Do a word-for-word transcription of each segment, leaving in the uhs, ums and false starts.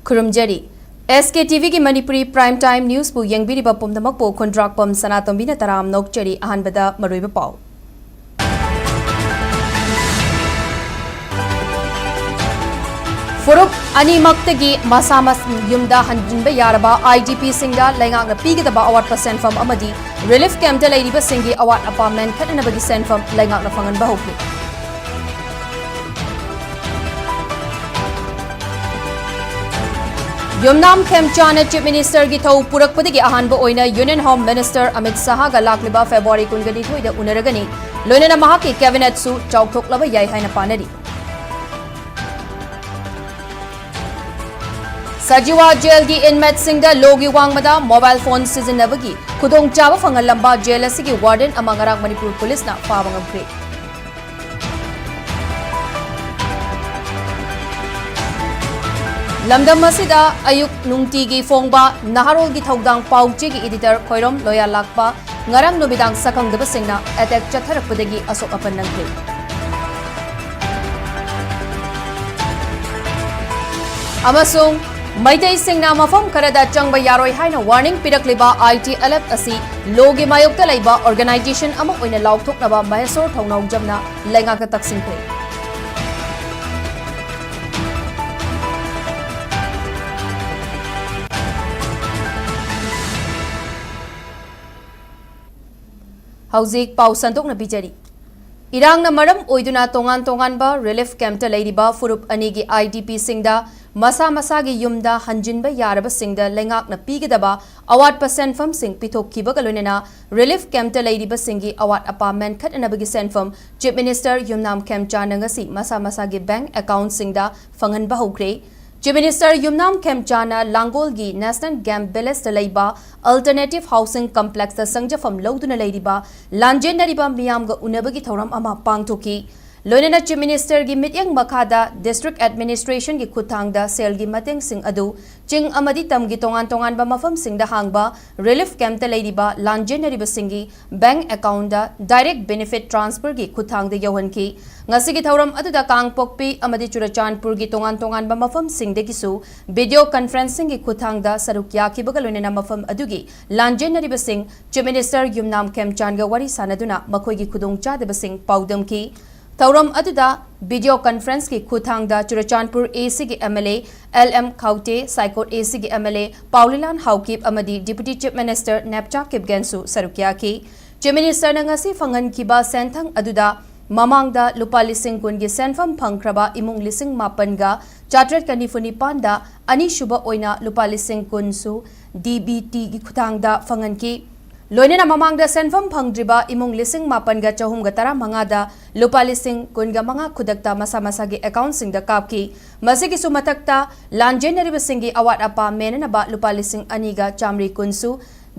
ꯈꯨꯔꯨꯝꯖꯔꯤ꯫ ꯑꯦꯁ ꯀꯦ T ꯚꯤꯒꯤ Manipuri Prime Time Newsꯄꯨ ꯌꯦꯡꯕꯤꯔꯤꯕ ꯄꯨꯝꯅꯃꯛꯄꯨ ꯈꯨꯟꯗ꯭ꯔꯥꯛꯄꯝ ꯁꯅꯥꯇꯣꯝꯕꯤꯅ ꯇꯔꯥꯝꯅ ꯑꯣꯛꯆꯔꯤ꯫ ꯑꯍꯥꯟꯕꯗ ꯃꯔꯨꯑꯣꯏꯕ ꯄꯥꯎ꯫ ꯐꯨꯔꯨꯞ ꯑꯅꯤꯃꯛꯇꯒꯤ ꯃꯁꯥ ꯃꯁꯥ ꯌꯨꯝꯗ ꯍꯟꯖꯤꯟꯕ ꯌꯥꯔꯕ I D Pꯁꯤꯡꯗ ꯂꯩꯉꯥꯛꯅ ꯄꯤꯒꯗꯕ ꯑꯋꯥꯠꯄ ꯁꯦꯟꯐꯝ ꯑꯃꯗꯤ relief campꯇ ꯂꯩꯔꯤꯕꯁꯤꯡꯒꯤ ꯑꯋꯥꯠ ꯑꯄꯥ ꯃꯦꯟꯈꯠꯅꯅꯕꯒꯤ ꯁꯦꯟꯐꯝ ꯂꯩꯉꯥꯛꯅ ꯐꯪꯍꯟꯕ ꯍꯧꯈꯤ꯫ ꯌꯨꯝꯅꯥꯝ ꯈꯦꯝꯆꯥꯅ Chief Ministerꯒꯤ ꯊꯧ ꯄꯨꯔꯛꯄꯗꯒꯤ ꯑꯍꯥꯟꯕ ꯑꯣꯏꯅ Union Home Minister ꯑꯃꯤꯠ ꯁꯍꯥꯒ ꯂꯥꯛꯂꯤꯕ February ꯀꯨꯟꯒ ꯅꯤꯊꯣꯏꯗ ꯎꯅꯔꯒꯅꯤ꯫ ꯂꯣꯏꯅꯅ ꯃꯍꯥꯛꯀꯤ Cabinetꯁꯨ ꯆꯥꯎꯊꯣꯛꯂꯕ ꯌꯥꯏ ꯍꯥꯏꯅ ꯄꯥꯅꯔꯤ꯫ ꯁꯖꯤꯋꯥ ꯖꯦꯜꯒꯤ inmateꯁꯤꯡꯗ ꯂꯣꯒꯤ ꯋꯥꯡꯃꯗ mobile phone ꯁꯤꯖꯤꯟꯅꯕꯒꯤ ꯈꯨꯗꯣꯡꯆꯥꯕ ꯐꯪꯍꯜꯂꯝꯕ ꯖꯦꯜ ꯑꯁꯤꯒꯤ warden ꯑꯃ ꯉꯔꯥꯡ ꯃꯅꯤꯄꯨꯔ ꯄꯨꯂꯤꯁꯅ ꯐꯥꯕ ꯉꯝꯈ꯭ꯔꯦ꯫ ꯂꯝꯗꯝ ꯑꯁꯤꯗ ꯑꯌꯨꯛ ꯅꯨꯡꯇꯤꯒꯤ ꯐꯣꯡꯕ ꯅꯍꯥꯔꯣꯜꯒꯤ ꯊꯧꯗꯥꯡ ꯄꯥꯎꯆꯦꯒꯤ editor ꯈꯣꯏꯔꯣꯝ ꯂꯣꯌꯥ ꯂꯥꯛꯄ ꯉꯔꯥꯡ ꯅꯨꯃꯤꯗꯥꯡ ꯁꯛꯈꯪꯗꯕꯁꯤꯡꯅ attack ꯆꯠꯊꯔꯛꯄꯗꯒꯤ ꯑꯁꯣꯛ ꯑꯄꯟ ꯅꯪꯈ꯭ꯔꯦ꯫ ꯑꯃꯁꯨꯡ ꯃꯩꯇꯩꯁꯤꯡꯅ ꯃꯐꯝ ꯈꯔꯗ ꯆꯪꯕ ꯌꯥꯔꯣꯏ ꯍꯥꯏꯅ warning ꯄꯤꯔꯛꯂꯤꯕ I T alert ꯑꯁꯤ ꯂꯣꯒꯤ ꯃꯥꯌꯣꯛꯇ ꯂꯩꯕ organization ꯑꯃ ꯑꯣꯏꯅ ꯂꯥꯎꯊꯣꯛꯅꯕ ꯃꯍꯦꯁꯣꯔ ꯊꯧꯅꯥꯎꯖꯝꯅ ꯂꯩꯉꯥꯛꯇ ꯇꯛꯁꯤꯟꯈ꯭ꯔꯦ꯫ ꯍꯧꯖꯤꯛ ꯄꯥꯎ ꯁꯟꯗꯣꯛꯅ ꯄꯤꯖꯔꯤ꯫ ꯏꯔꯥꯡꯅ ꯃꯔꯝ ꯑꯣꯏꯗꯨꯅ ꯇꯣꯉꯥꯟ ꯇꯣꯉꯥꯟꯕ relief campꯇ ꯂꯩꯔꯤꯕ ꯐꯨꯔꯨꯞ ꯑꯅꯤꯒꯤ I D Pꯁꯤꯡꯗ ꯃꯁꯥ ꯃꯁꯥꯒꯤ ꯌꯨꯝꯗ ꯍꯟꯖꯤꯟꯕ ꯌꯥꯔꯕꯁꯤꯡꯗ ꯂꯩꯉꯥꯛꯅ ꯄꯤꯒꯗꯕ ꯑꯋꯥꯠꯄ ꯁꯦꯟꯐꯝꯁꯤꯡ ꯄꯤꯊꯣꯛꯈꯤꯕꯒ ꯂꯣꯏꯅꯅ relief campꯇ ꯂꯩꯔꯤꯕꯁꯤꯡꯒꯤ ꯑꯋꯥꯠ ꯑꯄꯥ ꯃꯦꯟꯈꯠꯅꯅꯕꯒꯤ ꯁꯦꯟꯐꯝ Chief Minister ꯌꯨꯝꯅꯥꯝ ꯈꯦꯝꯆꯥꯟꯅ ꯉꯁꯤ ꯃꯁꯥ ꯃꯁꯥꯒꯤ bank accountꯁꯤꯡꯗ ꯐꯪꯍꯟꯕ ꯍꯧꯈ꯭ꯔꯦ꯫ Chief Minister ꯌꯨꯝꯅꯥꯝ ꯈꯦꯝꯆꯥꯟꯅ ꯂꯥꯡꯒꯣꯜꯒꯤ National Game Villageꯇ ꯂꯩꯕ Alternative Housing Complexꯇ ꯆꯪꯖꯐꯝ ꯂꯧꯗꯨꯅ ꯂꯩꯔꯤꯕ ꯂꯥꯟꯖꯦꯟꯅꯔꯤꯕ ꯃꯤꯌꯥꯝꯒ ꯎꯅꯕꯒꯤ ꯊꯧꯔꯝ ꯑꯃ ꯄꯥꯡꯊꯣꯛꯈꯤ꯫ ꯂꯣꯏꯅꯅ Chief Minister ꯒꯤ ꯃꯤꯠꯌꯦꯡ ꯃꯈꯥꯗ District Administration ꯒꯤ ꯈꯨꯠꯊꯥꯡꯗ ꯁꯦꯜꯒꯤ ꯃꯇꯦꯡꯁꯤꯡ ꯑꯗꯨ ꯆꯤꯡ ꯑꯃꯗꯤ ꯇꯝꯒꯤ ꯇꯣꯉꯥꯟ ꯇꯣꯉꯥꯟꯕ ꯃꯐꯝꯁꯤꯡꯗ ꯍꯥꯡꯕ relief camp ꯇ ꯂꯩꯔꯤꯕ ꯂꯥꯟꯖꯦꯟꯅꯔꯤꯕꯁꯤꯡꯒꯤ bank account ꯗ direct benefit transfer ꯒꯤ ꯈꯨꯠꯊꯥꯡꯗ ꯌꯧꯍꯟꯈꯤ꯫ ꯉꯁꯤꯒꯤ ꯊꯧꯔꯝ ꯑꯗꯨꯗ ꯀꯥꯡꯄꯣꯛꯄꯤ ꯑꯃꯗꯤ ꯆꯨꯔꯆꯥꯟꯄꯨꯔꯒꯤ ꯇꯣꯉꯥꯟ ꯇꯣꯉꯥꯟꯕ ꯃꯐꯝꯁꯤꯡꯗꯒꯤꯁꯨ video conferencing ꯒꯤ ꯈꯨꯠꯊꯥꯡꯗ ꯁꯔꯨꯛ ꯌꯥꯈꯤꯕꯒ ꯂꯣꯏꯅꯅ ꯃꯐꯝ ꯑꯗꯨꯒꯤ ꯂꯥꯟꯖꯦꯟꯅꯔꯤꯕꯁꯤꯡ Chief Minister ꯌꯨꯝꯅꯥꯝ ꯈꯦꯝꯆꯥꯟꯒ ꯋꯥꯔꯤ ꯁꯥꯅꯗꯨꯅ ꯃꯈꯣꯏꯒꯤ ꯈꯨꯗꯣꯡꯆꯥꯗꯕꯁꯤꯡ ꯄꯥꯎꯗꯝꯈꯤ꯫ ꯊꯧꯔꯝ ꯑꯗꯨꯗ video conference ꯀꯤ ꯈꯨꯠꯊꯥꯡꯗ ꯆꯨꯔꯆꯥꯟꯄꯨꯔ A C ꯒꯤ M L A L M ꯈꯥꯎꯇꯦ, ꯁꯥꯏꯀꯣꯠ A C ꯒꯤ M L A ꯄꯥꯎꯂꯤꯂꯥꯟ ꯍꯥꯎꯀꯤꯞ ꯑꯃꯗꯤ Deputy Chief Minister ꯅꯦꯞꯆꯥ ꯀꯤꯞꯒꯦꯟꯁꯨ ꯁꯔꯨꯛ ꯌꯥꯈꯤ꯫ Chief Minister ꯅ ꯉꯁꯤ ꯐꯪꯍꯟꯈꯤꯕ ꯁꯦꯟꯊꯪ ꯑꯗꯨꯗ ꯃꯃꯥꯡꯗ ꯂꯨꯄꯥ ꯂꯤꯁꯤꯡ ꯀꯨꯟꯒꯤ ꯁꯦꯟꯐꯝ ꯐꯪꯈ꯭ꯔꯕ ꯏꯃꯨꯡ ꯂꯤꯁꯤꯡ ꯃꯥꯄꯟꯒ ꯆꯥꯇ꯭ꯔꯦꯠꯀ ꯅꯤꯐꯨ ꯅꯤꯄꯥꯟꯗ ꯑꯅꯤꯁꯨꯕ ꯑꯣꯏꯅ ꯂꯨꯄꯥ ꯂꯤꯁꯤꯡ ꯀꯨꯟꯁꯨ D B T ꯒꯤ ꯈꯨꯠꯊꯥꯡꯗ ꯐꯪꯍꯟꯈꯤ꯫ ꯂꯣꯏꯅꯅ ꯃꯃꯥꯡꯗ ꯁꯦꯟꯐꯝ ꯐꯪꯗ꯭ꯔꯤꯕ ꯏꯃꯨꯡ ꯂꯤꯁꯤꯡ ꯃꯥꯄꯟꯒ ꯆꯍꯨꯝꯒ ꯇꯔꯥꯃꯉꯥꯗ ꯂꯨꯄꯥ ꯂꯤꯁꯤꯡ ꯀꯨꯟꯒ ꯃꯉꯥ ꯈꯨꯗꯛꯇ ꯃꯁꯥ ꯃꯁꯥꯒꯤ account ꯁꯤꯡꯗ ꯀꯥꯞꯈꯤ꯫ ꯃꯁꯤꯒꯤꯁꯨ ꯃꯊꯛꯇ ꯂꯥꯟꯖꯦꯟꯅꯔꯤꯕꯁꯤꯡꯒꯤ ꯑꯋꯥꯠ ꯑꯄꯥ ꯃꯦꯟꯅꯅꯕ ꯂꯨꯄꯥ ꯂꯤꯁꯤꯡ ꯑꯅꯤꯒ ꯆꯥꯃꯔꯤ ꯀꯨꯟꯁꯨ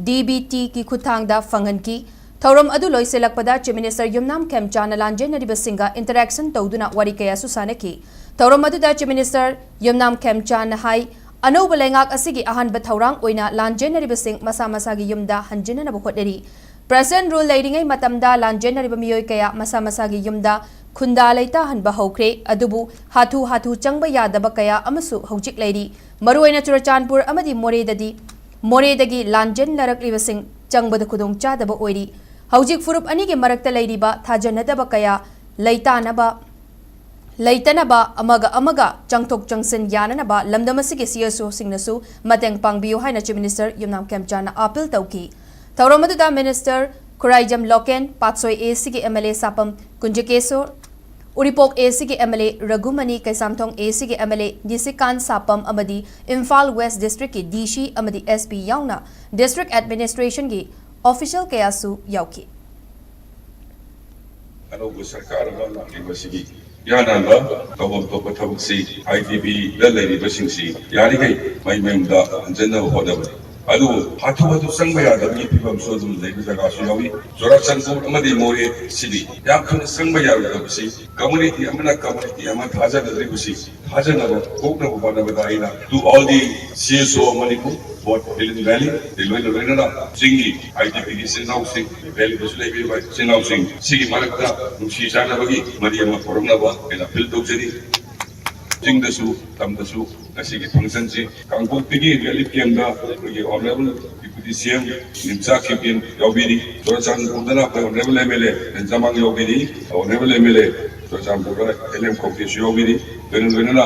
D B T ꯒꯤ ꯈꯨꯠꯊꯥꯡꯗ ꯐꯪꯍꯟꯈꯤ꯫ ꯊꯧꯔꯝ ꯑꯗꯨ ꯂꯣꯏꯁꯤꯜꯂꯛꯄꯗ Chief Minister ꯌꯨꯝꯅꯥꯝ ꯈꯦꯝꯆꯥꯟꯅ ꯂꯥꯟꯖꯦꯟꯅꯔꯤꯕꯁꯤꯡꯒ interaction ꯇꯧꯗꯨꯅ ꯋꯥꯔꯤ ꯀꯌꯥꯁꯨ ꯁꯥꯅꯈꯤ꯫ ꯊꯧꯔꯝ ꯑꯗꯨꯗ Chief Minister ꯌꯨꯝꯅꯥꯝ ꯈꯦꯝꯆꯥꯟꯅ ꯍꯥꯏ, ꯑꯅꯧꯕ ꯂꯩꯉꯥꯛ ꯑꯁꯤꯒꯤ ꯑꯍꯥꯟꯕ ꯊꯧꯔꯥꯡ ꯑꯣꯏꯅ ꯂꯥꯟꯖꯦꯟꯅꯔꯤꯕꯁꯤꯡ ꯃꯁꯥ ꯃꯁꯥꯒꯤ ꯌꯨꯝꯗ ꯍꯟꯖꯤꯟꯅꯅꯕ ꯍꯣꯠꯅꯔꯤ꯫ Present rule ꯂꯩꯔꯤꯉꯩ ꯃꯇꯝꯗ ꯂꯥꯟꯖꯦꯟꯅꯔꯤꯕ ꯃꯤꯑꯣꯏ ꯀꯌꯥ ꯃꯁꯥ ꯃꯁꯥꯒꯤ ꯌꯨꯝꯗ ꯈꯨꯟꯗꯥ ꯂꯩꯇꯥꯍꯟꯕ ꯍꯧꯈ꯭ꯔꯦ꯫ ꯑꯗꯨꯕꯨ ꯍꯥꯊꯨ ꯍꯥꯊꯨ ꯆꯪꯕ ꯌꯥꯗꯕ ꯀꯌꯥ ꯑꯃꯁꯨ ꯍꯧꯖꯤꯛ ꯂꯩꯔꯤ꯫ ꯃꯔꯨꯑꯣꯏꯅ ꯆꯨꯔꯆꯥꯟꯄꯨꯔ ꯑꯃꯗꯤ ꯃꯣꯔꯦꯗꯗꯤ, ꯃꯣꯔꯦꯗꯒꯤ ꯂꯥꯟꯖꯦꯟꯅꯔꯛꯂꯤꯕꯁꯤꯡ ꯆꯪꯕꯗ ꯈꯨꯗꯣꯡꯆꯥꯗꯕ ꯑꯣꯏꯔꯤ꯫ ꯍꯧꯖꯤꯛ ꯐꯨꯔꯨꯞ ꯑꯅꯤꯒꯤ ꯃꯔꯛꯇ ꯂꯩꯔꯤꯕ ꯊꯥꯖꯅꯗꯕ ꯀꯌꯥ ꯂꯩꯇꯥꯅꯕ, ꯂꯩꯇꯅꯕ ꯑꯃꯒ ꯑꯃꯒ ꯆꯪꯊꯣꯛ ꯆꯪꯁꯤꯟ ꯌꯥꯅꯅꯕ ꯂꯝꯗꯝ ꯑꯁꯤꯒꯤ C S O ꯁꯤꯡꯅꯁꯨ ꯃꯇꯦꯡ ꯄꯥꯡꯕꯤꯌꯨ ꯍꯥꯏꯅ Chief Minister ꯌꯨꯝꯅꯥꯝ ꯈꯦꯝꯆꯥꯟꯅ appeal ꯇꯧꯈꯤ꯫ ꯊꯧꯔꯝ ꯑꯗꯨꯗ Minister Khuraijam Loken, Patsoi A C ꯒꯤ M L A Sapam Kunjakesor, Uripok A C ꯒꯤ M L A ꯔꯘꯨꯃꯅꯤ, ꯀꯩꯁꯥꯝꯊꯣꯡ A C ꯒꯤ M L A Nishikanta Sapam ꯑꯃꯗꯤ ꯏꯝꯐꯥꯜ West District ꯀꯤ D C ꯑꯃꯗꯤ S P ꯌꯥꯎꯅ District Administration ꯒꯤ official ꯀꯌꯥꯁꯨ ꯌꯥꯎꯈꯤ꯫ ꯑꯅꯧꯕ ꯁꯔꯀꯥꯔ ꯑꯃ ꯂꯥꯛꯂꯤꯕꯁꯤꯒꯤ ꯌꯥꯅꯕ ꯇꯧꯐꯝ ꯊꯣꯛꯄ ꯊꯕꯛꯁꯤ I D P ꯗ ꯂꯩꯔꯤꯕꯁꯤꯡꯁꯤ ꯌꯥꯔꯤꯈꯩ ꯃꯌꯨꯝ ꯃꯌꯨꯝꯗ ꯍꯟꯖꯤꯟꯅꯕ ꯍꯣꯠꯅꯕꯅꯤ꯫ ꯑꯗꯨꯕꯨ ꯍꯥꯊꯨ ꯍꯥꯊꯨ ꯆꯪꯕ ꯌꯥꯗꯕꯒꯤ ꯐꯤꯕꯝꯁꯨ ꯑꯗꯨꯝ ꯂꯩꯕ ꯖꯒꯥꯁꯨ ꯌꯥꯎꯏ꯫ ꯆꯨꯔꯥꯆꯥꯟꯄꯨꯔ ꯑꯃꯗꯤ ꯃꯣꯔꯦ ꯁꯤꯗꯤ ꯌꯥꯝ ꯊꯨꯅ ꯆꯪꯕ ꯌꯥꯔꯣꯏꯗꯕꯁꯤ, ꯀꯝꯃꯨꯅꯤꯇꯤ ꯑꯃꯅ ꯀꯝꯃꯨꯅꯤꯇꯤ ꯑꯃ ꯊꯥꯖꯅꯗ꯭ꯔꯤꯕꯁꯤ ꯊꯥꯖꯅꯕ ꯄꯣꯛꯅꯕ ꯍꯣꯠꯅꯕꯗ ꯑꯩꯅ to all the C S O of Manipur, both Hill and Valley, ꯑꯗꯩ ꯂꯣꯏꯅ ꯂꯣꯏꯅꯅ ꯆꯤꯡꯒꯤ I D P ꯒꯤ ꯏꯆꯤꯟ ꯏꯅꯥꯎꯁꯤꯡ, ꯚꯦꯂꯤꯗꯁꯨ ꯂꯩꯕꯤꯔꯤꯕ ꯏꯆꯤꯟ ꯏꯅꯥꯎꯁꯤꯡ ꯁꯤꯒꯤ ꯃꯔꯛꯇ ꯅꯨꯡꯁꯤ ꯆꯥꯟꯅꯕꯒꯤ ꯃꯔꯤ ꯑꯃ ꯍꯧꯔꯛꯅꯕ ꯑꯩꯅ ꯑꯄꯤꯜ ꯇꯧꯖꯔꯤ꯫ ꯆꯤꯡꯗꯁꯨ ꯇꯝꯗꯁꯨ ꯉꯁꯤꯒꯤ ꯐꯪꯁꯟꯁꯤ ꯀꯥꯡꯄꯣꯛꯄꯤꯒꯤ ꯔꯤꯂꯤꯐ ꯀꯦꯝꯗ ꯑꯩꯈꯣꯏꯒꯤ honourable deputy C M Nemcha Kipgen ꯌꯥꯎꯕꯤꯔꯤ, ꯆꯨꯔꯥꯆꯥꯟꯄꯨꯔꯗꯅ ꯑꯩꯈꯣꯏ ꯑꯣꯅꯔꯦꯕꯜ ꯑꯦꯝ ꯑꯦꯜ ꯑꯦ ꯂꯟꯖꯥꯃꯥꯡ ꯌꯥꯎꯕꯤꯔꯤ, ꯑꯣꯅꯔꯦꯕꯜ ꯑꯦꯝ ꯑꯦꯜ ꯑꯦ ꯆꯨꯔꯥꯆꯥꯟꯄꯨꯔꯗ ꯑꯦꯜ ꯑꯦꯝ ꯈꯧꯇꯦꯁꯨ ꯌꯥꯎꯕꯤꯔꯤ, ꯂꯣꯏꯅ ꯂꯣꯏꯅꯅ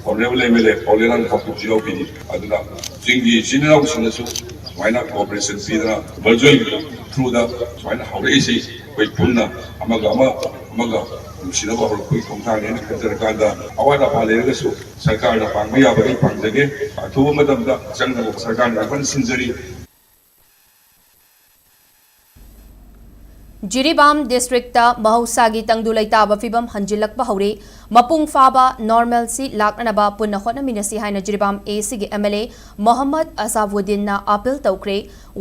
ꯑꯣꯅꯔꯦꯕꯜ ꯑꯦꯝ ꯑꯦꯜ ꯑꯦ ꯄꯥꯎꯂꯦꯅꯥꯡ ꯈꯧꯇꯦꯁꯨ ꯌꯥꯎꯕꯤꯔꯤ꯫ ꯑꯗꯨꯅ ꯆꯤꯡꯒꯤ ꯏꯆꯤꯟ ꯏꯅꯥꯎꯁꯤꯡꯅꯁꯨ ꯁꯨꯃꯥꯏꯅ ꯀꯣꯑꯣꯄꯔꯦꯁꯟ ꯄꯤꯗꯅ ꯚꯔꯆꯨꯋꯦꯜ ꯊ꯭ꯔꯨꯗ ꯁꯨꯃꯥꯏꯅ ꯍꯧꯔꯛꯏꯁꯤ ꯑꯩꯈꯣꯏ ꯄꯨꯟꯅ ꯑꯃꯒ ꯑꯃ ꯑꯃꯒ ꯅꯨꯡꯁꯤꯅꯕ ꯍꯧꯔꯛꯄꯒꯤ ꯈꯣꯡꯊꯥꯡꯅꯦꯅ ꯈꯟꯖꯔꯀꯥꯟꯗ ꯑꯋꯥꯠ ꯑꯄꯥ ꯂꯩꯔꯒꯁꯨ ꯁꯔꯀꯥꯔꯅ ꯄꯥꯡꯕ ꯌꯥꯕꯒꯩ ꯄꯥꯡꯖꯒꯦ꯫ ꯑꯊꯨꯕ ꯃꯇꯝꯗ ꯆꯪꯅꯕ ꯁꯔꯀꯥꯔꯅ ꯌꯥꯝ ꯀꯟꯅ ꯁꯤꯟꯖꯔꯤ꯫ ꯖꯤꯔꯤꯕꯥꯝ ꯗꯤꯁꯇ꯭ꯔꯤꯛꯇ ꯃꯍꯧꯁꯥꯒꯤ ꯇꯪꯗꯨ ꯂꯩꯇꯥꯕ ꯐꯤꯕꯝ ꯍꯟꯖꯤꯜꯂꯛꯄ ꯍꯧꯔꯦ꯫ ꯃꯄꯨꯡ ꯐꯥꯕ normalcy ꯂꯥꯛꯅꯅꯕ ꯄꯨꯟꯅ ꯍꯣꯠꯅꯃꯤꯟꯅꯁꯤ ꯍꯥꯏꯅ ꯖꯤꯔꯤꯕꯥꯝ ꯑꯦꯁꯤꯒꯤ ꯑꯦꯝ ꯑꯦꯜ ꯑꯦ ꯃꯣꯍꯝꯃꯗ ꯑꯁꯥꯐꯨꯗꯤꯟꯅ ꯑꯥꯄꯤꯜ ꯇꯧꯈ꯭ꯔꯦ꯫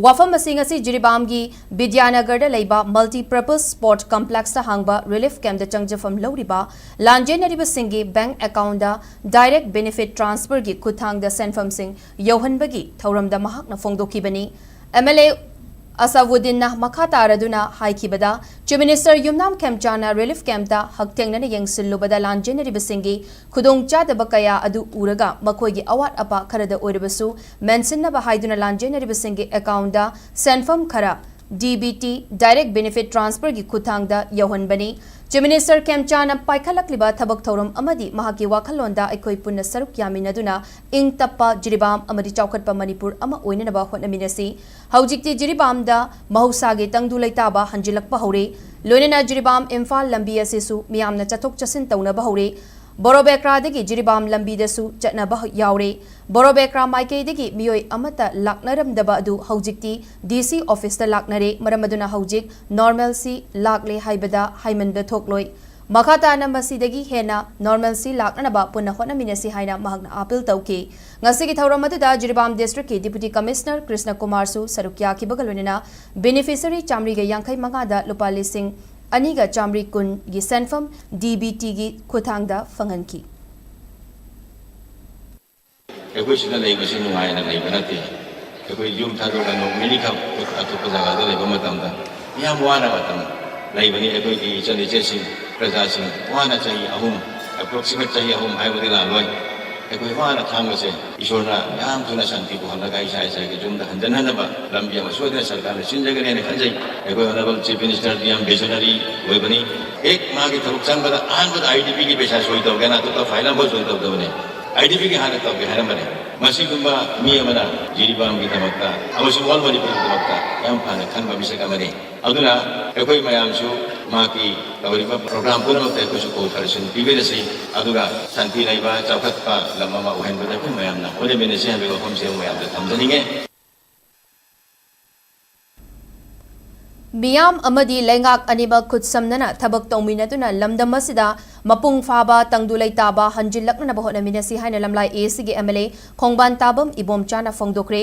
ꯋꯥꯐꯝ ꯑꯁꯤ ꯉꯁꯤ ꯖꯤꯔꯤꯕꯥꯝꯒꯤ ꯕꯤꯗ꯭ꯌꯥꯅꯒꯔꯗ ꯂꯩꯕ multipurpose sport complexꯇ ꯍꯥꯡꯕ relief campꯇ ꯆꯪꯖꯐꯝ ꯂꯧꯔꯤꯕ ꯂꯥꯟꯖꯦꯟꯅꯔꯤꯕꯁꯤꯡꯒꯤ bank accountꯇ direct benefit transferꯒꯤ ꯈꯨꯠꯊꯥꯡꯗ ꯁꯦꯟꯐꯝꯁꯤꯡ ꯌꯧꯍꯟꯕꯒꯤ ꯊꯧꯔꯝꯗ ꯃꯍꯥꯛꯅ ꯐꯣꯡꯗꯣꯛꯈꯤꯕꯅꯤ꯫ ꯑꯦꯝ ꯑꯦꯜ ꯑꯦ ꯑꯁꯥꯐꯨꯗꯤꯟꯅ ꯃꯈꯥ ꯇꯥꯔꯗꯨꯅ ꯍꯥꯏꯈꯤꯕꯗ, Chief Minister ꯌꯨꯝꯅꯥꯝ ꯈꯦꯝꯆꯥꯅ relief campꯇ ꯍꯛꯊꯦꯡꯅꯅ ꯌꯦꯡꯁꯤꯜꯂꯨꯕꯗ ꯂꯥꯟꯖꯦꯟꯅꯔꯤꯕꯁꯤꯡꯒꯤ ꯈꯨꯗꯣꯡꯆꯥꯗꯕ ꯀꯌꯥ ꯑꯗꯨ ꯎꯔꯒ ꯃꯈꯣꯏꯒꯤ ꯑꯋꯥꯠ ꯑꯄꯥ ꯈꯔꯗ ꯑꯣꯏꯔꯕꯁꯨ ꯃꯦꯟꯁꯤꯟꯅꯕ ꯍꯥꯏꯗꯨꯅ ꯂꯥꯟꯖꯦꯟꯅꯔꯤꯕꯁꯤꯡꯒꯤ accountꯇ ꯁꯦꯟꯐꯝ ꯈꯔ D B T, direct benefit transferꯒꯤ ꯈꯨꯠꯊꯥꯡꯗ ꯌꯧꯍꯟꯕꯅꯤ꯫ Chief Minister ꯈꯦꯝꯆꯥꯅ ꯄꯥꯏꯈꯠꯂꯛꯂꯤꯕ ꯊꯕꯛ ꯊꯧꯔꯝ ꯑꯃꯗꯤ ꯃꯍꯥꯛꯀꯤ ꯋꯥꯈꯜꯂꯣꯟꯗ ꯑꯩꯈꯣꯏ ꯄꯨꯟꯅ ꯁꯔꯨꯛ ꯌꯥꯃꯤꯟꯅꯗꯨꯅ ꯏꯪ ꯇꯞꯄ ꯖꯤꯔꯤꯕꯥꯝ ꯑꯃꯗꯤ ꯆꯥꯎꯈꯠꯄ ꯃꯅꯤꯄꯨꯔ ꯑꯃ ꯑꯣꯏꯅꯅꯕ ꯍꯣꯠꯅꯃꯤꯟꯅꯁꯤ꯫ ꯍꯧꯖꯤꯛꯇꯤ ꯖꯤꯔꯤꯕꯥꯝꯗ ꯃꯍꯧꯁꯥꯒꯤ ꯇꯪꯗꯨ ꯂꯩꯇꯥꯕ ꯍꯟꯖꯤꯜꯂꯛꯄ ꯍꯧꯔꯦ꯫ ꯂꯣꯏꯅꯅ ꯖꯤꯔꯤꯕꯥꯝ ꯏꯝꯐꯥꯜ ꯂꯝꯕꯤ ꯑꯁꯤꯁꯨ ꯃꯤꯌꯥꯝꯅ ꯆꯠꯊꯣꯛ ꯆꯠꯁꯤꯟ ꯇꯧꯅꯕ ꯍꯧꯔꯦ꯫ ꯕꯣꯔꯣꯕꯦꯀ꯭ꯔꯥꯗꯒꯤ ꯖꯤꯔꯤꯕꯥꯝ ꯂꯝꯕꯤꯗꯁꯨ ꯆꯠꯅꯕ ꯌꯥꯎꯔꯦ꯫ ꯕꯣꯔꯣꯕꯦꯀ꯭ꯔꯥ ꯃꯥꯏꯀꯩꯗꯒꯤ ꯃꯤꯑꯣꯏ ꯑꯃꯠꯇ ꯂꯥꯛꯅꯔꯝꯗꯕ ꯑꯗꯨ ꯍꯧꯖꯤꯛꯇꯤ D C officeꯇ ꯂꯥꯛꯅꯔꯦ꯫ ꯃꯔꯝ ꯑꯗꯨꯅ ꯍꯧꯖꯤꯛ normalcy ꯂꯥꯛꯂꯦ ꯍꯥꯏꯕꯗ ꯍꯥꯏꯃꯟꯕ ꯊꯣꯛꯂꯣꯏ꯫ ꯃꯈꯥ ꯇꯥꯅ ꯃꯁꯤꯗꯒꯤ ꯍꯦꯟꯅ normalcy ꯂꯥꯛꯅꯅꯕ ꯄꯨꯟꯅ ꯍꯣꯠꯅꯃꯤꯟꯅꯁꯤ ꯍꯥꯏꯅ ꯃꯍꯥꯛꯅ ꯑꯥꯄꯤꯜ ꯇꯧꯈꯤ꯫ ꯉꯁꯤꯒꯤ ꯊꯧꯔꯝ ꯑꯗꯨꯗ ꯖꯤꯔꯤꯕꯥꯝ district ꯀꯤ Deputy Commissioner ꯀ꯭ꯔꯤꯁꯅ ꯀꯨꯃꯥꯔꯁꯨ ꯁꯔꯨꯛ ꯌꯥꯈꯤꯕꯒ ꯂꯣꯏꯅꯅ beneficiary ꯆꯥꯃꯔꯤꯒ ꯌꯥꯡꯈꯩ ꯃꯉꯥꯗ ꯂꯨꯄꯥ ꯂꯤꯁꯤꯡ ꯑꯅꯤꯒ ꯆꯥꯃꯔꯤ ꯀꯨꯟꯒꯤ ꯁꯦꯟꯐꯝ D B T ꯒꯤ ꯈꯨꯠꯊꯥꯡꯗ ꯐꯪꯍꯟꯈꯤ꯫ ꯑꯩꯈꯣꯏ ꯁꯤꯗ ꯂꯩꯕꯁꯤ ꯅꯨꯡꯉꯥꯏꯅ ꯂꯩꯕ ꯅꯠꯇꯦ꯫ ꯑꯩꯈꯣꯏ ꯌꯨꯝ ꯊꯥꯗꯣꯛꯑꯒ ꯅꯣꯡ ꯅꯤꯅꯤꯈꯛ ꯑꯇꯣꯞꯄ ꯖꯒꯥꯗ ꯂꯩꯕ ꯃꯇꯝꯗ ꯌꯥꯝ ꯋꯥꯅ ꯃꯇꯝ ꯂꯩꯕꯅꯤ꯫ ꯑꯩꯈꯣꯏꯒꯤ ꯏꯆꯟ ꯏꯆꯦꯁꯤꯡ, ꯄ꯭ꯔꯖꯥꯁꯤꯡ ꯋꯥꯅ ꯆꯍꯤ ꯑꯍꯨꯝ, approximate ꯆꯍꯤ ꯑꯍꯨꯝ ꯍꯥꯏꯕꯗꯤ ꯂꯥꯜꯂꯣꯏ, ꯑꯩꯈꯣꯏ ꯋꯥꯅ ꯈꯥꯡꯕꯁꯦ ꯏꯁꯣꯔꯅ ꯌꯥꯝ ꯊꯨꯅ ꯁꯥꯟꯇꯤ ꯄꯨꯍꯜꯂꯒ ꯏꯁꯥ ꯏꯁꯥꯒꯤ ꯌꯨꯝꯗ ꯍꯟꯖꯤꯟꯅꯅꯕ ꯂꯝꯕꯤ ꯑꯃ ꯁꯣꯏꯗꯅ ꯁꯔꯀꯥꯔꯅ ꯁꯤꯟꯖꯒꯅꯤ ꯍꯥꯏꯅ ꯈꯟꯖꯩ꯫ ꯑꯩꯈꯣꯏ Honourable Chief Minister ꯗꯤ ꯌꯥꯝ visionary ꯑꯣꯏꯕꯅꯤ꯫ ꯍꯦꯛ ꯃꯥꯒꯤ ꯊꯕꯛ ꯆꯪꯕꯗ ꯑꯍꯥꯟꯕꯗ I D P ꯒꯤ ꯄꯩꯁꯥ ꯁꯣꯏ ꯇꯧꯒꯦꯅ ꯑꯇꯣꯞꯄ file ꯑꯃꯐꯥꯎ ꯁꯣꯏ ꯇꯧꯗꯕꯅꯦ꯫ I D P ꯒꯤ ꯍꯥꯟꯅ ꯇꯧꯒꯦ ꯍꯥꯏꯔꯝꯕꯅꯦ꯫ ꯃꯁꯤꯒꯨꯝꯕ ꯃꯤ ꯑꯃꯅ ꯖꯤꯔꯤꯕꯥꯝꯒꯤꯗꯃꯛꯇ ꯑꯃꯁꯨꯡ all ꯃꯅꯤꯄꯨꯔꯒꯤꯗꯃꯛꯇ ꯌꯥꯝ ꯐꯅ ꯈꯟꯕ ꯃꯤꯁꯛ ꯑꯃꯅꯤ꯫ ꯑꯗꯨꯅ ꯑꯩꯈꯣꯏ ꯃꯌꯥꯝꯁꯨ ꯃꯍꯥꯛꯀꯤ ꯇꯧꯔꯤꯕ program ꯄꯨꯝꯅꯃꯛꯇ ꯑꯩꯈꯣꯏꯁꯨ cooperation ꯄꯤꯕꯤꯔꯁꯤ꯫ ꯑꯗꯨꯒ ꯁꯥꯟꯇꯤ ꯂꯩꯕ, ꯆꯥꯎꯈꯠꯄ ꯂꯝ ꯑꯃ ꯑꯣꯏꯍꯟꯕꯗ ꯑꯩꯈꯣꯏ ꯃꯌꯥꯝꯅ ꯍꯣꯠꯅꯃꯤꯟꯅꯁꯤ ꯍꯥꯏꯕꯒꯤ ꯋꯥꯐꯝꯁꯤ ꯑꯩ ꯃꯌꯥꯝꯗ ꯊꯝꯖꯅꯤꯡꯉꯦ꯫ ꯃꯤꯌꯥꯝ ꯑꯃꯗꯤ ꯂꯩꯉꯥꯛ ꯑꯅꯤꯃꯛ ꯈꯨꯠꯁꯝꯅꯅ ꯊꯕꯛ ꯇꯧꯃꯤꯟꯅꯗꯨꯅ ꯂꯝꯗꯝ ꯑꯁꯤꯗ ꯃꯄꯨꯡ ꯐꯥꯕ ꯇꯪꯗꯨ ꯂꯩꯇꯥꯕ ꯍꯟꯖꯤꯜꯂꯛꯅꯅꯕ ꯍꯣꯠꯅꯃꯤꯟꯅꯁꯤ ꯍꯥꯏꯅ ꯂꯝꯂꯥꯏ A C ꯒꯤ M L A ꯈꯣꯡꯕꯥꯟ ꯇꯥꯕꯝ ꯏꯕꯣꯝꯆꯥꯅ ꯐꯣꯡꯗꯣꯛꯈ꯭ꯔꯦ꯫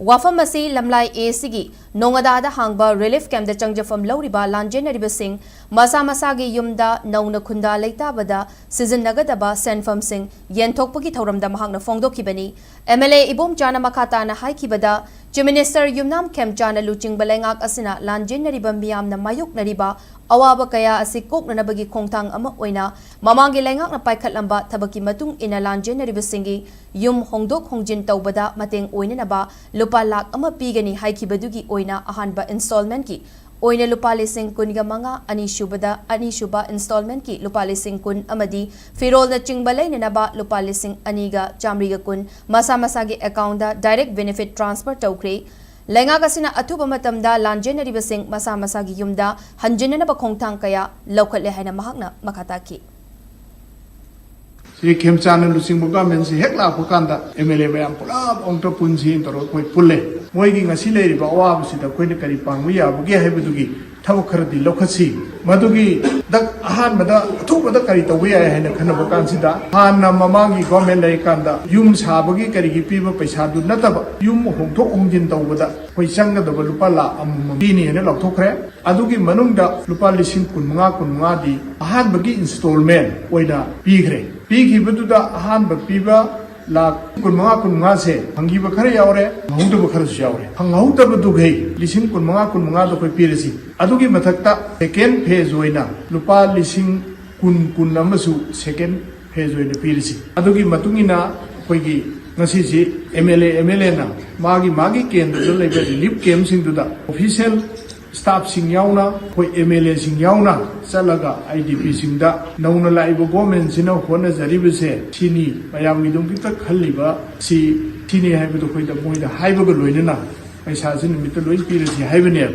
ꯋꯥꯐꯝ ꯑꯁꯤ ꯂꯝꯂꯥꯏ A C ꯒꯤ ꯅꯣꯉꯥꯗꯥꯗ ꯍꯥꯡꯕ relief camp ꯇ ꯆꯪꯖꯐꯝ ꯂꯧꯔꯤꯕ ꯂꯥꯟꯖꯦꯟꯅꯔꯤꯕꯁꯤꯡ ꯃꯁꯥ ꯃꯁꯥꯒꯤ ꯌꯨꯝꯗ ꯅꯧꯅ ꯈꯨꯟꯗꯥ ꯂꯩꯇꯥꯕꯗ ꯁꯤꯖꯤꯟꯅꯒꯗꯕ ꯁꯦꯟꯐꯝꯁꯤꯡ ꯌꯦꯟꯊꯣꯛꯄꯒꯤ ꯊꯧꯔꯝꯗ ꯃꯍꯥꯛꯅ ꯐꯣꯡꯗꯣꯛꯈꯤꯕꯅꯤ꯫ M L A ꯏꯕꯣꯝꯆꯥꯅ ꯃꯈꯥ ꯇꯥꯅ ꯍꯥꯏꯈꯤꯕꯗ, Chief Minister ꯌꯨꯝꯅꯥꯝ ꯈꯦꯝꯆꯥꯟꯅ ꯂꯨꯆꯤꯡꯕ ꯂꯩꯉꯥꯛ ꯑꯁꯤꯅ ꯂꯥꯟꯖꯦꯟꯅꯔꯤꯕ ꯃꯤꯌꯥꯝꯅ ꯃꯥꯌꯣꯛꯅꯔꯤꯕ ꯑꯋꯥꯕ ꯀꯌꯥ ꯑꯁꯤ ꯀꯣꯛꯅꯅꯕꯒꯤ ꯈꯣꯡꯊꯥꯡ ꯑꯃ ꯑꯣꯏꯅ ꯃꯃꯥꯡꯒꯤ ꯂꯩꯉꯥꯛꯅ ꯄꯥꯏꯈꯠꯂꯝꯕ ꯊꯕꯛꯀꯤ ꯃꯇꯨꯡ ꯏꯟꯅ ꯂꯥꯟꯖꯦꯟꯅꯔꯤꯕꯁꯤꯡꯒꯤ ꯌꯨꯝ ꯍꯣꯡꯗꯣꯛ ꯍꯣꯡꯖꯤꯟ ꯇꯧꯕꯗ ꯃꯇꯦꯡ ꯑꯣꯏꯅꯅꯕ ꯂꯨꯄꯥ ꯂꯥꯈ ꯑꯃ ꯄꯤꯒꯅꯤ ꯍꯥꯏꯈꯤꯕꯗꯨꯒꯤ ꯑꯣꯏꯅ ꯑꯍꯥꯟꯕ installment ꯀꯤ ꯑꯣꯏꯅ ꯂꯨꯄꯥ ꯂꯤꯁꯤꯡ ꯀꯨꯟꯒ ꯃꯉꯥ, ꯑꯅꯤꯁꯨꯕꯗ, ꯑꯅꯤꯁꯨꯕ installment ꯀꯤ ꯂꯨꯄꯥ ꯂꯤꯁꯤꯡ ꯀꯨꯟ ꯑꯃꯗꯤ ꯐꯤꯔꯣꯜꯅꯆꯤꯡꯕ ꯂꯩꯅꯅꯕ ꯂꯨꯄꯥ ꯂꯤꯁꯤꯡ ꯑꯅꯤꯒ ꯆꯥꯃꯔꯤꯒ ꯀꯨꯟ ꯃꯁꯥ ꯃꯁꯥꯒꯤ account ꯗ direct benefit transfer ꯇꯧꯈ꯭ꯔꯦ꯫ ꯂꯩꯉꯥꯛ ꯑꯁꯤꯅ ꯑꯊꯨꯕ ꯃꯇꯝꯗ ꯂꯥꯟꯖꯦꯟꯅꯔꯤꯕꯁꯤꯡ ꯃꯁꯥ ꯃꯁꯥꯒꯤ ꯌꯨꯝꯗ ꯍꯟꯖꯤꯟꯅꯅꯕ ꯈꯣꯡꯊꯥꯡ ꯀꯌꯥ ꯂꯧꯈꯠꯂꯦ ꯍꯥꯏꯅ ꯃꯍꯥꯛꯅ ꯃꯈꯥ ꯇꯥꯈꯤ꯫ ꯁꯤ ꯈꯦꯝꯆꯥꯟꯅ ꯂꯨꯆꯤꯡꯕ government ꯁꯤ ꯍꯦꯛ ꯂꯥꯛꯄ ꯀꯥꯟꯗ M L A ꯃꯌꯥꯝ ꯄꯨꯂꯞ ꯑꯃꯨꯛꯇ ꯄꯨꯟꯁꯤ ꯇꯧꯔꯒ ꯑꯩꯈꯣꯏ ꯄꯨꯜꯂꯦ꯫ ꯃꯣꯏꯒꯤ ꯉꯁꯤ ꯂꯩꯔꯤꯕ ꯑꯋꯥꯕꯁꯤꯗ ꯑꯩꯈꯣꯏꯅ ꯀꯔꯤ ꯄꯥꯡꯕ ꯌꯥꯕꯒꯦ ꯍꯥꯏꯕꯗꯨꯒꯤ ꯊꯕꯛ ꯈꯔꯗꯤ ꯂꯧꯈꯠꯁꯤ꯫ ꯃꯗꯨꯒꯤ ꯗꯛ ꯑꯍꯥꯟꯕꯗ ꯑꯊꯨꯕꯗ ꯀꯔꯤ ꯇꯧꯕ ꯌꯥꯏ ꯍꯥꯏꯅ ꯈꯟꯅꯕ ꯀꯥꯟꯁꯤꯗ, ꯍꯥꯟꯅ ꯃꯃꯥꯡꯒꯤ ꯒꯣꯔꯃꯦꯟ ꯂꯩꯔꯤꯀꯥꯟꯗ ꯌꯨꯝ ꯁꯥꯕꯒꯤ ꯀꯔꯤꯒꯤ ꯄꯤꯕ ꯄꯩꯁꯥꯗꯨ ꯅꯠꯇꯕ, ꯌꯨꯝ ꯍꯣꯡꯊꯣꯛ ꯍꯣꯡꯖꯤꯟ ꯇꯧꯕꯗ ꯑꯩꯈꯣꯏ ꯆꯪꯒꯗꯕ ꯂꯨꯄꯥ ꯂꯥꯈ ꯑꯃꯃꯝ ꯄꯤꯅꯤ ꯍꯥꯏꯅ ꯂꯥꯎꯊꯣꯛꯈ꯭ꯔꯦ꯫ ꯑꯗꯨꯒꯤ ꯃꯅꯨꯡꯗ ꯂꯨꯄꯥ ꯂꯤꯁꯤꯡ ꯀꯨꯟꯃꯉꯥ, ꯀꯨꯟꯃꯉꯥꯗꯤ ꯑꯍꯥꯟꯕꯒꯤ ꯏꯟꯁꯇꯣꯜꯃꯦꯟ ꯑꯣꯏꯅ ꯄꯤꯈ꯭ꯔꯦ꯫ ꯄꯤꯈꯤꯕꯗꯨꯗ ꯑꯍꯥꯟꯕ ꯄꯤꯕ ꯂꯥꯈ ꯀꯨꯟꯃꯉꯥ, ꯀꯨꯟꯃꯉꯥꯁꯦ ꯐꯪꯈꯤꯕ ꯈꯔ ꯌꯥꯎꯔꯦ, ꯐꯪꯍꯧꯗꯕ ꯈꯔꯁꯨ ꯌꯥꯎꯔꯦ꯫ ꯐꯪꯍꯧꯗꯕꯗꯨꯈꯩ ꯂꯤꯁꯤꯡ ꯀꯨꯟꯃꯉꯥ, ꯀꯨꯟꯃꯉꯥꯗꯣ ꯑꯩꯈꯣꯏ ꯄꯤꯔꯁꯤ꯫ ꯑꯗꯨꯒꯤ ꯃꯊꯛꯇ ꯁꯦꯀꯦꯟ ꯐꯦꯖ ꯑꯣꯏꯅ ꯂꯨꯄꯥ ꯂꯤꯁꯤꯡ ꯀꯨꯟ, ꯀꯨꯟ ꯑꯃꯁꯨ ꯁꯦꯀꯦꯟ ꯐꯦꯖ ꯑꯣꯏꯅ ꯄꯤꯔꯁꯤ꯫ ꯑꯗꯨꯒꯤ ꯃꯇꯨꯡ ꯏꯟꯅ ꯑꯩꯈꯣꯏꯒꯤ ꯉꯁꯤꯁꯤ ꯑꯦꯝ ꯑꯦꯜ ꯑꯦ, ꯑꯦꯝ ꯑꯦꯜ ꯑꯦꯅ ꯃꯥꯒꯤ ꯃꯥꯒꯤ ꯀꯦꯟꯗ꯭ꯔꯗ ꯂꯩꯕ ꯔꯤꯂꯤꯐ ꯀꯦꯝꯞꯁꯤꯡꯗꯨꯗ ꯑꯣꯐꯤꯁꯤꯌꯦꯜ ꯁ꯭ꯇꯥꯐꯁꯤꯡ ꯌꯥꯎꯅ, ꯑꯩꯈꯣꯏ ꯑꯦꯝ ꯑꯦꯜ ꯑꯦꯁꯤꯡ ꯌꯥꯎꯅ ꯆꯠꯂꯒ ꯑꯥꯏ ꯗꯤ ꯄꯤꯁꯤꯡꯗ ꯅꯧꯅ ꯂꯥꯛꯏꯕ ꯒꯣꯔꯃꯦꯟꯁꯤꯅ ꯍꯣꯠꯅꯖꯔꯤꯕꯁꯦ ꯁꯤꯅꯤ, ꯃꯌꯥꯝꯒꯤꯗꯃꯛꯇ ꯈꯜꯂꯤꯕ ꯁꯤ ꯁꯤꯅꯤ ꯍꯥꯏꯕꯗꯨ ꯑꯩꯈꯣꯏꯗ, ꯃꯣꯏꯗ ꯍꯥꯏꯕꯒ ꯂꯣꯏꯅꯅ ꯄꯩꯁꯥꯁꯤ ꯅꯨꯃꯤꯠꯇ ꯂꯣꯏ ꯄꯤꯔꯁꯤ ꯍꯥꯏꯕꯅꯦꯕ꯫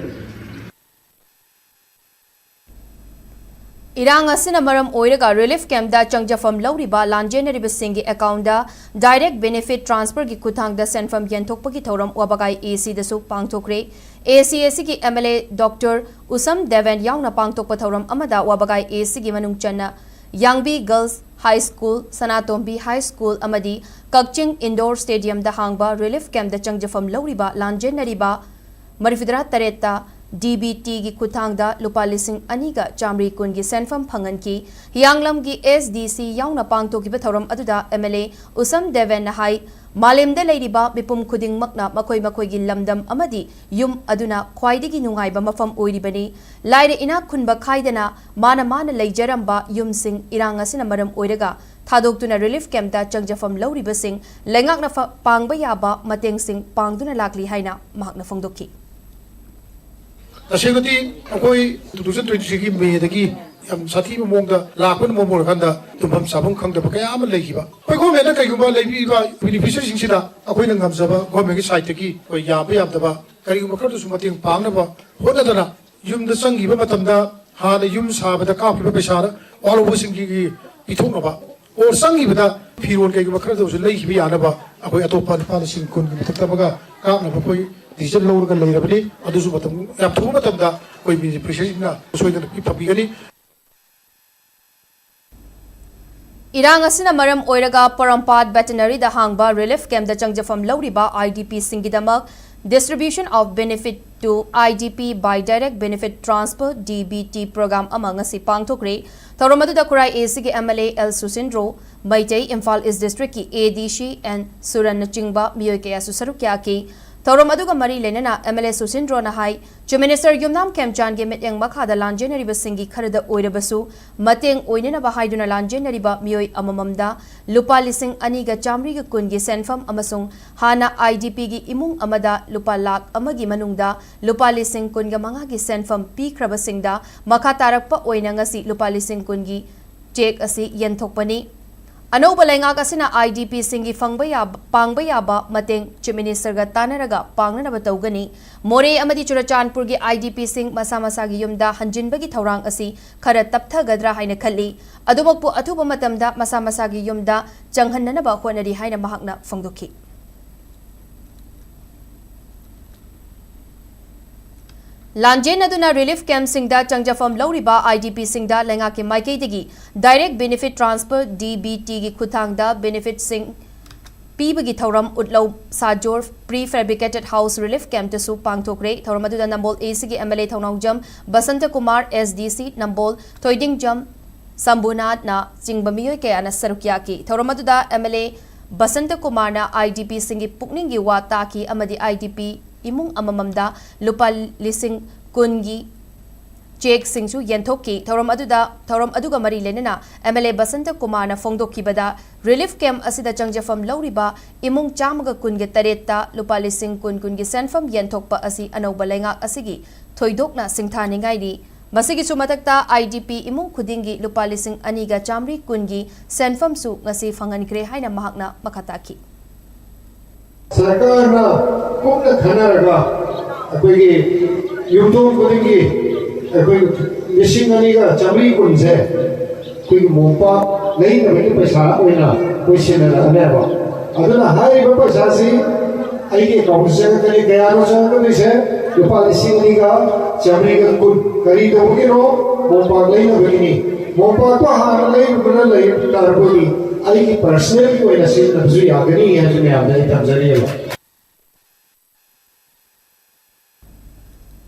ꯏꯔꯥꯡ ꯑꯁꯤꯅ ꯃꯔꯝ ꯑꯣꯏꯔꯒ ꯔꯤꯂꯤꯐ ꯀꯦꯝꯞꯇ ꯆꯪꯖꯐꯝ ꯂꯧꯔꯤꯕ ꯂꯥꯟꯖꯦꯟꯅꯔꯤꯕꯁꯤꯡꯒꯤ ꯑꯦꯀꯥꯎꯟꯗ ꯗꯥꯏꯔꯦꯛ ꯕꯦꯅꯤꯐꯤꯠ ꯇ꯭ꯔꯥꯟꯁꯐꯔꯒꯤ ꯈꯨꯠꯊꯥꯡꯗ ꯁꯦꯟꯐꯝ ꯌꯦꯟꯊꯣꯛꯄꯒꯤ ꯊꯧꯔꯝ ꯋꯥꯕꯒꯥꯏ ꯑꯦ ꯁꯤꯗꯁꯨ ꯄꯥꯡꯊꯣꯛꯈ꯭ꯔꯦ꯫ ꯑꯦ ꯁꯤ ꯑꯦ ꯁꯤꯒꯤ ꯑꯦꯝ ꯑꯦꯜ ꯑꯦ ꯗꯣꯛꯇꯔ ꯎꯁꯝ ꯗꯦꯕꯦꯟ ꯌꯥꯎꯅ ꯄꯥꯡꯊꯣꯛꯄ ꯊꯧꯔꯝ ꯑꯃꯗ ꯋꯥꯕꯒꯥꯏ ꯑꯦ ꯁꯤꯒꯤ ꯃꯅꯨꯡ ꯆꯟꯅ ꯌꯥꯡꯕꯤ ꯒꯔꯜꯁ ꯍꯥꯏ ꯁ꯭ꯀꯨꯜ, ꯁꯅꯥꯇꯣꯝꯕꯤ ꯍꯥꯏ ꯁ꯭ꯀꯨꯜ ꯑꯃꯗꯤ ꯀꯛꯆꯤꯡ ꯏꯟꯗꯣꯔ ꯁ꯭ꯇꯦꯗꯤꯌꯝꯗ ꯍꯥꯡꯕ ꯔꯤꯂꯤꯐ ꯀꯦꯝꯞꯇ ꯆꯪꯖꯐꯝ ꯂꯧꯔꯤꯕ ꯂꯥꯟꯖꯦꯟꯅꯔꯤꯕ ꯃꯔꯤꯐꯨꯇꯔꯥ ꯇꯔꯦꯠꯇ ꯗꯤ ꯕꯤ ꯇꯤꯒꯤ ꯈꯨꯠꯊꯥꯡꯗ ꯂꯨꯄꯥ ꯂꯤꯁꯤꯡ ꯑꯅꯤꯒ ꯆꯥꯃꯔꯤ ꯀꯨꯟꯒꯤ ꯁꯦꯟꯐꯝ ꯐꯪꯍꯟꯈꯤ꯫ ꯍꯤꯌꯥꯡꯂꯝꯒꯤ ꯑꯦꯁ ꯗꯤ ꯁꯤ ꯌꯥꯎꯅ ꯄꯥꯡꯊꯣꯛꯈꯤꯕ ꯊꯧꯔꯝ ꯑꯗꯨꯗ ꯑꯦꯝ ꯑꯦꯜ ꯑꯦ ꯎꯁꯝ ꯗꯦꯕꯦꯟꯅ ꯍꯥꯏ, ꯃꯥꯂꯦꯝꯗ ꯂꯩꯔꯤꯕ ꯃꯤꯄꯨꯝ ꯈꯨꯗꯤꯡꯃꯛꯅ ꯃꯈꯣꯏ ꯃꯈꯣꯏꯒꯤ ꯂꯝꯗꯝ ꯑꯃꯗꯤ ꯌꯨꯝ ꯑꯗꯨꯅ ꯈ꯭ꯋꯥꯏꯗꯒꯤ ꯅꯨꯡꯉꯥꯏꯕ ꯃꯐꯝ ꯑꯣꯏꯔꯤꯕꯅꯤ꯫ ꯂꯥꯏꯔ ꯏꯅꯥꯛ ꯈꯨꯟꯕ ꯈꯥꯏꯗꯅ ꯃꯥꯅ ꯃꯥꯅ ꯂꯩꯖꯔꯝꯕ ꯌꯨꯝꯁꯤꯡ ꯏꯔꯥꯡ ꯑꯁꯤꯅ ꯃꯔꯝ ꯑꯣꯏꯔꯒ ꯊꯥꯗꯣꯛꯇꯨꯅ ꯔꯤꯂꯤꯐ ꯀꯦꯝꯞꯇ ꯆꯪꯖꯐꯝ ꯂꯧꯔꯤꯕꯁꯤꯡ ꯂꯩꯉꯥꯛꯅ ꯐ-, ꯄꯥꯡꯕ ꯌꯥꯕ ꯃꯇꯦꯡꯁꯤꯡ ꯄꯥꯡꯗꯨꯅ ꯂꯥꯛꯂꯤ ꯍꯥꯏꯅ ꯃꯍꯥꯛꯅ ꯐꯣꯡꯗꯣꯛꯈꯤ꯫ ꯇꯁꯦꯡꯅꯗꯤ ꯑꯩꯈꯣꯏ ꯇꯨ ꯊꯥꯎꯖꯟ ꯇ꯭ꯋꯦꯟꯇꯤ ꯊ꯭ꯔꯤꯒꯤ ꯃꯦꯗꯒꯤ ꯌꯥꯝ ꯁꯥꯊꯤꯕ ꯃꯑꯣꯡꯗ ꯂꯥꯛꯄꯅ ꯃꯔꯝ ꯑꯣꯏꯔꯀꯥꯟꯗ ꯇꯨꯝꯐꯝ ꯆꯥꯐꯝ ꯈꯪꯗꯕ ꯀꯌꯥ ꯑꯃ ꯂꯩꯈꯤꯕ꯫ ꯑꯩꯈꯣꯏ ꯒꯣꯔꯃꯦꯟꯅ ꯀꯩꯒꯨꯝꯕ ꯂꯩꯕꯤꯔꯤꯕ ꯕꯦꯅꯤꯐꯤꯁꯔꯤꯁꯤꯡꯁꯤꯗ ꯑꯩꯈꯣꯏꯅ ꯉꯝꯖꯕ ꯒꯣꯔꯃꯦꯟꯒꯤ ꯁꯥꯏꯠꯇꯒꯤ ꯑꯩꯈꯣꯏ ꯌꯥꯝꯕ ꯌꯥꯝꯗꯕ ꯀꯔꯤꯒꯨꯝꯕ ꯈꯔꯗꯁꯨ ꯃꯇꯦꯡ ꯄꯥꯡꯅꯕ ꯍꯣꯠꯅꯗꯅ ꯌꯨꯝꯗ ꯆꯪꯈꯤꯕ ꯃꯇꯝꯗ ꯍꯥꯟꯅ ꯌꯨꯝ ꯁꯥꯕꯗ ꯀꯥꯞꯈꯤꯕ ꯄꯩꯁꯥ ꯋꯥꯍꯧꯕꯁꯤꯡꯒꯤ ꯄꯤꯊꯣꯛꯅꯕ ꯑꯣꯔ ꯆꯪꯈꯤꯕꯗ ꯐꯤꯔꯣꯜ ꯀꯩꯒꯨꯝꯕ ꯈꯔꯗ ꯑꯣꯏꯔꯁꯨ ꯂꯩꯈꯤꯕ ꯌꯥꯅꯕ ꯑꯩꯈꯣꯏ ꯑꯇꯣꯞꯄ ꯂꯨꯄꯥ ꯂꯤꯁꯤꯡ ꯀꯨꯟꯒꯤ ꯃꯊꯛꯇ ꯑꯃꯒ ꯀꯥꯞꯅꯕ ꯑꯩꯈꯣꯏ ꯗꯤꯁꯤꯖꯟ ꯂꯧꯔꯒ ꯂꯩꯔꯕꯅꯤ꯫ ꯑꯗꯨꯁꯨ ꯃꯇꯝ ꯌꯥꯝ ꯊꯨꯕ ꯃꯇꯝꯗ ꯑꯩꯈꯣꯏ ꯃꯤꯅꯤꯁꯇꯔꯁꯤꯡꯅ ꯁꯣꯏꯗꯅ ꯄꯤ-, ꯐꯪꯕꯤꯒꯅꯤ꯫ ꯏꯔꯥꯡ ꯑꯁꯤꯅ ꯃꯔꯝ ꯑꯣꯏꯔꯒ ꯄꯣꯔꯣꯝꯄꯥꯠ ꯚꯦꯇꯤꯅꯔꯤꯗ ꯍꯥꯡꯕ ꯔꯤꯂꯤꯐ ꯀꯦꯝꯞꯇ ꯆꯪꯖꯐꯝ ꯂꯧꯔꯤꯕ IDPꯁꯤꯡꯒꯤꯗꯃꯛ Distribution of Benefit to IDP by Direct Benefit Transfer, DBT, program ꯑꯃ ꯉꯁꯤ ꯄꯥꯡꯊꯣꯛꯈ꯭ꯔꯦ꯫ ꯊꯧꯔꯝ ꯑꯗꯨꯗ ꯈꯨꯔꯥꯏ ACꯒꯤ MLA ꯑꯦꯜ ꯁꯨꯁꯤꯟꯗ꯭ꯔꯣ ꯃꯩꯇꯩ, ꯏꯝꯐꯥꯜ ꯏꯁ ꯗꯤꯁꯇ꯭ꯔꯤꯛꯀꯤ ADC ꯑꯦꯟ ꯁꯨꯔꯟꯅꯆꯤꯡꯕ ꯃꯤꯑꯣꯏ ꯀꯌꯥꯁꯨ ꯁꯔꯨꯛ ꯌꯥꯈꯤ꯫ ꯊꯧꯔꯝ ꯑꯗꯨꯒ ꯃꯔꯤ ꯂꯩꯅꯅ MLA ꯁꯨꯁꯤꯟꯗ꯭ꯔꯣꯅ ꯍꯥꯏ, Chief Minister ꯌꯨꯝꯅꯥꯝ ꯈꯦꯝꯆꯥꯟꯒꯤ ꯃꯤꯠꯌꯦꯡ ꯃꯈꯥꯗ ꯂꯥꯟꯖꯦꯟꯅꯔꯤꯕꯁꯤꯡꯒꯤ ꯈꯔꯗ ꯑꯣꯏꯔꯕꯁꯨ ꯃꯇꯦꯡ ꯑꯣꯏꯅꯅꯕ ꯍꯥꯏꯗꯨꯅ ꯂꯥꯟꯖꯦꯟꯅꯔꯤꯕ ꯃꯤꯑꯣꯏ ꯑꯃꯃꯝꯗ ꯂꯨꯄꯥ ꯂꯤꯁꯤꯡ ꯑꯅꯤꯒ ꯆꯥꯃꯔꯤꯒ ꯀꯨꯟꯒꯤ ꯁꯦꯟꯐꯝ ꯑꯃꯁꯨꯡ ꯍꯥꯟꯅ IDPꯒꯤ ꯏꯃꯨꯡ ꯑꯃꯗ ꯂꯨꯄꯥ ꯂꯥꯈ ꯑꯃꯒꯤ ꯃꯅꯨꯡꯗ ꯂꯨꯄꯥ ꯂꯤꯁꯤꯡ ꯀꯨꯟꯒ ꯃꯉꯥꯒꯤ ꯁꯦꯟꯐꯝ ꯄꯤꯈ꯭ꯔꯕꯁꯤꯡꯗ ꯃꯈꯥ ꯇꯥꯔꯛꯄ ꯑꯣꯏꯅ ꯉꯁꯤ ꯂꯨꯄꯥ ꯂꯤꯁꯤꯡ ꯀꯨꯟꯒꯤ ꯆꯦꯛ ꯑꯁꯤ ꯌꯦꯟꯊꯣꯛꯄꯅꯤ꯫ ꯑꯅꯧꯕ ꯂꯩꯉꯥꯛ ꯑꯁꯤꯅ IDPꯁꯤꯡꯒꯤ ꯐꯪꯕ ꯌꯥꯕ, ꯄꯥꯡꯕ ꯌꯥꯕ ꯃꯇꯦꯡ Chief Ministerꯒ ꯇꯥꯟꯅꯔꯒ ꯄꯥꯡꯅꯅꯕ ꯇꯧꯒꯅꯤ꯫ ꯃꯣꯔꯦ ꯑꯃꯗꯤ ꯆꯨꯔꯆꯥꯟꯄꯨꯔꯒꯤ IDPꯁꯤꯡ ꯃꯁꯥ ꯃꯁꯥꯒꯤ ꯌꯨꯝꯗ ꯍꯟꯖꯤꯟꯕꯒꯤ ꯊꯧꯔꯥꯡ ꯑꯁꯤ ꯈꯔ ꯇꯞꯊꯒꯗ꯭ꯔꯥ ꯍꯥꯏꯅ ꯈꯜꯂꯤ꯫ ꯑꯗꯨꯃꯛꯄꯨ ꯑꯊꯨꯕ ꯃꯇꯝꯗ ꯃꯁꯥ ꯃꯁꯥꯒꯤ ꯌꯨꯝꯗ ꯆꯪꯍꯟꯅꯅꯕ ꯍꯣꯠꯅꯔꯤ ꯍꯥꯏꯅ ꯃꯍꯥꯛꯅ ꯐꯣꯡꯗꯣꯛꯈꯤ꯫ ꯂꯥꯟꯖꯦꯟꯅꯗꯨꯅ ꯔꯤꯂꯤꯐ ꯀꯦꯝꯞꯁꯤꯡꯗ ꯆꯪꯖꯐꯝ ꯂꯧꯔꯤꯕ IDPꯁꯤꯡꯗ ꯂꯩꯉꯥꯛꯀꯤ ꯃꯥꯏꯀꯩꯗꯒꯤ Direct Benefit Transfer, DBTꯒꯤ ꯈꯨꯠꯊꯥꯡꯗ ꯕꯦꯅꯤꯐꯤꯠꯁꯤꯡ ꯄꯤꯕꯒꯤ ꯊꯧꯔꯝ ꯎꯠꯂꯧ ꯁꯥꯖꯣꯔ Prefabricated House Relief Campꯇꯁꯨ ꯄꯥꯡꯊꯣꯛꯈ꯭ꯔꯦ꯫ ꯊꯧꯔꯝ ꯑꯗꯨꯗ ꯅꯝꯕꯣꯜ ACꯒꯤ MLA ꯊꯧꯅꯥꯎꯖꯝ ꯕꯁꯟꯇꯀꯨꯃꯥꯔ, SDC ꯅꯝꯕꯣꯜ ꯊꯣꯏꯗꯤꯡꯖꯝ ꯁꯝꯕꯨꯅꯥꯊꯅ ꯆꯤꯡꯕ ꯃꯤꯑꯣꯏ ꯀꯌꯥꯅ ꯁꯔꯨꯛ ꯌꯥꯈꯤ꯫ ꯊꯧꯔꯝ ꯑꯗꯨꯗ MLA ꯕꯁꯟꯇꯀꯨꯃꯥꯔꯅ IDPꯁꯤꯡꯒꯤ ꯄꯨꯛꯅꯤꯡꯒꯤ ꯋꯥ ꯇꯥꯈꯤ ꯑꯃꯗꯤ IDP ꯏꯃꯨꯡ ꯑꯃꯃꯝꯗ ꯂꯨꯄꯥ ꯂꯤꯁꯤꯡ ꯀꯨꯟꯒꯤ ꯆꯦꯛꯁꯤꯡꯁꯨ ꯌꯦꯟꯊꯣꯛꯈꯤ꯫ ꯊꯧꯔꯝ ꯑꯗꯨꯗ, ꯊꯧꯔꯝ ꯑꯗꯨꯒ ꯃꯔꯤ ꯂꯩꯅꯅ MLA ꯕꯁꯟꯇꯀꯨꯃꯥꯔꯅ ꯐꯣꯡꯗꯣꯛꯈꯤꯕꯗ, ꯔꯤꯂꯤꯐ ꯀꯦꯝꯞ ꯑꯁꯤꯗ ꯆꯪꯖꯐꯝ ꯂꯧꯔꯤꯕ ꯏꯃꯨꯡ ꯆꯥꯝꯃꯒ ꯀꯨꯟꯒ ꯇꯔꯦꯠꯇ ꯂꯨꯄꯥ ꯂꯤꯁꯤꯡ ꯀꯨꯟ ꯀꯨꯟꯒꯤ ꯁꯦꯟꯐꯝ ꯌꯦꯟꯊꯣꯛꯄ ꯑꯁꯤ ꯑꯅꯧꯕ ꯂꯩꯉꯥꯛ ꯑꯁꯤꯒꯤ ꯊꯣꯏꯗꯣꯛꯅ ꯁꯤꯡꯊꯥꯅꯤꯡꯉꯥꯏꯅꯤ꯫ ꯃꯁꯤꯒꯤꯁꯨ ꯃꯊꯛꯇ IDP ꯏꯃꯨꯡ ꯈꯨꯗꯤꯡꯒꯤ ꯂꯨꯄꯥ ꯂꯤꯁꯤꯡ ꯑꯅꯤꯒ ꯆꯥꯃꯔꯤ ꯀꯨꯟꯒꯤ ꯁꯦꯟꯐꯝꯁꯨ ꯉꯁꯤ ꯐꯪꯍꯟꯈ꯭ꯔꯦ ꯍꯥꯏꯅ ꯃꯍꯥꯛꯅ ꯃꯈꯥ ꯇꯥꯈꯤ꯫ ꯁꯔꯀꯥꯔꯅ ꯀꯨꯞꯅ ꯈꯟꯅꯔꯒ ꯑꯩꯈꯣꯏꯒꯤ ꯌꯨꯝꯊꯣꯡ ꯈꯨꯗꯤꯡꯒꯤ ꯑꯩꯈꯣꯏ ꯂꯤꯁꯤꯡ ꯑꯅꯤꯒ ꯆꯥꯃꯔꯤ ꯀꯨꯟꯁꯦ ꯑꯩꯈꯣꯏꯒꯤ ꯃꯣꯝꯄꯥꯛ ꯂꯩꯅꯕꯒꯤ ꯄꯩꯁꯥ ꯑꯣꯏꯅ ꯑꯩꯈꯣꯏ ꯁꯤꯖꯤꯟꯅꯔꯛꯑꯅꯦꯕ꯫ ꯑꯗꯨꯅ ꯍꯥꯏꯔꯤꯕ ꯄꯩꯁꯥꯁꯤ ꯑꯩꯒꯤ ꯑꯦꯀꯥꯎꯟꯗ ꯆꯪꯉꯛꯀꯅꯤ꯫ ꯀꯌꯥꯅꯣ ꯆꯪꯉꯛꯀꯗꯣꯏꯁꯦ? ꯂꯨꯄꯥ ꯂꯤꯁꯤꯡ ꯑꯅꯤꯒ ꯆꯥꯃꯔꯤꯒ ꯀꯨꯟ꯫ ꯀꯔꯤ ꯇꯧꯕꯒꯤꯅꯣ? ꯃꯣꯝꯄꯥꯛ ꯂꯩꯅꯕꯒꯤꯅꯤ꯫ ꯃꯣꯝꯄꯥꯛꯇꯣ ꯍꯥꯟꯅ ꯂꯩꯔꯨꯕꯅ ꯂꯩ ꯇꯥꯔꯕꯗꯤ ꯑꯩꯒꯤ ꯄꯔꯁꯅꯦꯜꯒꯤ ꯑꯣꯏꯅ ꯁꯤꯖꯤꯟꯅꯕꯁꯨ ꯌꯥꯒꯅꯤ ꯍꯥꯏꯕꯁꯤ ꯃꯌꯥꯝꯗ ꯑꯩ ꯊꯝꯖꯔꯤꯑꯕ꯫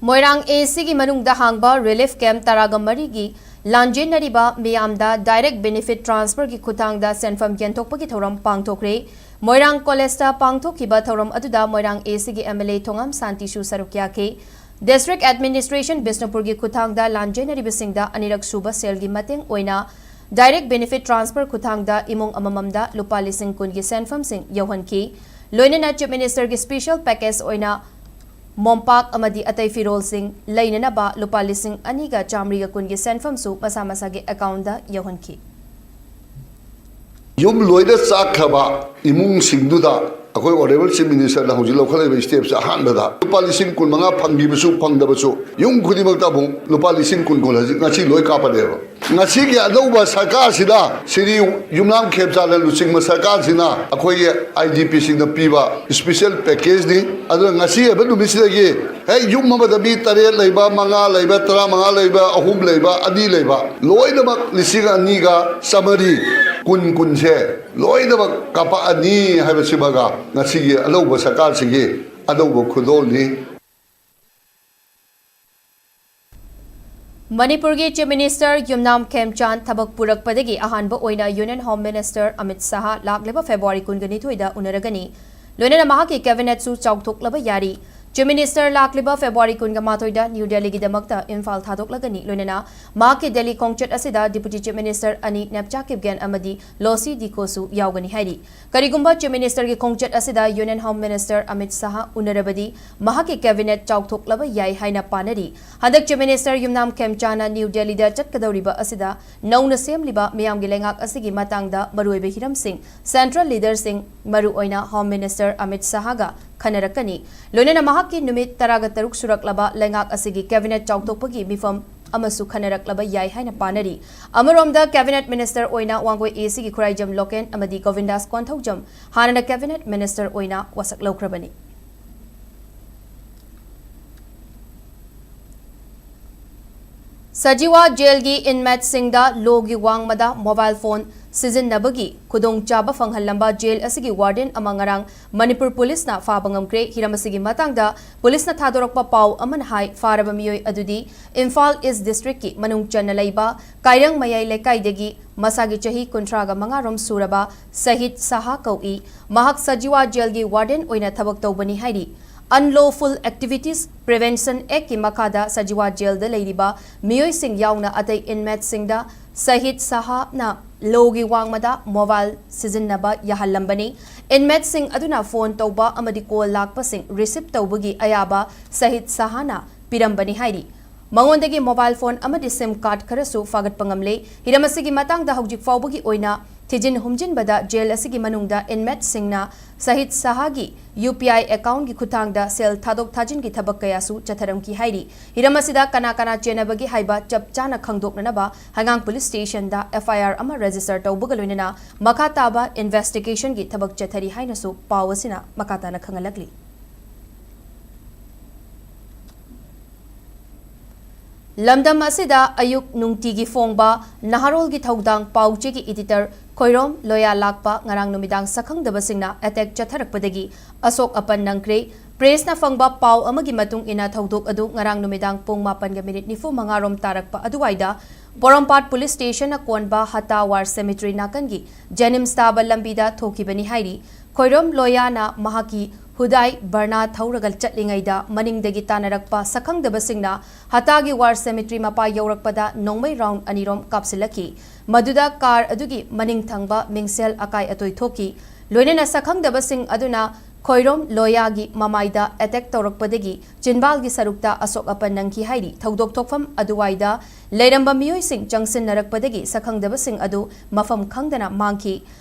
ꯃꯣꯏꯔꯥꯡ ꯑꯦ ꯁꯤꯒꯤ ꯃꯅꯨꯡꯗ ꯍꯥꯡꯕ ꯔꯤꯂꯤꯐ ꯀꯦꯝꯞ ꯇꯔꯥꯒ ꯃꯔꯤꯒꯤ ꯂꯥꯟꯖꯦꯟꯅꯔꯤꯕ ꯃꯤꯌꯥꯝꯗ ꯗꯥꯏꯔꯦꯛ ꯕꯦꯅꯤꯐꯤꯠ ꯇ꯭ꯔꯥꯟꯁꯐꯔꯒꯤ ꯈꯨꯠꯊꯥꯡꯗ ꯁꯦꯟꯐꯝ ꯌꯦꯟꯊꯣꯛꯄꯒꯤ ꯊꯧꯔꯝ ꯄꯥꯡꯊꯣꯛꯈ꯭ꯔꯦ꯫ ꯃꯣꯏꯔꯥꯡ ꯀꯣꯂꯦꯖꯇ ꯄꯥꯡꯊꯣꯛꯈꯤꯕ ꯊꯧꯔꯝ ꯑꯗꯨꯗ ꯃꯣꯏꯔꯥꯡ ꯑꯦ ꯁꯤꯒꯤ ꯑꯦꯝ ꯑꯦꯜ ꯑꯦ ꯊꯣꯉꯥꯝ ꯁꯥꯟꯇꯤꯁꯨ ꯁꯔꯨꯛ ꯌꯥꯈꯤ꯫ ꯗꯤꯁꯇ꯭ꯔꯤꯛ ꯑꯦꯗꯃꯤꯅꯤꯁꯇ꯭ꯔꯦꯁꯟ ꯕꯤꯁꯅꯨꯄꯨꯔꯒꯤ ꯈꯨꯠꯊꯥꯡꯗ ꯂꯥꯟꯖꯦꯟꯅꯔꯤꯕꯁꯤꯡꯗ ꯑꯅꯤꯔꯛ ꯁꯨꯕ ꯁꯦꯜꯒꯤ ꯃꯇꯦꯡ ꯑꯣꯏꯅ ꯗꯥꯏꯔꯦꯛ ꯕꯦꯅꯤꯐꯤꯠ ꯇ꯭ꯔꯥꯟꯁꯐꯔ ꯈꯨꯠꯊꯥꯡꯗ ꯏꯃꯨꯡ ꯑꯃꯃꯝꯗ ꯂꯨꯄꯥ ꯂꯤꯁꯤꯡ ꯀꯨꯟꯒꯤ ꯁꯦꯟꯐꯝꯁꯤꯡ ꯌꯧꯍꯟꯈꯤ꯫ ꯂꯣꯏꯅꯅ ꯆꯤꯐ ꯃꯤꯅꯤꯁꯇꯔꯒꯤ ꯁ꯭ꯄꯦꯁꯦꯜ ꯄꯦꯀꯦꯖ ꯑꯣꯏꯅ ꯃꯣꯝꯄꯥꯛ ꯑꯃꯗꯤ ꯑꯇꯩ ꯐꯤꯔꯣꯜꯁꯤꯡ ꯂꯩꯅꯅꯕ ꯂꯨꯄꯥ ꯂꯤꯁꯤꯡ ꯑꯅꯤꯒ ꯆꯥꯃꯔꯤꯒ ꯀꯨꯟꯒꯤ ꯁꯦꯟꯐꯝꯁꯨ ꯃꯁꯥ ꯃꯁꯥꯒꯤ ꯑꯦꯀꯥꯎꯟꯗ ꯌꯧꯍꯟꯈꯤ꯫ ꯌꯨꯝ ꯂꯣꯏꯅ ꯆꯥꯛꯈ꯭ꯔꯕ ꯏꯃꯨꯡꯁꯤꯡꯗꯨꯗ ꯑꯩꯈꯣꯏ ꯑꯣꯅꯔꯦꯕꯜ ꯆꯤꯐ ꯃꯤꯅꯤꯁꯇꯔꯅ ꯍꯧꯖꯤꯛ ꯂꯧꯈꯠꯂꯛꯏꯕ ꯁ꯭ꯇꯦꯞꯁꯦ ꯑꯍꯥꯟꯕꯗ ꯂꯨꯄꯥ ꯂꯤꯁꯤꯡ ꯀꯨꯟ ꯃꯉꯥ ꯐꯪꯈꯤꯕꯁꯨ ꯐꯪꯗꯕꯁꯨ ꯌꯨꯝ ꯈꯨꯗꯤꯡꯃꯛꯇ ꯑꯃꯨꯛ ꯂꯨꯄꯥ ꯂꯤꯁꯤꯡ ꯀꯨꯟ ꯀꯨꯟ ꯍꯧꯖꯤꯛ ꯉꯁꯤ ꯂꯣꯏ ꯀꯥꯞꯄꯅꯦꯕ꯫ ꯉꯁꯤꯒꯤ ꯑꯅꯧꯕ ꯁꯔꯀꯥꯔꯁꯤꯗ ꯁ꯭ꯔꯤ ꯌꯨꯝꯅꯥꯝ ꯈꯦꯝꯆꯥꯟꯅ ꯂꯨꯆꯤꯡꯕ ꯁꯔꯀꯥꯔꯁꯤꯅ ꯑꯩꯈꯣꯏꯒꯤ ꯑꯥꯏ ꯗꯤ ꯄꯤꯁꯤꯡꯗ ꯄꯤꯕ ꯏꯁꯄꯤꯁꯦꯜ ꯄꯦꯀꯦꯖꯅꯤ꯫ ꯑꯗꯨꯅ ꯉꯁꯤ ꯍꯥꯏꯕ ꯅꯨꯃꯤꯠꯁꯤꯗꯒꯤ ꯍꯦꯛ ꯌꯨꯝ ꯑꯃꯗ ꯃꯤ ꯇꯔꯦꯠ ꯂꯩꯕ, ꯃꯉꯥ ꯂꯩꯕ, ꯇꯔꯥꯃꯉꯥ ꯂꯩꯕ, ꯑꯍꯨꯝ ꯂꯩꯕ, ꯑꯅꯤ ꯂꯩꯕ, ꯂꯣꯏꯅꯃꯛ ꯂꯤꯁꯤꯡ ꯑꯅꯤꯒ ꯆꯥꯃꯔꯤ ꯀꯨꯟ ꯀꯨꯟꯁꯦ ꯂꯣꯏꯅꯃꯛ ꯀꯥꯞꯄꯛꯑꯅꯤ ꯍꯥꯏꯕꯁꯤꯃꯒ ꯉꯁꯤꯒꯤ ꯑꯅꯧꯕ ꯁꯔꯀꯥꯔꯁꯤꯒꯤ ꯑꯅꯧꯕ ꯈꯨꯗꯣꯜꯅꯤ꯫ ꯃꯅꯤꯄꯨꯔꯒꯤ ꯆꯤꯐ ꯃꯤꯅꯤꯁꯇꯔ ꯌꯨꯝꯅꯥꯝ ꯈꯦꯝꯆꯥꯟ ꯊꯕꯛ ꯄꯨꯔꯛꯄꯗꯒꯤ ꯑꯍꯥꯟꯕ ꯑꯣꯏꯅ union home minister Amit Shah ꯂꯥꯛꯂꯤꯕ ꯐꯦꯕ꯭ꯔꯨꯋꯥꯔꯤ ꯀꯨꯟꯒ ꯅꯤꯊꯣꯏꯗ ꯎꯅꯔꯒꯅꯤ꯫ ꯂꯣꯏꯅꯅ ꯃꯍꯥꯛꯀꯤ ꯀꯦꯕꯤꯅꯦꯠꯁꯨ ꯆꯥꯎꯊꯣꯛꯂꯕ ꯌꯥꯔꯤ꯫ ꯆꯤꯐ ꯃꯤꯅꯤꯁꯇꯔ ꯂꯥꯛꯂꯤꯕ ꯐꯦꯕ꯭ꯔꯨꯋꯥꯔꯤ ꯀꯨꯟꯒ ꯃꯥꯊꯣꯏꯗ ꯅ꯭ꯌꯨ ꯗꯦꯜꯂꯤꯒꯤꯗꯃꯛꯇ ꯏꯝꯐꯥꯜ ꯊꯥꯗꯣꯛꯂꯒꯅꯤ꯫ ꯂꯣꯏꯅꯅ ꯃꯍꯥꯛꯀꯤ ꯗꯦꯜꯂꯤ ꯈꯣꯡꯆꯠ ꯑꯁꯤꯗ ꯗꯤꯄꯨꯇꯤ ꯆꯤꯐ ꯃꯤꯅꯤꯁꯇꯔ ꯑꯅꯤ ꯅꯦꯞꯆꯥ ꯀꯤꯞꯒꯦꯟ ꯑꯃꯗꯤ ꯂꯣꯁꯤ ꯗꯤꯈꯣꯁꯨ ꯌꯥꯎꯒꯅꯤ ꯍꯥꯏꯔꯤ꯫ ꯀꯔꯤꯒꯨꯝꯕ ꯆꯤꯐ ꯃꯤꯅꯤꯁꯇꯔꯒꯤ ꯈꯣꯡꯆꯠ ꯑꯁꯤꯗ union home minister Amit Shah ꯎꯅꯔꯕꯗꯤ ꯃꯍꯥꯛꯀꯤ ꯀꯦꯕꯤꯅꯦꯠ ꯆꯥꯎꯊꯣꯛꯂꯕ ꯌꯥꯏ ꯍꯥꯏꯅ ꯄꯥꯅꯔꯤ꯫ ꯍꯟꯗꯛ ꯆꯤꯐ ꯃꯤꯅꯤꯁꯇꯔ ꯌꯨꯝꯅꯥꯝ ꯈꯦꯝꯆꯥꯟꯅ ꯅ꯭ꯌꯨ ꯗꯦꯜꯂꯤꯗ ꯆꯠꯀꯗꯧꯔꯤꯕ ꯑꯁꯤꯗ ꯅꯧꯅ ꯁꯦꯝꯂꯤꯕ ꯃꯤꯌꯥꯝꯒꯤ ꯂꯩꯉꯥꯛ ꯑꯁꯤꯒꯤ ꯃꯇꯥꯡꯗ ꯃꯔꯨꯑꯣꯏꯕ ꯍꯤꯔꯝꯁꯤꯡ, ꯁꯦꯟꯇ꯭ꯔꯦꯜ ꯂꯤꯗꯔꯁꯤꯡ, ꯃꯔꯨꯑꯣꯏꯅ ꯍꯣꯝ ꯃꯤꯅꯤꯁꯇꯔ ꯑꯃꯤꯠ ꯁꯥꯍꯒ ꯈꯟꯅꯔꯛꯀꯅꯤ꯫ ꯂꯣꯏꯅꯅ ꯃꯍꯥꯛꯀꯤ ꯅꯨꯃꯤꯠ ꯇꯔꯥꯒ ꯇꯔꯨꯛ ꯁꯨꯔꯛꯂꯕ ꯂꯩꯉꯥꯛ ꯑꯁꯤꯒꯤ ꯀꯦꯕꯤꯅꯦꯠ ꯆꯥꯎꯊꯣꯛꯄꯒꯤ ꯃꯤꯐꯝ ꯑꯃꯁꯨ ꯈꯟꯅꯔꯛꯂꯕ ꯌꯥꯏ ꯍꯥꯏꯅ ꯄꯥꯅꯔꯤ꯫ ꯑꯃꯔꯣꯝꯗ, ꯀꯦꯕꯤꯅꯦꯠ ꯃꯤꯅꯤꯁꯇꯔ ꯑꯣꯏꯅ ꯋꯥꯡꯒꯣꯏ ꯑꯦꯁꯤꯒꯤ ꯈꯨꯔꯥꯏꯖꯝ ꯂꯣꯀꯦꯟ ꯑꯃꯗꯤ ꯒꯣꯕꯤꯟꯗꯥꯁ ꯀꯣꯟꯊꯧꯖꯝ ꯍꯥꯟꯅꯅ ꯀꯦꯕꯤꯅꯦꯠ ꯃꯤꯅꯤꯁꯇꯔ ꯑꯣꯏꯅ ꯋꯥꯁꯛ ꯂꯧꯈ꯭ꯔꯕꯅꯤ꯫ ꯁꯖꯤꯋꯥ ꯖꯦꯜꯒꯤ ꯏꯟꯃꯦꯠꯁꯤꯡꯗ ꯂꯣꯒꯤ ꯋꯥꯡꯃꯗ ꯃꯣꯕꯥꯏꯜ ꯐꯣꯟ ꯁꯤꯖꯤꯟꯅꯕꯒꯤ ꯈꯨꯗꯣꯡꯆꯥꯕ ꯐꯪꯍꯜꯂꯝꯕ ꯖꯦꯜ ꯑꯁꯤꯒꯤ ꯋꯥꯔꯗꯦꯟ ꯑꯃ ꯉꯔꯥꯡ ꯃꯅꯤꯄꯨꯔ ꯄꯨꯂꯤꯁꯅ ꯐꯥꯕ ꯉꯝꯈ꯭ꯔꯦ꯫ ꯍꯤꯔꯝ ꯑꯁꯤꯒꯤ ꯃꯇꯥꯡꯗ ꯄꯨꯂꯤꯁꯅ ꯊꯥꯗꯣꯔꯛꯄ ꯄꯥꯎ ꯑꯃꯅ ꯍꯥꯏ, ꯐꯥꯔꯕ ꯃꯤꯑꯣꯏ ꯑꯗꯨꯗꯤ ꯏꯝꯐꯥꯜ ꯏꯁ ꯗꯤꯁꯇ꯭ꯔꯤꯛꯀꯤ ꯃꯅꯨꯡ ꯆꯟꯅ ꯂꯩꯕ ꯀꯥꯏꯔꯪ ꯃꯌꯥꯏ ꯂꯩꯀꯥꯏꯗꯒꯤ ꯃꯁꯥꯒꯤ ꯆꯍꯤ ꯀꯨꯟꯊ꯭ꯔꯥꯒ ꯃꯉꯥ ꯔꯣꯝ ꯁꯨꯔꯕ ꯁꯍꯤꯗ ꯁꯍꯥ ꯀꯧꯏ꯫ ꯃꯍꯥꯛ ꯁꯖꯤꯋꯥ ꯖꯦꯜꯒꯤ ꯋꯥꯔꯗꯦꯟ ꯑꯣꯏꯅ ꯊꯕꯛ ꯇꯧꯕꯅꯤ ꯍꯥꯏꯔꯤ꯫ Unlawful Activities Prevention Actꯀꯤ ꯃꯈꯥꯗ ꯁꯖꯤꯋꯥ ꯖꯦꯜꯗ ꯂꯩꯔꯤꯕ ꯃꯤꯑꯣꯏꯁꯤꯡ ꯌꯥꯎꯅ ꯑꯇꯩ ꯏꯟꯃꯦꯠꯁꯤꯡꯗ ꯁꯍꯤꯗ ꯁꯍꯥꯅ ꯂꯣꯒꯤ ꯋꯥꯡꯃꯗ ꯃꯣꯕꯥꯏꯜ ꯁꯤꯖꯤꯟꯅꯕ ꯌꯥꯍꯜꯂꯝꯕꯅꯤ꯫ ꯏꯟꯃꯦꯠꯁꯤꯡ ꯑꯗꯨꯅ ꯐꯣꯟ ꯇꯧꯕ ꯑꯃꯗꯤ ꯀꯣꯜ ꯂꯥꯛꯄꯁꯤꯡ ꯔꯤꯁꯤꯞ ꯇꯧꯕꯒꯤ ꯑꯌꯥꯕ ꯁꯍꯤꯗ ꯁꯍꯥꯅ ꯄꯤꯔꯝꯕꯅꯤ ꯍꯥꯏꯔꯤ꯫ ꯃꯉꯣꯟꯗꯒꯤ ꯃꯣꯕꯥꯏꯜ ꯐꯣꯟ ꯑꯃꯗꯤ ꯁꯤꯝ ꯀꯥꯔꯗ ꯈꯔꯁꯨ ꯐꯥꯒꯠꯄ ꯉꯝꯂꯦ꯫ ꯍꯤꯔꯝ ꯑꯁꯤꯒꯤ ꯃꯇꯥꯡꯗ ꯍꯧꯖꯤꯛ ꯐꯥꯎꯕꯒꯤ ꯑꯣꯏꯅ ꯊꯤꯖꯤꯟ ꯍꯨꯝꯖꯤꯟꯕꯗ ꯖꯦꯜ ꯑꯁꯤꯒꯤ ꯃꯅꯨꯡꯗ ꯏꯟꯃꯦꯠꯁꯤꯡꯅ ꯁꯍꯤꯗ ꯁꯍꯥꯒꯤ ꯌꯨ ꯄꯤ ꯑꯥꯏ ꯑꯦꯀꯥꯎꯟꯒꯤ ꯈꯨꯠꯊꯥꯡꯗ ꯁꯦꯜ ꯊꯥꯗꯣꯛ ꯊꯥꯖꯤꯟꯒꯤ ꯊꯕꯛ ꯀꯌꯥꯁꯨ ꯆꯠꯊꯔꯝꯈꯤ ꯍꯥꯏꯔꯤ꯫ ꯍꯤꯔꯝ ꯑꯁꯤꯗ ꯀꯅꯥ ꯀꯅꯥ ꯆꯦꯟꯅꯕꯒꯦ ꯍꯥꯏꯕ ꯆꯞ ꯆꯥꯅ ꯈꯪꯗꯣꯛꯅꯅꯕ ꯍꯩꯉꯥꯡ ꯄꯨꯂꯤꯁ ꯁ꯭ꯇꯦꯁꯟꯗ ꯑꯦꯐ ꯑꯥꯏ ꯑꯥꯔ ꯑꯃ ꯔꯦꯖꯤꯁꯇꯔ ꯇꯧꯕꯒ ꯂꯣꯏꯅꯅ ꯃꯈꯥ ꯇꯥꯕ ꯏꯟꯚꯦꯁꯇꯤꯒꯦꯁꯟꯒꯤ ꯊꯕꯛ ꯆꯠꯊꯔꯤ ꯍꯥꯏꯅꯁꯨ ꯄꯥꯎ ꯑꯁꯤꯅ ꯃꯈꯥ ꯇꯥꯅ ꯈꯪꯍꯜꯂꯛꯂꯤ꯫ ꯂꯝꯗꯝ ꯑꯁꯤꯗ ꯑꯌꯨꯛ ꯅꯨꯡꯇꯤꯒꯤ ꯐꯣꯡꯕ ꯅꯍꯥꯔꯣꯜꯒꯤ ꯊꯧꯗꯥꯡ ꯄꯥꯎꯆꯦꯒꯤ ꯏꯗꯤꯇꯔ ꯈꯣꯏꯔꯣꯝ ꯂꯣꯌꯥ ꯂꯥꯛꯄ ꯉꯔꯥꯡ ꯅꯨꯃꯤꯗꯥꯡ ꯁꯛꯈꯪꯗꯕꯁꯤꯡꯅ ꯑꯦꯇꯦꯛ ꯆꯠꯊꯔꯛꯄꯗꯒꯤ ꯑꯁꯣꯛ ꯑꯄꯟ ꯅꯪꯈ꯭ꯔꯦ꯫ ꯄ꯭ꯔꯦꯁꯅ ꯐꯪꯕ ꯄꯥꯎ ꯑꯃꯒꯤ ꯃꯇꯨꯡ ꯏꯟꯅ, ꯊꯧꯗꯣꯛ ꯑꯗꯨ ꯉꯔꯥꯡ ꯅꯨꯃꯤꯗꯥꯡ ꯄꯨꯡ ꯃꯥꯄꯟꯒ ꯃꯤꯅꯤꯠ ꯅꯤꯐꯨ ꯃꯉꯥ ꯔꯣꯝ ꯇꯥꯔꯛꯄ ꯑꯗꯨꯋꯥꯏꯗ ꯄꯣꯔꯣꯝꯄꯥꯠ ꯄꯨꯂꯤꯁ ꯁ꯭ꯇꯦꯁꯟꯅ ꯀꯣꯟꯕ ꯍꯇꯥ ꯋꯥꯔ ꯁꯦꯃꯤꯇ꯭ꯔꯤ ꯅꯥꯀꯟꯒꯤ ꯖꯦꯅꯤꯝꯁ ꯇꯥꯕ ꯂꯝꯕꯤꯗ ꯊꯣꯛꯈꯤꯕꯅꯤ ꯍꯥꯏꯔꯤ꯫ ꯈꯣꯏꯔꯣꯝ ꯂꯣꯌꯥꯅ ꯃꯍꯥꯛꯀꯤ ꯍꯨꯗꯥꯏ ꯕꯔꯅꯥ ꯊꯧꯔꯒ ꯆꯠꯂꯤꯉꯩꯗ ꯃꯅꯤꯡꯗꯒꯤ ꯇꯥꯟꯅꯔꯛꯄ ꯁꯛꯈꯪꯗꯕꯁꯤꯡꯅ ꯍꯇꯥꯒꯤ ꯋꯥꯔ ꯁꯦꯃꯤꯇ꯭ꯔꯤ ꯃꯄꯥ ꯌꯧꯔꯛꯄꯗ ꯅꯣꯡꯃꯩ ꯔꯥꯎꯟ ꯑꯅꯤꯔꯣꯝ ꯀꯥꯞꯁꯤꯜꯂꯛꯈꯤ꯫ ꯃꯗꯨꯗ ꯀꯥꯔ ꯑꯗꯨꯒꯤ ꯃꯅꯤꯡ ꯊꯪꯕ ꯃꯤꯡꯁꯦꯜ ꯑꯀꯥꯏ ꯑꯇꯣꯏ ꯊꯣꯛꯈꯤ꯫ ꯂꯣꯏꯅꯅ ꯁꯛꯈꯪꯗꯕꯁꯤꯡ ꯑꯗꯨꯅ ꯈꯣꯏꯔꯣꯝ ꯂꯣꯌꯥꯒꯤ ꯃꯃꯥꯏꯗ ꯑꯦꯇꯦꯛ ꯇꯧꯔꯛꯄꯗꯒꯤ ꯆꯤꯟꯕꯥꯜꯒꯤ ꯁꯔꯨꯛꯇ ꯑꯁꯣꯛ ꯑꯄꯟ ꯅꯪꯈꯤ ꯍꯥꯏꯔꯤ꯫ ꯊꯧꯗꯣꯛ ꯊꯣꯛꯐꯝ ꯑꯗꯨꯋꯥꯏꯗ ꯂꯩꯔꯝꯕ ꯃꯤꯑꯣꯏꯁꯤꯡ ꯆꯪꯁꯤꯟꯅꯔꯛꯄꯗꯒꯤ ꯁꯛꯈꯪꯗꯕꯁꯤꯡ ꯑꯗꯨ ꯃꯐꯝ ꯈꯪꯗꯅ ꯃꯥꯡꯈꯤ꯫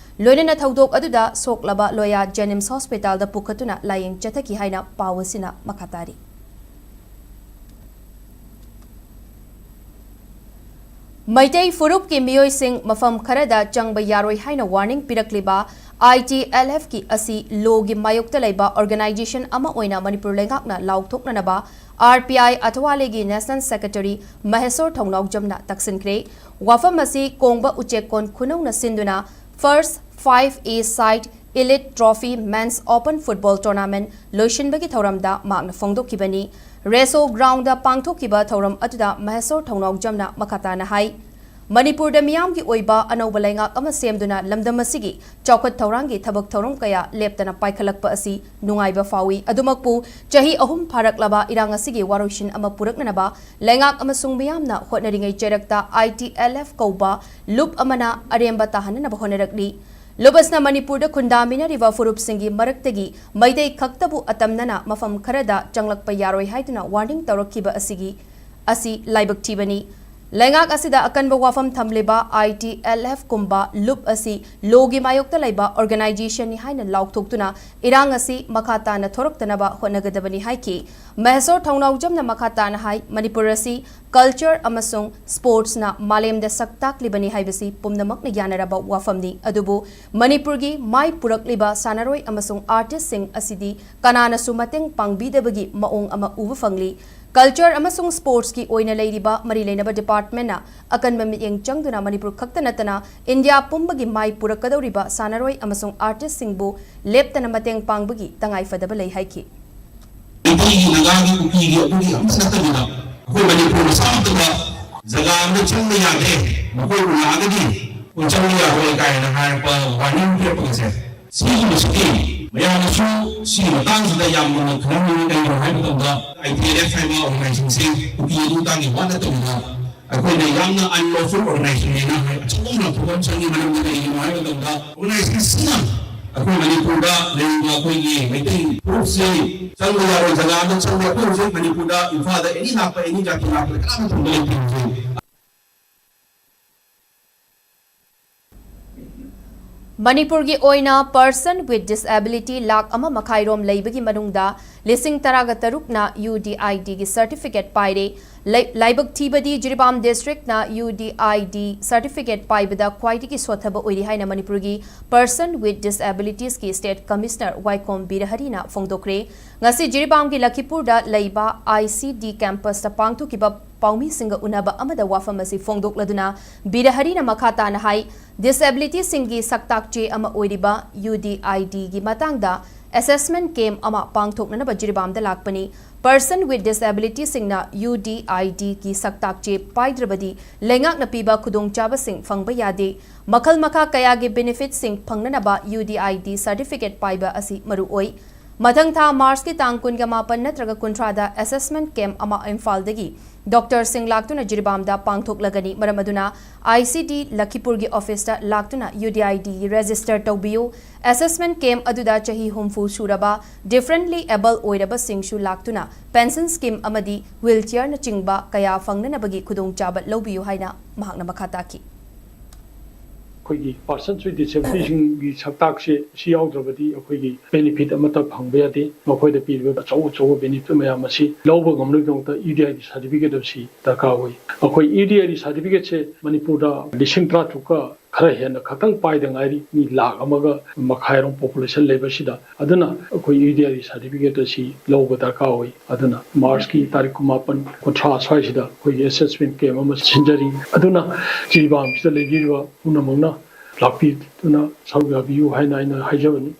ꯂꯣꯏꯅꯅ ꯊꯧꯗꯣꯛ ꯑꯗꯨꯗ ꯁꯣꯛꯂꯕ ꯂꯣꯌꯥ ꯖꯦꯅꯤꯝꯁ ꯍꯣꯁꯄꯤꯇꯥꯜꯗ ꯄꯨꯈꯠꯇꯨꯅ ꯂꯥꯌꯦꯡ ꯆꯠꯊꯈꯤ ꯍꯥꯏꯅ ꯄꯥꯎ ꯑꯁꯤꯅ ꯃꯈꯥ ꯇꯥꯔꯤ꯫ ꯃꯩꯇꯩ ꯐꯨꯔꯨꯞꯀꯤ ꯃꯤꯑꯣꯏꯁꯤꯡ ꯃꯐꯝ ꯈꯔꯗ ꯆꯪꯕ ꯌꯥꯔꯣꯏ ꯍꯥꯏꯅ ꯋꯥꯔꯅꯤꯡ ꯄꯤꯔꯛꯂꯤꯕ ꯑꯥꯏ ꯇꯤ ꯑꯦꯜ ꯑꯦꯐꯀꯤ ꯑꯁꯤ ꯂꯣꯒꯤ ꯃꯥꯌꯣꯛꯇ ꯂꯩꯕ ꯑꯣꯔꯒꯅꯥꯏꯖꯦꯁꯟ ꯑꯃ ꯑꯣꯏꯅ ꯃꯅꯤꯄꯨꯔ ꯂꯩꯉꯥꯛꯅ ꯂꯥꯎꯊꯣꯛꯅꯅꯕ ꯑꯥꯔ ꯄꯤ ꯑꯥꯏ ꯑꯊꯋꯥꯂꯦꯒꯤ ꯅꯦꯁꯅꯦꯜ ꯁꯦꯀ꯭ꯔꯦꯇꯔꯤ ꯃꯍꯦꯁꯣꯔ ꯊꯧꯅꯥꯎꯖꯝꯅ ꯇꯛꯁꯤꯟꯈ꯭ꯔꯦ꯫ ꯋꯥꯐꯝ ꯑꯁꯤ ꯀꯣꯡꯕ ꯎꯆꯦꯛꯀꯣꯟ ꯈꯨꯅꯧꯅ ꯁꯤꯟꯗꯨꯅ first five a side elite trophy men's open football tournament ꯂꯣꯏꯁꯤꯟꯕꯒꯤ ꯊꯧꯔꯝꯗ ꯃꯍꯥꯛꯅ ꯐꯣꯡꯗꯣꯛꯈꯤꯕꯅꯤ꯫ ꯔꯦꯁꯣ ꯒ꯭ꯔꯥꯎꯟꯗ ꯄꯥꯡꯊꯣꯛꯈꯤꯕ ꯊꯧꯔꯝ ꯑꯗꯨꯗ ꯃꯍꯦꯁꯣꯔ ꯊꯧꯅꯥꯎꯖꯝꯅ ꯃꯈꯥ ꯇꯥꯅ ꯍꯥꯏ, ꯃꯅꯤꯄꯨꯔꯗ ꯃꯤꯌꯥꯝꯒꯤ ꯑꯣꯏꯕ ꯑꯅꯧꯕ ꯂꯩꯉꯥꯛ ꯑꯃ ꯁꯦꯝꯗꯨꯅ ꯂꯝꯗꯝ ꯑꯁꯤꯒꯤ ꯆꯥꯎꯈꯠ ꯊꯧꯔꯥꯡꯒꯤ ꯊꯕꯛ ꯊꯧꯔꯝ ꯀꯌꯥ ꯂꯦꯞꯇꯅ ꯄꯥꯏꯈꯠꯂꯛꯄ ꯑꯁꯤ ꯅꯨꯡꯉꯥꯏꯕ ꯐꯥꯎꯏ꯫ ꯑꯗꯨꯃꯛꯄꯨ, ꯆꯍꯤ ꯑꯍꯨꯝ ꯐꯥꯔꯛꯂꯕ ꯏꯔꯥꯡ ꯑꯁꯤꯒꯤ ꯋꯥꯔꯣꯏꯁꯤꯟ ꯑꯃ ꯄꯨꯔꯛꯅꯅꯕ ꯂꯩꯉꯥꯛ ꯑꯃꯁꯨꯡ ꯃꯤꯌꯥꯝꯅ ꯍꯣꯠꯅꯔꯤꯉꯩ ꯆꯩꯔꯛꯇ ꯑꯥꯏ ꯇꯤ ꯑꯦꯜ ꯑꯦꯐ ꯀꯧꯕ ꯂꯨꯞ ꯑꯃꯅ ꯑꯔꯦꯝꯕ ꯇꯥꯍꯟꯅꯅꯕ ꯍꯣꯠꯅꯔꯛꯂꯤ꯫ ꯂꯨꯞ ꯑꯁꯤꯅ ꯃꯅꯤꯄꯨꯔꯗ ꯈꯨꯟꯗꯥꯃꯤꯟꯅꯔꯤꯕ ꯐꯨꯔꯨꯞꯁꯤꯡꯒꯤ ꯃꯔꯛꯇꯒꯤ ꯃꯩꯇꯩ ꯈꯛꯇꯕꯨ ꯑꯇꯝꯅꯅ ꯃꯐꯝ ꯈꯔꯗ ꯆꯪꯂꯛꯄ ꯌꯥꯔꯣꯏ ꯍꯥꯏꯗꯨꯅ ꯋꯥꯔꯅꯤꯡ ꯇꯧꯔꯛꯈꯤꯕ ꯑꯁꯤꯒꯤ, ꯑꯁꯤ ꯂꯥꯏꯕꯛ ꯊꯤꯕꯅꯤ꯫ ꯂꯩꯉꯥꯛ ꯑꯁꯤꯗ ꯑꯀꯟꯕ ꯋꯥꯐꯝ ꯊꯝꯂꯤꯕ ꯑꯥꯏ ꯇꯤ ꯑꯦꯜ ꯑꯦꯐ ꯀꯨꯝꯕ ꯂꯨꯞ ꯑꯁꯤ ꯂꯣꯒꯤ ꯃꯥꯌꯣꯛꯇ ꯂꯩꯕ ꯑꯣꯔꯒꯅꯥꯏꯖꯦꯁꯟꯅꯤ ꯍꯥꯏꯅ ꯂꯥꯎꯊꯣꯛꯇꯨꯅ ꯏꯔꯥꯡ ꯑꯁꯤ ꯃꯈꯥ ꯇꯥꯅ ꯊꯣꯔꯛꯇꯅꯕ ꯍꯣꯠꯅꯒꯗꯕꯅꯤ ꯍꯥꯏꯈꯤ꯫ ꯃꯍꯦꯁꯣꯔ ꯊꯧꯅꯥꯎꯖꯝꯅ ꯃꯈꯥ ꯇꯥꯅ ꯍꯥꯏ, ꯃꯅꯤꯄꯨꯔ ꯑꯁꯤ ꯀꯜꯆꯔ ꯑꯃꯁꯨꯡ ꯁ꯭ꯄꯣꯔꯠꯁꯅ ꯃꯥꯂꯦꯝꯗ ꯁꯛ ꯇꯥꯛꯂꯤꯕꯅꯤ ꯍꯥꯏꯕꯁꯤ ꯄꯨꯝꯅꯃꯛꯅ ꯌꯥꯅꯔꯕ ꯋꯥꯐꯝꯅꯤ꯫ ꯑꯗꯨꯕꯨ ꯃꯅꯤꯄꯨꯔꯒꯤ ꯃꯥꯏ ꯄꯨꯔꯛꯂꯤꯕ ꯁꯥꯟꯅꯔꯣꯏ ꯑꯃꯁꯨꯡ ꯑꯥꯔꯇꯤꯁꯁꯤꯡ ꯑꯁꯤꯗꯤ ꯀꯅꯥꯅꯁꯨ ꯃꯇꯦꯡ ꯄꯥꯡꯕꯤꯗꯕꯒꯤ ꯃꯑꯣꯡ ꯑꯃ ꯎꯕ ꯐꯪꯂꯤ꯫ ꯀꯜꯆꯔ ꯑꯃꯁꯨꯡ ꯁ꯭ꯄꯣꯔꯠꯁꯀꯤ ꯑꯣꯏꯅ ꯂꯩꯔꯤꯕ ꯃꯔꯤ ꯂꯩꯅꯕ ꯗꯤꯄꯥꯔꯠꯃꯦꯟꯠꯅ ꯑꯀꯟꯕ ꯃꯤꯠꯌꯦꯡ ꯆꯪꯗꯨꯅ ꯃꯅꯤꯄꯨꯔ ꯈꯛꯇ ꯅꯠꯇꯅ ꯏꯟꯗꯤꯌꯥ ꯄꯨꯝꯕꯒꯤ ꯃꯥꯏ ꯄꯨꯔꯛꯀꯗꯧꯔꯤꯕ ꯁꯥꯟꯅꯔꯣꯏ ꯑꯃꯁꯨꯡ ꯑꯥꯔꯇꯤꯁꯁꯤꯡꯕꯨ ꯂꯦꯞꯇꯅ ꯃꯇꯦꯡ ꯄꯥꯡꯕꯒꯤ ꯇꯉꯥꯏꯐꯗꯕ ꯂꯩ ꯍꯥꯏꯈꯤ꯫ ꯃꯩꯇꯩꯒꯤ, ꯅꯥꯒꯥꯒꯤ, ꯀꯨꯀꯤꯒꯤ ꯑꯗꯨꯒꯤ ꯑꯝꯇ ꯅꯠꯇꯕꯤꯗ ꯑꯩꯈꯣꯏ ꯃꯅꯤꯄꯨꯔ ꯃꯆꯥ ꯑꯃꯠꯇꯗ ꯖꯒꯥ ꯑꯃꯗ ꯆꯪꯕ ꯌꯥꯗꯦ, ꯃꯈꯣꯏꯕꯨ ꯂꯥꯛꯑꯒꯗꯤ ꯑꯩꯈꯣꯏ ꯆꯪꯕ ꯌꯥꯔꯣꯏ ꯀꯥꯏꯅ ꯍꯥꯏꯔꯛꯄ ꯋꯥꯔꯅꯤꯡ ꯄꯤꯔꯛꯄꯒꯁꯦ, ꯁꯤꯒꯨꯝꯕꯁꯤꯗꯤ ꯃꯌꯥꯝꯅꯁꯨ ꯁꯤꯒꯤ ꯃꯇꯥꯡꯁꯤꯗ ꯌꯥꯝ ꯃꯨꯟꯅ ꯈꯟꯅꯅꯤꯡꯉꯤ꯫ ꯀꯩꯒꯤꯅꯣ ꯍꯥꯏꯕ ꯃꯇꯝꯗ ꯑꯥꯏ ꯇꯤ ꯑꯦꯜ ꯑꯦꯐ ꯍꯥꯏꯕ ꯑꯣꯔꯒꯅꯥꯏꯖꯦꯁꯟꯁꯦ ꯀꯨꯀꯤ ꯑꯗꯨ ꯃꯇꯥꯡꯒꯤ ꯋꯥ ꯅꯠꯇꯕꯤꯗ ꯑꯩꯈꯣꯏꯅ ꯌꯥꯝꯅ ꯑꯟꯂꯣꯐꯨꯜ ꯑꯣꯔꯒꯅꯥꯏꯖꯦꯁꯟꯅꯦꯅ ꯍꯥꯏ ꯑꯆꯧꯕ ꯑꯃ ꯂꯥꯎꯊꯣꯛꯄ ꯑꯃ ꯆꯪꯉꯤ꯫ ꯃꯔꯝꯗꯤ ꯀꯔꯤꯒꯤꯅꯣ ꯍꯥꯏꯕ ꯃꯇꯝꯗ ꯑꯣꯔꯒꯅꯥꯏꯖꯦꯁꯟꯁꯤꯅ ꯑꯩꯈꯣꯏ ꯃꯅꯤꯄꯨꯔꯗ ꯂꯩꯔꯤꯕ ꯑꯩꯈꯣꯏꯒꯤ ꯃꯩꯇꯩ ꯐꯨꯔꯨꯞꯁꯤ ꯆꯪꯕ ꯌꯥꯔꯣꯏ, ꯖꯒꯥ ꯑꯃꯗ ꯆꯪꯕ꯫ ꯑꯩꯈꯣꯏ ꯍꯧꯖꯤꯛ ꯃꯅꯤꯄꯨꯔꯗ ꯏꯝꯐꯥꯜꯗ ꯑꯦꯅꯤ ꯂꯥꯛꯄ, ꯑꯦꯅꯤ ꯖꯥꯇꯤ ꯂꯥꯛꯄꯗ ꯀꯅꯥꯝꯇ ꯊꯤꯡꯕ ꯂꯩꯇꯦ ꯍꯧꯖꯤꯛ꯫ ꯃꯅꯤꯄꯨꯔꯒꯤ ꯑꯣꯏꯅ person with disability ꯂꯥꯈ ꯑꯃ ꯃꯈꯥꯏꯔꯣꯝ ꯂꯩꯕꯒꯤ ꯃꯅꯨꯡꯗ ꯂꯤꯁꯤꯡ ꯇꯔꯥꯒ ꯇꯔꯨꯛꯅ UDID ꯒꯤ certificate ꯄꯥꯏꯔꯦ꯫ ꯂꯩ-, ꯂꯥꯏꯕꯛ ꯊꯤꯕꯗꯤ ꯖꯤꯔꯤꯕꯥꯝ district ꯅ UDID certificate ꯄꯥꯏꯕꯗ ꯈ꯭ꯋꯥꯏꯗꯒꯤ ꯁꯣꯠꯊꯕ ꯑꯣꯏꯔꯤ ꯍꯥꯏꯅ ꯃꯅꯤꯄꯨꯔꯒꯤ Person with Disabilities ꯀꯤ State Commissioner ꯋꯥꯏꯈꯣꯝ ꯕꯤꯔꯍꯔꯤꯅ ꯐꯣꯡꯗꯣꯛꯈ꯭ꯔꯦ꯫ ꯉꯁꯤ ꯖꯤꯔꯤꯕꯥꯝꯒꯤ ꯂꯈꯤꯄꯨꯔꯗ ꯂꯩꯕ ICD campus ꯇ ꯄꯥꯡꯊꯣꯛꯈꯤꯕ ꯄꯥꯎꯃꯤꯁꯤꯡꯒ ꯎꯅꯕ ꯑꯃꯗ ꯋꯥꯐꯝ ꯑꯁꯤ ꯐꯣꯡꯗꯣꯛꯂꯗꯨꯅ ꯕꯤꯔꯍꯔꯤꯅ ꯃꯈꯥ ꯇꯥꯅ ꯍꯥꯏ, disability ꯁꯤꯡꯒꯤ ꯁꯛꯇꯥꯛ ꯆꯦ ꯑꯃ ꯑꯣꯏꯔꯤꯕ UDID ꯒꯤ ꯃꯇꯥꯡꯗ assessment camp ꯑꯃ ꯄꯥꯡꯊꯣꯛꯅꯅꯕ ꯖꯤꯔꯤꯕꯥꯝꯗ ꯂꯥꯛꯄꯅꯤ꯫ Person with disability ꯁꯤꯡꯅ UDID ꯒꯤ ꯁꯛꯇꯥꯛ ꯆꯦ ꯄꯥꯏꯗ꯭ꯔꯕꯗꯤ ꯂꯩꯉꯥꯛꯅ ꯄꯤꯕ ꯈꯨꯗꯣꯡꯆꯥꯕꯁꯤꯡ ꯐꯪꯕ ꯌꯥꯗꯦ꯫ ꯃꯈꯜ ꯃꯈꯥ ꯀꯌꯥꯒꯤ benefit ꯁꯤꯡ ꯐꯪꯅꯅꯕ UDID certificate ꯄꯥꯏꯕ ꯑꯁꯤ ꯃꯔꯨ ꯑꯣꯏ꯫ ꯃꯊꯪ ꯊꯥ March ꯀꯤ ꯇꯥꯡ ꯀꯨꯟꯒ ꯃꯥꯄꯟ ꯅꯠꯇ꯭ꯔꯒ ꯀꯨꯟꯊ꯭ꯔꯥꯗ assessment camp ꯑꯃ ꯏꯝꯐꯥꯜꯗꯒꯤ doctor ꯁꯤꯡ ꯂꯥꯛꯇꯨꯅ ꯖꯤꯔꯤꯕꯥꯝꯗ ꯄꯥꯡꯊꯣꯛꯂꯒꯅꯤ꯫ ꯃꯔꯝ ꯑꯗꯨꯅ ICD ꯂꯈꯤꯄꯨꯔꯒꯤ office ꯇ ꯂꯥꯛꯇꯨꯅ UDID register ꯇꯧꯕꯤꯌꯨ꯫ Assessment camp ꯑꯗꯨꯗ ꯆꯍꯤ ꯍꯨꯝꯐꯨ ꯁꯨꯔꯕ, differently able ꯑꯣꯏꯔꯕꯁꯤꯡꯁꯨ ꯂꯥꯛꯇꯨꯅ pension scheme ꯑꯃꯗꯤ wheelchair ꯅꯆꯤꯡꯕ ꯀꯌꯥ ꯐꯪꯅꯅꯕꯒꯤ ꯈꯨꯗꯣꯡꯆꯥꯕ ꯂꯧꯕꯤꯌꯨ ꯍꯥꯏꯅ ꯃꯍꯥꯛꯅ ꯃꯈꯥ ꯇꯥꯈꯤ꯫ ꯑꯩꯈꯣꯏꯒꯤ persons with disability ꯁꯤꯡꯒꯤ ꯁꯛꯇꯥꯛꯁꯦ ꯁꯤ ꯌꯥꯎꯗ꯭ꯔꯕꯗꯤ ꯑꯩꯈꯣꯏꯒꯤ benefit ꯑꯃꯠꯇ ꯐꯪꯕ ꯌꯥꯗꯦ꯫ ꯃꯈꯣꯏꯗ ꯄꯤꯔꯤꯕ ꯑꯆꯧ ꯑꯆꯧꯕ benefit ꯃꯌꯥꯝ ꯑꯁꯤ ꯂꯧꯕ ꯉꯝꯅꯕꯒꯤꯗꯃꯛꯇ UDID certificate ꯑꯁꯤ ꯗꯔꯀꯥꯔ ꯑꯣꯏ꯫ ꯑꯩꯈꯣꯏ UDID certificate ꯁꯦ ꯃꯅꯤꯄꯨꯔꯗ ꯂꯤꯁꯤꯡ ꯇꯔꯥꯇꯔꯨꯛꯀ ꯈꯔ ꯍꯦꯟꯅ ꯈꯛꯇꯪ ꯄꯥꯏꯗ ꯉꯥꯏꯔꯤ, ꯃꯤ ꯂꯥꯈ ꯑꯃꯒ ꯃꯈꯥꯏꯔꯣꯝ population ꯂꯩꯕꯁꯤꯗ꯫ ꯑꯗꯨꯅ ꯑꯩꯈꯣꯏ UDID certificate ꯑꯁꯤ ꯂꯧꯕ ꯗꯔꯀꯥꯔ ꯑꯣꯏ꯫ ꯑꯗꯨꯅ March ꯀꯤ ꯇꯥꯔꯤꯛ ꯀꯨꯟꯃꯥꯄꯟ, ꯀꯨꯟꯊ꯭ꯔꯥ ꯁ꯭ꯋꯥꯏꯁꯤꯗ ꯑꯩꯈꯣꯏꯒꯤ assessment camp ꯑꯃ ꯁꯤꯟꯖꯔꯤ꯫ ꯑꯗꯨꯅ ꯖꯤꯔꯤꯕꯥꯝꯁꯤꯗ ꯂꯩꯕꯤꯔꯤꯕ ꯄꯨꯝꯅꯃꯛꯅ ꯂꯥꯛꯄꯤꯗꯨꯅ ꯁꯔꯨꯛ ꯌꯥꯕꯤꯌꯨ ꯍꯥꯏꯅ ꯑꯩꯅ ꯍꯥꯏꯖꯕꯅꯤ꯫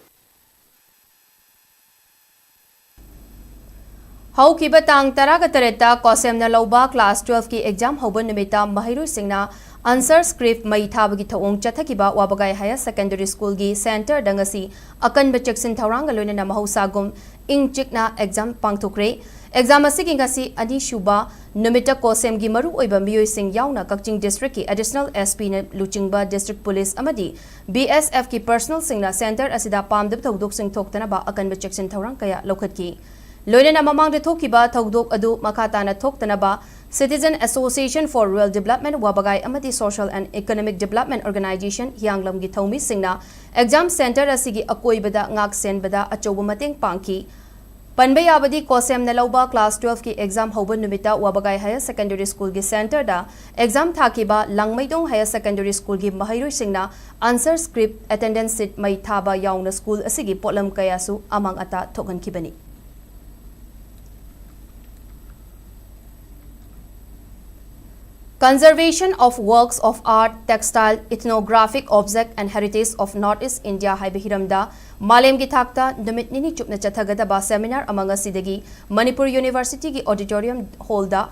ꯍꯧꯈꯤꯕ ꯇꯥꯡ ꯇꯔꯥꯒ ꯇꯔꯦꯠꯇ ꯀꯣꯁꯦꯝꯅ ꯂꯧꯕ class twelve ꯀꯤ exam ꯍꯧꯕ ꯅꯨꯃꯤꯠꯇ ꯃꯍꯩꯔꯣꯏꯁꯤꯡꯅ answer script ꯃꯩ ꯊꯥꯕꯒꯤ ꯊꯧꯑꯣꯡ ꯆꯠꯊꯈꯤꯕ ꯋꯥꯕꯒꯥꯏ Higher Secondary School ꯒꯤ center ꯗ ꯉꯁꯤ ꯑꯀꯟꯕ ꯆꯦꯛꯁꯤꯟ ꯊꯧꯔꯥꯡꯒ ꯂꯣꯏꯅꯅ ꯃꯍꯧꯁꯥꯒꯨꯝ ꯏꯪ ꯆꯤꯛꯅ exam ꯄꯥꯡꯊꯣꯛꯈ꯭ꯔꯦ꯫ Exam ꯑꯁꯤꯒꯤ ꯉꯁꯤ ꯑꯅꯤꯁꯨꯕ ꯅꯨꯃꯤꯠꯇ ꯀꯣꯁꯦꯝꯒꯤ ꯃꯔꯨꯑꯣꯏꯕ ꯃꯤꯑꯣꯏꯁꯤꯡ ꯌꯥꯎꯅ ꯀꯛꯆꯤꯡ district ꯀꯤ additional SP ꯅ ꯂꯨꯆꯤꯡꯕ district police ꯑꯃꯗꯤ BSF ꯀꯤ personnel ꯁꯤꯡꯅ center ꯑꯁꯤꯗ ꯄꯥꯝꯗꯕ ꯊꯧꯗꯣꯛꯁꯤꯡ ꯊꯣꯛꯇꯅꯕ ꯑꯀꯟꯕ ꯆꯦꯛꯁꯤꯟ ꯊꯧꯔꯥꯡ ꯀꯌꯥ ꯂꯧꯈꯠꯈꯤ꯫ ꯂꯣꯏꯅꯅ ꯃꯃꯥꯡꯗ ꯊꯣꯛꯈꯤꯕ ꯊꯧꯗꯣꯛ ꯑꯗꯨ ꯃꯈꯥ ꯇꯥꯅ ꯊꯣꯛꯇꯅꯕ Citizen Association for Rural Development, ꯋꯥꯕꯒꯥꯏ ꯑꯃꯗꯤ Social and Economic Development Organization ꯍꯤꯌꯥꯡꯂꯝꯒꯤ ꯊꯧꯃꯤꯁꯤꯡꯅ exam center ꯑꯁꯤꯒꯤ ꯑꯀꯣꯏꯕꯗ ꯉꯥꯛ ꯁꯦꯟꯕꯗ ꯑꯆꯧꯕ ꯃꯇꯦꯡ ꯄꯥꯡꯈꯤ꯫ ꯄꯟꯕ ꯌꯥꯕꯗꯤ, ꯀꯣꯁꯦꯝꯅ ꯂꯧꯕ class twelve ꯀꯤ exam ꯍꯧꯕ ꯅꯨꯃꯤꯠꯇ ꯋꯥꯕꯒꯥꯏ Higher Secondary School ꯒꯤ center ꯗ exam ꯊꯥꯈꯤꯕ ꯂꯥꯡꯃꯩꯗꯣꯡ Higher Secondary School ꯒꯤ ꯃꯍꯩꯔꯣꯏꯁꯤꯡꯅ answer script, attendance sheet ꯃꯩ ꯊꯥꯕ ꯌꯥꯎꯅ school ꯑꯁꯤꯒꯤ ꯄꯣꯠꯂꯝ ꯀꯌꯥꯁꯨ ꯑꯃꯥꯡ ꯑꯇꯥ ꯊꯣꯛꯍꯟꯈꯤꯕꯅꯤ꯫ Conservation of Works of Art, Textile, Ethnographic Object and Heritage of North East India ꯍꯥꯏꯕ ꯍꯤꯔꯝꯗ ꯃꯥꯂꯦꯝꯒꯤ ꯊꯥꯛꯇ ꯅꯨꯃꯤꯠ ꯅꯤꯅꯤ ꯆꯨꯞꯅ ꯆꯠꯊꯒꯗꯕ seminar ꯑꯃ ꯉꯁꯤꯗꯒꯤ ꯃꯅꯤꯄꯨꯔ University ꯒꯤ auditorium hall ꯗ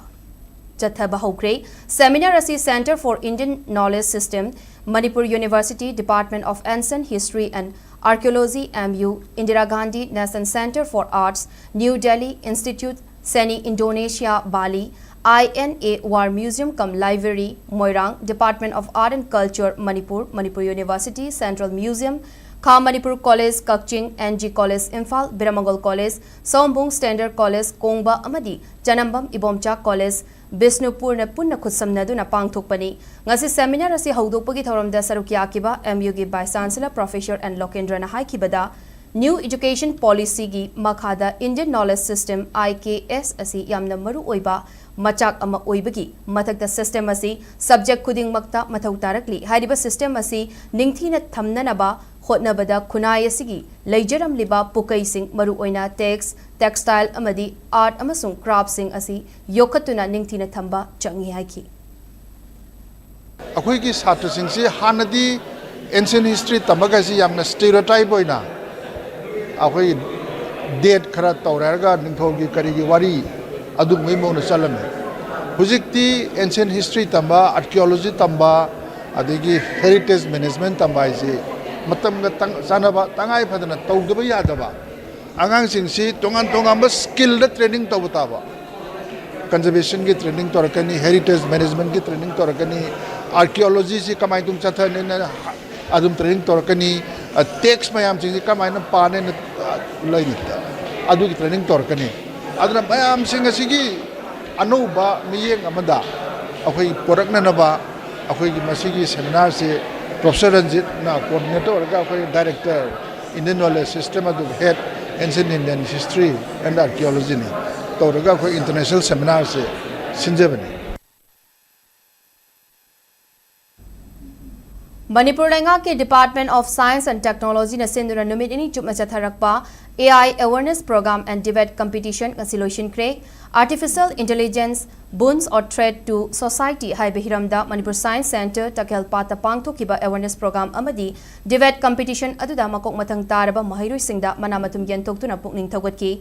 ꯆꯠꯊꯕ ꯍꯧꯈ꯭ꯔꯦ꯫ Seminar ꯑꯁꯤ Centre for Indian Knowledge System, Manipur University, Department of Ancient History and Archaeology, M U, Indira Gandhi National Centre for Arts, New Delhi, Institute Seni Indonesia, Bali, I N A War Museum cum Library, Moirang, Department of Art and Culture, Manipur, Manipur University, Central Museum, Kha Manipur College, Kakching, N G College, Imphal, Biramangol College, Sombung Standard College, Kongba ꯑꯃꯗꯤ ꯆꯅꯝꯕꯝ Ibomcha College, ꯕꯤꯁꯅꯨꯄꯨꯔꯅ ꯄꯨꯟꯅ ꯈꯨꯠꯁꯝꯅꯗꯨꯅ ꯄꯥꯡꯊꯣꯛꯄꯅꯤ꯫ ꯉꯁꯤ seminar ꯑꯁꯤ ꯍꯧꯗꯣꯛꯄꯒꯤ ꯊꯧꯔꯝꯗ ꯁꯔꯨꯛ ꯌꯥꯈꯤꯕ M U ꯒꯤ Vice Chancellor Professor N ꯂꯣꯀꯦꯟꯗ꯭ꯔꯅ ꯍꯥꯏꯈꯤꯕꯗ, New Education Policy ꯒꯤ ꯃꯈꯥꯗ Indian Knowledge System, I K S, ꯑꯁꯤ ꯌꯥꯝꯅ ꯃꯔꯨ ꯑꯣꯏꯕ ꯃꯆꯥꯛ ꯑꯃ ꯑꯣꯏꯕꯒꯤ ꯃꯊꯛꯇ system ꯑꯁꯤ subject ꯈꯨꯗꯤꯡꯃꯛꯇ ꯃꯊꯧ ꯇꯥꯔꯛꯂꯤ꯫ ꯍꯥꯏꯔꯤꯕ system ꯑꯁꯤ ꯅꯤꯡꯊꯤꯅ ꯊꯝꯅꯅꯕ ꯍꯣꯠꯅꯕꯗ ꯈꯨꯟꯅꯥꯏ ꯑꯁꯤꯒꯤ ꯂꯩꯖꯔꯝꯂꯤꯕ ꯄꯨꯀꯩꯁꯤꯡ, ꯃꯔꯨꯑꯣꯏꯅ text, textile ꯑꯃꯗꯤ art ꯑꯃꯁꯨꯡ craft ꯁꯤꯡ ꯑꯁꯤ ꯌꯣꯛꯈꯠꯇꯨꯅ ꯅꯤꯡꯊꯤꯅ ꯊꯝꯕ ꯆꯪꯏ ꯍꯥꯏꯈꯤ꯫ ꯑꯩꯈꯣꯏꯒꯤ ꯁꯥꯇ꯭ꯔꯁꯤꯡꯁꯤ ꯍꯥꯟꯅꯗꯤ ancient history ꯇꯝꯕꯒꯁꯤ ꯌꯥꯝꯅ stereotype ꯑꯣꯏꯅ ꯑꯩꯈꯣꯏ date ꯈꯔ ꯇꯧꯔꯦ ꯍꯥꯏꯔꯒ ꯅꯤꯡꯊꯧꯒꯤ ꯀꯔꯤꯒꯤ ꯋꯥꯔꯤ ꯑꯗꯨꯒꯨꯝꯕꯒꯤ ꯃꯑꯣꯡꯗ ꯆꯠꯂꯝꯃꯤ꯫ ꯍꯧꯖꯤꯛꯇꯤ ancient history ꯇꯝꯕ, archaeology ꯇꯝꯕ, ꯑꯗꯒꯤ heritage management ꯇꯝꯕ ꯍꯥꯏꯁꯤ ꯃꯇꯝꯒ ꯇꯪ-, ꯆꯥꯟꯅꯕ, ꯇꯉꯥꯏ ꯐꯗꯅ ꯇꯧꯗꯕ ꯌꯥꯗꯕ, ꯑꯉꯥꯡꯁꯤꯡꯁꯤ ꯇꯣꯉꯥꯟ ꯇꯣꯉꯥꯟꯕ skill ꯗ training ꯇꯧꯕ ꯇꯥꯕ꯫ Conservation ꯒꯤ training ꯇꯧꯔꯛꯀꯅꯤ, heritage management ꯀꯤ training ꯇꯧꯔꯛꯀꯅꯤ, archaeology ꯁꯤ ꯀꯃꯥꯏꯅ ꯇꯧꯅ ꯆꯠꯊꯅꯤꯅ ꯑꯗꯨꯝ training ꯇꯧꯔꯛꯀꯅꯤ, ꯑ, text ꯃꯌꯥꯝꯁꯤꯡꯁꯤ ꯀꯃꯥꯏꯅ ꯄꯥꯅꯤꯅ, ꯑ, ꯂꯩꯔꯤ, ꯑꯗꯨꯒꯤ training ꯇꯧꯔꯛꯀꯅꯤ꯫ ꯑꯗꯨꯅ ꯃꯌꯥꯝꯁꯤꯡ ꯑꯁꯤꯒꯤ ꯑꯅꯧꯕ ꯃꯤꯠꯌꯦꯡ ꯑꯃꯗ ꯑꯩꯈꯣꯏ ꯄꯨꯔꯛꯅꯅꯕ ꯑꯩꯈꯣꯏꯒꯤ ꯃꯁꯤꯒꯤ ꯁꯦꯃꯤꯅꯥꯔꯁꯤ ꯄ꯭ꯔꯣꯐꯦꯁꯔ ꯔꯟꯖꯤꯠꯅ ꯀꯣꯑꯣꯔꯗꯤꯅꯦꯠ ꯇꯧꯔꯒ ꯑꯩꯈꯣꯏ ꯗꯥꯏꯔꯦꯛꯇꯔ Indian Knowledge System ꯑꯗꯨꯒ ꯍꯦꯠ Ancient Indian History and Archaeologyꯅꯤ ꯇꯧꯔꯒ ꯑꯩꯈꯣꯏ ꯏꯟꯇꯔꯅꯦꯁꯅꯦꯜ ꯁꯦꯃꯤꯅꯥꯔꯁꯤ ꯁꯤꯟꯖꯕꯅꯤ꯫ ꯃꯅꯤꯄꯨꯔ ꯂꯩꯉꯥꯛꯀꯤ Department of Science and Technologyꯅ ꯁꯤꯟꯗꯨꯅ ꯅꯨꯃꯤꯠ ꯅꯤꯅꯤ ꯆꯨꯞꯅ ꯆꯠꯊꯔꯛꯄ AI Awareness Program and Debate Competition ꯉꯁꯤ ꯂꯣꯏꯁꯤꯟꯈ꯭ꯔꯦ꯫ Artificial Intelligence, Boons or Threat to Society ꯍꯥꯏꯕ ꯍꯤꯔꯝꯗ ꯃꯅꯤꯄꯨꯔ Science Centre ꯇꯈꯦꯜ ꯄꯥꯠꯇ ꯄꯥꯡꯊꯣꯛꯈꯤꯕ awareness program ꯑꯃꯗꯤ debate competition ꯑꯗꯨꯗ ꯃꯀꯣꯛ ꯃꯊꯪ ꯇꯥꯔꯕ ꯃꯍꯩꯔꯣꯏꯁꯤꯡꯗ ꯃꯅꯥ ꯃꯊꯨꯝ ꯌꯦꯟꯊꯣꯛꯇꯨꯅ ꯄꯨꯛꯅꯤꯡ ꯊꯧꯒꯠꯈꯤ꯫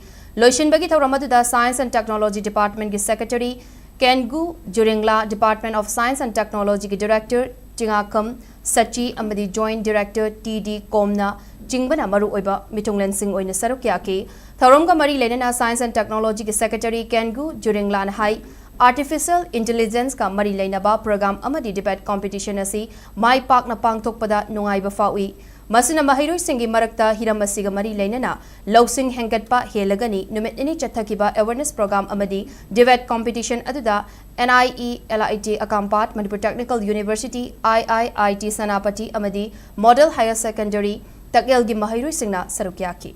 ꯂꯣꯏꯁꯤꯟꯕꯒꯤ ꯊꯧꯔꯝ ꯑꯗꯨꯗ Science and Technology Departmentꯀꯤ Secretary ꯀꯦꯟꯒꯨ ꯖꯨꯔꯤꯡꯂꯥ, Department of Science and Technologyꯒꯤ Director ꯆꯤꯉꯥꯈꯝ Shashi ꯑꯃꯗꯤ Joint Director ꯇꯤ ꯗꯤ ꯀꯣꯝꯅ ꯆꯤꯡꯕꯅ ꯃꯔꯨꯑꯣꯏꯕ ꯃꯤꯊꯨꯡꯂꯦꯟꯁꯤꯡ ꯑꯣꯏꯅ ꯁꯔꯨꯛ ꯌꯥꯈꯤ꯫ ꯊꯧꯔꯝꯒ ꯃꯔꯤ ꯂꯩꯅꯅ Science and Technologyꯒꯤ Secretary ꯀꯦꯟꯒꯨ ꯖꯨꯔꯤꯡꯂꯥꯅ high, Artificial Intelligenceꯀ ꯃꯔꯤ ꯂꯩꯅꯕ program ꯑꯃꯗꯤ debate competition ꯑꯁꯤ ꯃꯥꯏ ꯄꯥꯛꯅ ꯄꯥꯡꯊꯣꯛꯄꯗ ꯅꯨꯡꯉꯥꯏꯕ ꯐꯥꯎꯏ꯫ ꯃꯁꯤꯅ ꯃꯍꯩꯔꯣꯏꯁꯤꯡꯒꯤ ꯃꯔꯛꯇ ꯍꯤꯔꯝ ꯑꯁꯤꯒ ꯃꯔꯤ ꯂꯩꯅꯅ ꯂꯧꯁꯤꯡ ꯍꯦꯟꯒꯠꯄ ꯍꯦꯜꯂꯒꯅꯤ꯫ ꯅꯨꯃꯤꯠ ꯅꯤꯅꯤ ꯆꯠꯊꯈꯤꯕ awareness program ꯑꯃꯗꯤ debate competition ꯑꯗꯨꯗ N I E L I T ꯑꯀꯥꯝꯄꯥꯠ, Manipur Technical University, I I I T Senapati ꯑꯃꯗꯤ Model Higher Secondary ꯇꯛꯌꯦꯜꯒꯤ ꯃꯍꯩꯔꯣꯏꯁꯤꯡꯅ ꯁꯔꯨꯛ ꯌꯥꯈꯤ꯫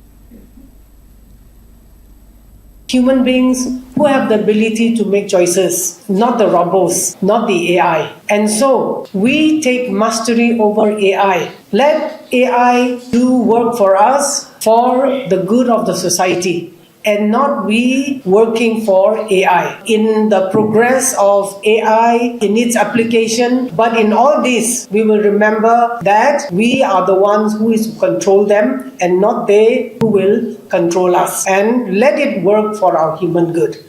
Human beings who have the ability to make choices, not the robots, not the A I. And so we take mastery over A I. Let A I do work for us for the good of the society and not we working for A I. In the progress of A I, in its application, but in all this, we will remember that we are the ones who is to control them and not they who will control us. And let it work for our human good.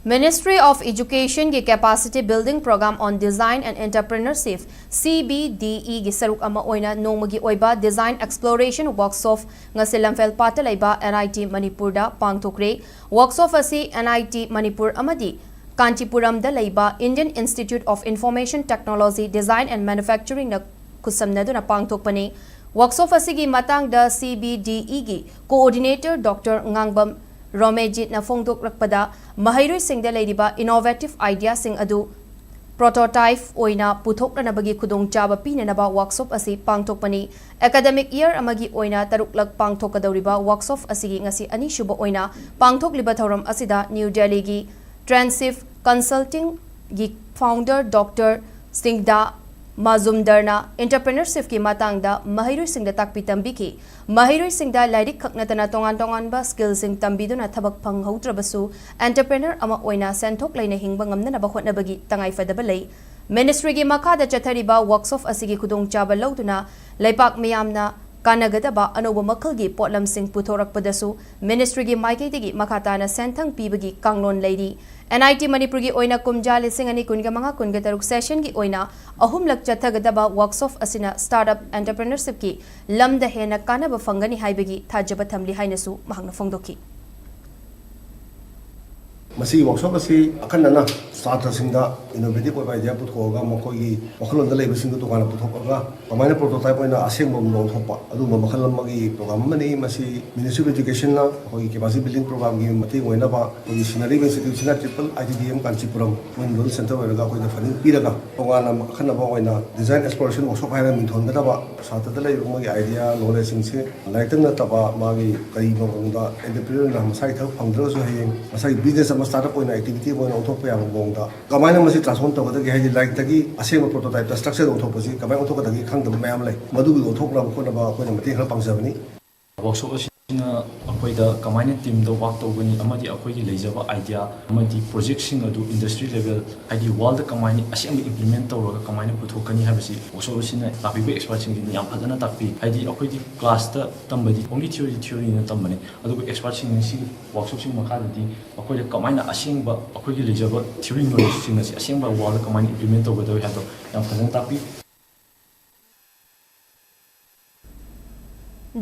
Ministry of Educationꯒꯤ Capacity Building Program on Design and Entrepreneurship, C B D E ꯒꯤ ꯁꯔꯨꯛ ꯑꯃ ꯑꯣꯏꯅ ꯅꯣꯡꯃꯒꯤ ꯑꯣꯏꯕ Design Exploration Workshop ꯉꯁꯤ ꯂꯝꯐꯦꯜ ꯄꯥꯠꯇ ꯂꯩꯕ N I T ꯃꯅꯤꯄꯨꯔꯗ ꯄꯥꯡꯊꯣꯛꯈ꯭ꯔꯦ꯫ Workshop ꯑꯁꯤ N I T ꯃꯅꯤꯄꯨꯔ ꯑꯃꯗꯤ ꯀꯥꯟꯆꯤꯄꯨꯔꯝꯗ ꯂꯩꯕ Indian Institute of Information Technology, Design and Manufacturingꯅ ꯈꯨꯠꯁꯝꯅꯗꯨꯅ ꯄꯥꯡꯊꯣꯛꯄꯅꯤ꯫ Workshop ꯑꯁꯤꯒꯤ ꯃꯇꯥꯡꯗ C B D E ꯒꯤ Coordinator Doctor ꯉꯥꯡꯕꯝ ꯔꯣꯃꯦꯖꯤꯠꯅ ꯐꯣꯡꯗꯣꯛꯂꯛꯄꯗ, ꯃꯍꯩꯔꯣꯏꯁꯤꯡꯗ ꯂꯩꯔꯤꯕ innovative ideaꯁꯤꯡ ꯑꯗꯨ prototype ꯑꯣꯏꯅ ꯄꯨꯊꯣꯛꯅꯅꯕꯒꯤ ꯈꯨꯗꯣꯡꯆꯥꯕ ꯄꯤꯅꯅꯕ workshop ꯑꯁꯤ ꯄꯥꯡꯊꯣꯛꯄꯅꯤ꯫ Academic year ꯑꯃꯒꯤ ꯑꯣꯏꯅ ꯇꯔꯨꯛꯂꯛ ꯄꯥꯡꯊꯣꯛꯀꯗꯧꯔꯤꯕ workshop ꯑꯁꯤꯒꯤ ꯉꯁꯤ ꯑꯅꯤꯁꯨꯕ ꯑꯣꯏꯅ ꯄꯥꯡꯊꯣꯛꯂꯤꯕ ꯊꯧꯔꯝ ꯑꯁꯤꯗ ꯅ꯭ꯌꯨ ꯗꯦꯜꯂꯤꯒꯤ Transif Consultingꯒꯤ founder Doctor ꯁꯤꯡꯗꯥ ꯃꯥꯖꯨꯝꯗꯔꯅ entrepreneurshipꯀꯤ ꯃꯇꯥꯡꯗ ꯃꯍꯩꯔꯣꯏꯁꯤꯡꯗ ꯇꯥꯛꯄꯤ ꯇꯝꯕꯤꯈꯤ꯫ ꯃꯍꯩꯔꯣꯏꯁꯤꯡꯗ ꯂꯥꯏꯔꯤꯛ ꯈꯛ ꯅꯠꯇꯅ ꯇꯣꯉꯥꯟ ꯇꯣꯉꯥꯟꯕ skillꯁꯤꯡ ꯇꯝꯕꯤꯗꯨꯅ ꯊꯕꯛ ꯐꯪꯍꯧꯗ꯭ꯔꯕꯁꯨ entrepreneur ꯑꯃ ꯑꯣꯏꯅ ꯁꯦꯟꯊꯣꯛ ꯂꯩꯅ ꯍꯤꯡꯕ ꯉꯝꯅꯅꯕ ꯍꯣꯠꯅꯕꯒꯤ ꯇꯉꯥꯏꯐꯗꯕ ꯂꯩ꯫ Ministryꯒꯤ ꯃꯈꯥꯗ ꯆꯠꯊꯔꯤꯕ workshop ꯑꯁꯤꯒꯤ ꯈꯨꯗꯣꯡꯆꯥꯕ ꯂꯧꯗꯨꯅ ꯂꯩꯄꯥꯛ ꯃꯤꯌꯥꯝꯅ ꯀꯥꯟꯅꯒꯗꯕ ꯑꯅꯧꯕ ꯃꯈꯜꯒꯤ ꯄꯣꯠꯂꯝꯁꯤꯡ ꯄꯨꯊꯣꯔꯛꯄꯗꯁꯨ ministryꯒꯤ ꯃꯥꯏꯀꯩꯗꯒꯤ ꯃꯈꯥ ꯇꯥꯅ ꯁꯦꯟꯊꯪ ꯄꯤꯕꯒꯤ ꯀꯥꯡꯂꯣꯟ ꯂꯩꯔꯤ꯫ NIT ꯃꯅꯤꯄꯨꯔꯒꯤ ꯑꯣꯏꯅ ꯀꯨꯝꯖꯥ ꯂꯤꯁꯤꯡ ꯑꯅꯤ ꯀꯨꯟꯒ ꯃꯉꯥ ꯀꯨꯟꯒ ꯇꯔꯨꯛ sessionꯒꯤ ꯑꯣꯏꯅ ꯑꯍꯨꯝꯂꯛ ꯆꯠꯊꯒꯗꯕ workshop ꯑꯁꯤꯅ startup entrepreneurshipꯀꯤ ꯂꯝꯗ ꯍꯦꯟꯅ ꯀꯥꯟꯅꯕ ꯐꯪꯒꯅꯤ ꯍꯥꯏꯕꯒꯤ ꯊꯥꯖꯕ ꯊꯝꯂꯤ ꯍꯥꯏꯅꯁꯨ ꯃꯍꯥꯛꯅ ꯐꯣꯡꯗꯣꯛꯈꯤ꯫ ꯃꯁꯤꯒꯤ workshop ꯑꯁꯤ ꯑꯈꯟꯅꯅ ꯁꯥꯇ꯭ꯔꯁꯤꯡꯗ innovative ꯑꯣꯏꯕ idea ꯄꯨꯊꯣꯛꯑꯒ ꯃꯈꯣꯏꯒꯤ ꯋꯥꯈꯜꯂꯣꯟꯗ ꯂꯩꯕꯁꯤꯡꯗꯨ ꯇꯣꯉꯥꯟꯅ ꯄꯨꯊꯣꯛꯑꯒ ꯀꯃꯥꯏꯅ prototype ꯑꯣꯏꯅ ꯑꯁꯦꯡꯕ ꯃꯑꯣꯡ ꯊꯣꯛꯄ ꯑꯗꯨꯒꯨꯝꯕ ꯃꯈꯜ ꯑꯃꯒꯤ program ꯑꯃꯅꯤ꯫ ꯃꯁꯤ Ministry of Educationꯅ ꯑꯩꯈꯣꯏꯒꯤ capacity building programꯒꯤ ꯃꯇꯦꯡ ꯑꯣꯏꯅꯕ ꯑꯩꯈꯣꯏꯒꯤ Sinari Instituteꯁꯤꯅ triple ITDM Kanchipuram Women Development Center ꯑꯣꯏꯔꯒ ꯑꯩꯈꯣꯏꯗ funding ꯄꯤꯔꯒ ꯇꯣꯉꯥꯟꯅ ꯑꯈꯟꯅꯕ ꯑꯣꯏꯅ design exploration workshop ꯍꯥꯏꯅ ꯃꯤꯡꯊꯣꯟꯒꯗꯕ ꯁꯥꯇ꯭ꯔꯗ ꯂꯩꯔꯤꯕ ꯃꯣꯏꯒꯤ idea knowledgeꯁꯤꯡꯁꯦ ꯂꯥꯏꯔꯤꯛꯇꯪ ꯅꯠꯇꯕ ꯃꯥꯒꯤ ꯀꯔꯤ ꯃꯑꯣꯡꯗ entrepreneur ꯑꯣꯏꯅ ꯃꯁꯥꯒꯤ ꯊꯕꯛ ꯐꯪꯗ꯭ꯔꯒꯁꯨ ꯍꯌꯦꯡ ꯃꯁꯥꯒꯤ business ꯑꯃ startup ꯑꯣꯏꯅ activity ꯑꯃ ꯑꯣꯏꯅ ꯑꯣꯟꯊꯣꯛꯄ ꯌꯥꯕ ꯃꯑꯣꯡꯗ ꯀꯃꯥꯏꯅ ꯃꯁꯤ transform ꯇꯧꯒꯗꯒꯦ ꯍꯥꯏꯗꯤ ꯂꯥꯏꯔꯤꯛꯇꯒꯤ ꯑꯁꯦꯡꯕ prototypeꯇ structure ꯑꯣꯟꯊꯣꯛꯄꯁꯤ ꯀꯃꯥꯏꯅ ꯑꯣꯟꯊꯣꯛꯀꯗꯒꯦ ꯈꯪꯗꯕ ꯃꯌꯥꯝ ꯂꯩ꯫ ꯃꯗꯨꯒꯤ ꯑꯣꯟꯊꯣꯛꯅꯕ ꯈꯣꯠꯅꯕ ꯑꯩꯈꯣꯏꯅ ꯃꯇꯦꯡ ꯈꯔ ꯄꯥꯡꯖꯕꯅꯤ꯫ Workshop ꯑꯁꯤꯅ ꯑꯩꯈꯣꯏꯗ ꯀꯃꯥꯏꯅ teamꯗ work ꯇꯧꯒꯅꯤ ꯑꯃꯗꯤ ꯑꯩꯈꯣꯏꯒꯤ ꯂꯩꯖꯕ idea ꯑꯃꯗꯤ projectꯁꯤꯡ ꯑꯗꯨ industry level ꯍꯥꯏꯗꯤ worldꯗ ꯀꯃꯥꯏꯅ ꯑꯁꯦꯡꯕ implement ꯇꯧꯔꯒ ꯀꯃꯥꯏꯅ ꯄꯨꯊꯣꯛꯀꯅꯤ ꯍꯥꯏꯕꯁꯤ workshop ꯑꯁꯤꯅ ꯇꯥꯛꯄꯤꯕ expertꯁꯤꯡꯁꯤꯅ ꯌꯥꯝ ꯐꯖꯅ ꯇꯥꯛꯄꯤ꯫ ꯍꯥꯏꯗꯤ ꯑꯩꯈꯣꯏꯗꯤ classꯇ ꯇꯝꯕꯗꯤ only theory theoryꯅ ꯇꯝꯕꯅꯤ, ꯑꯗꯨꯒ expertꯁꯤꯡꯅ ꯁꯤꯒꯤ workshopꯁꯤꯡ ꯃꯈꯥꯗꯗꯤ ꯑꯩꯈꯣꯏꯗ ꯀꯃꯥꯏꯅ ꯑꯁꯦꯡꯕ ꯑꯩꯈꯣꯏꯒꯤ ꯂꯩꯖꯕ theory knowledgeꯁꯤꯡ ꯑꯁꯤ ꯑꯁꯦꯡꯕ worldꯗ ꯀꯃꯥꯏꯅ implement ꯇꯧꯒꯗꯧꯔꯤ ꯍꯥꯏꯕꯗꯣ ꯌꯥꯝ ꯐꯖꯅ ꯇꯥꯛꯄꯤ꯫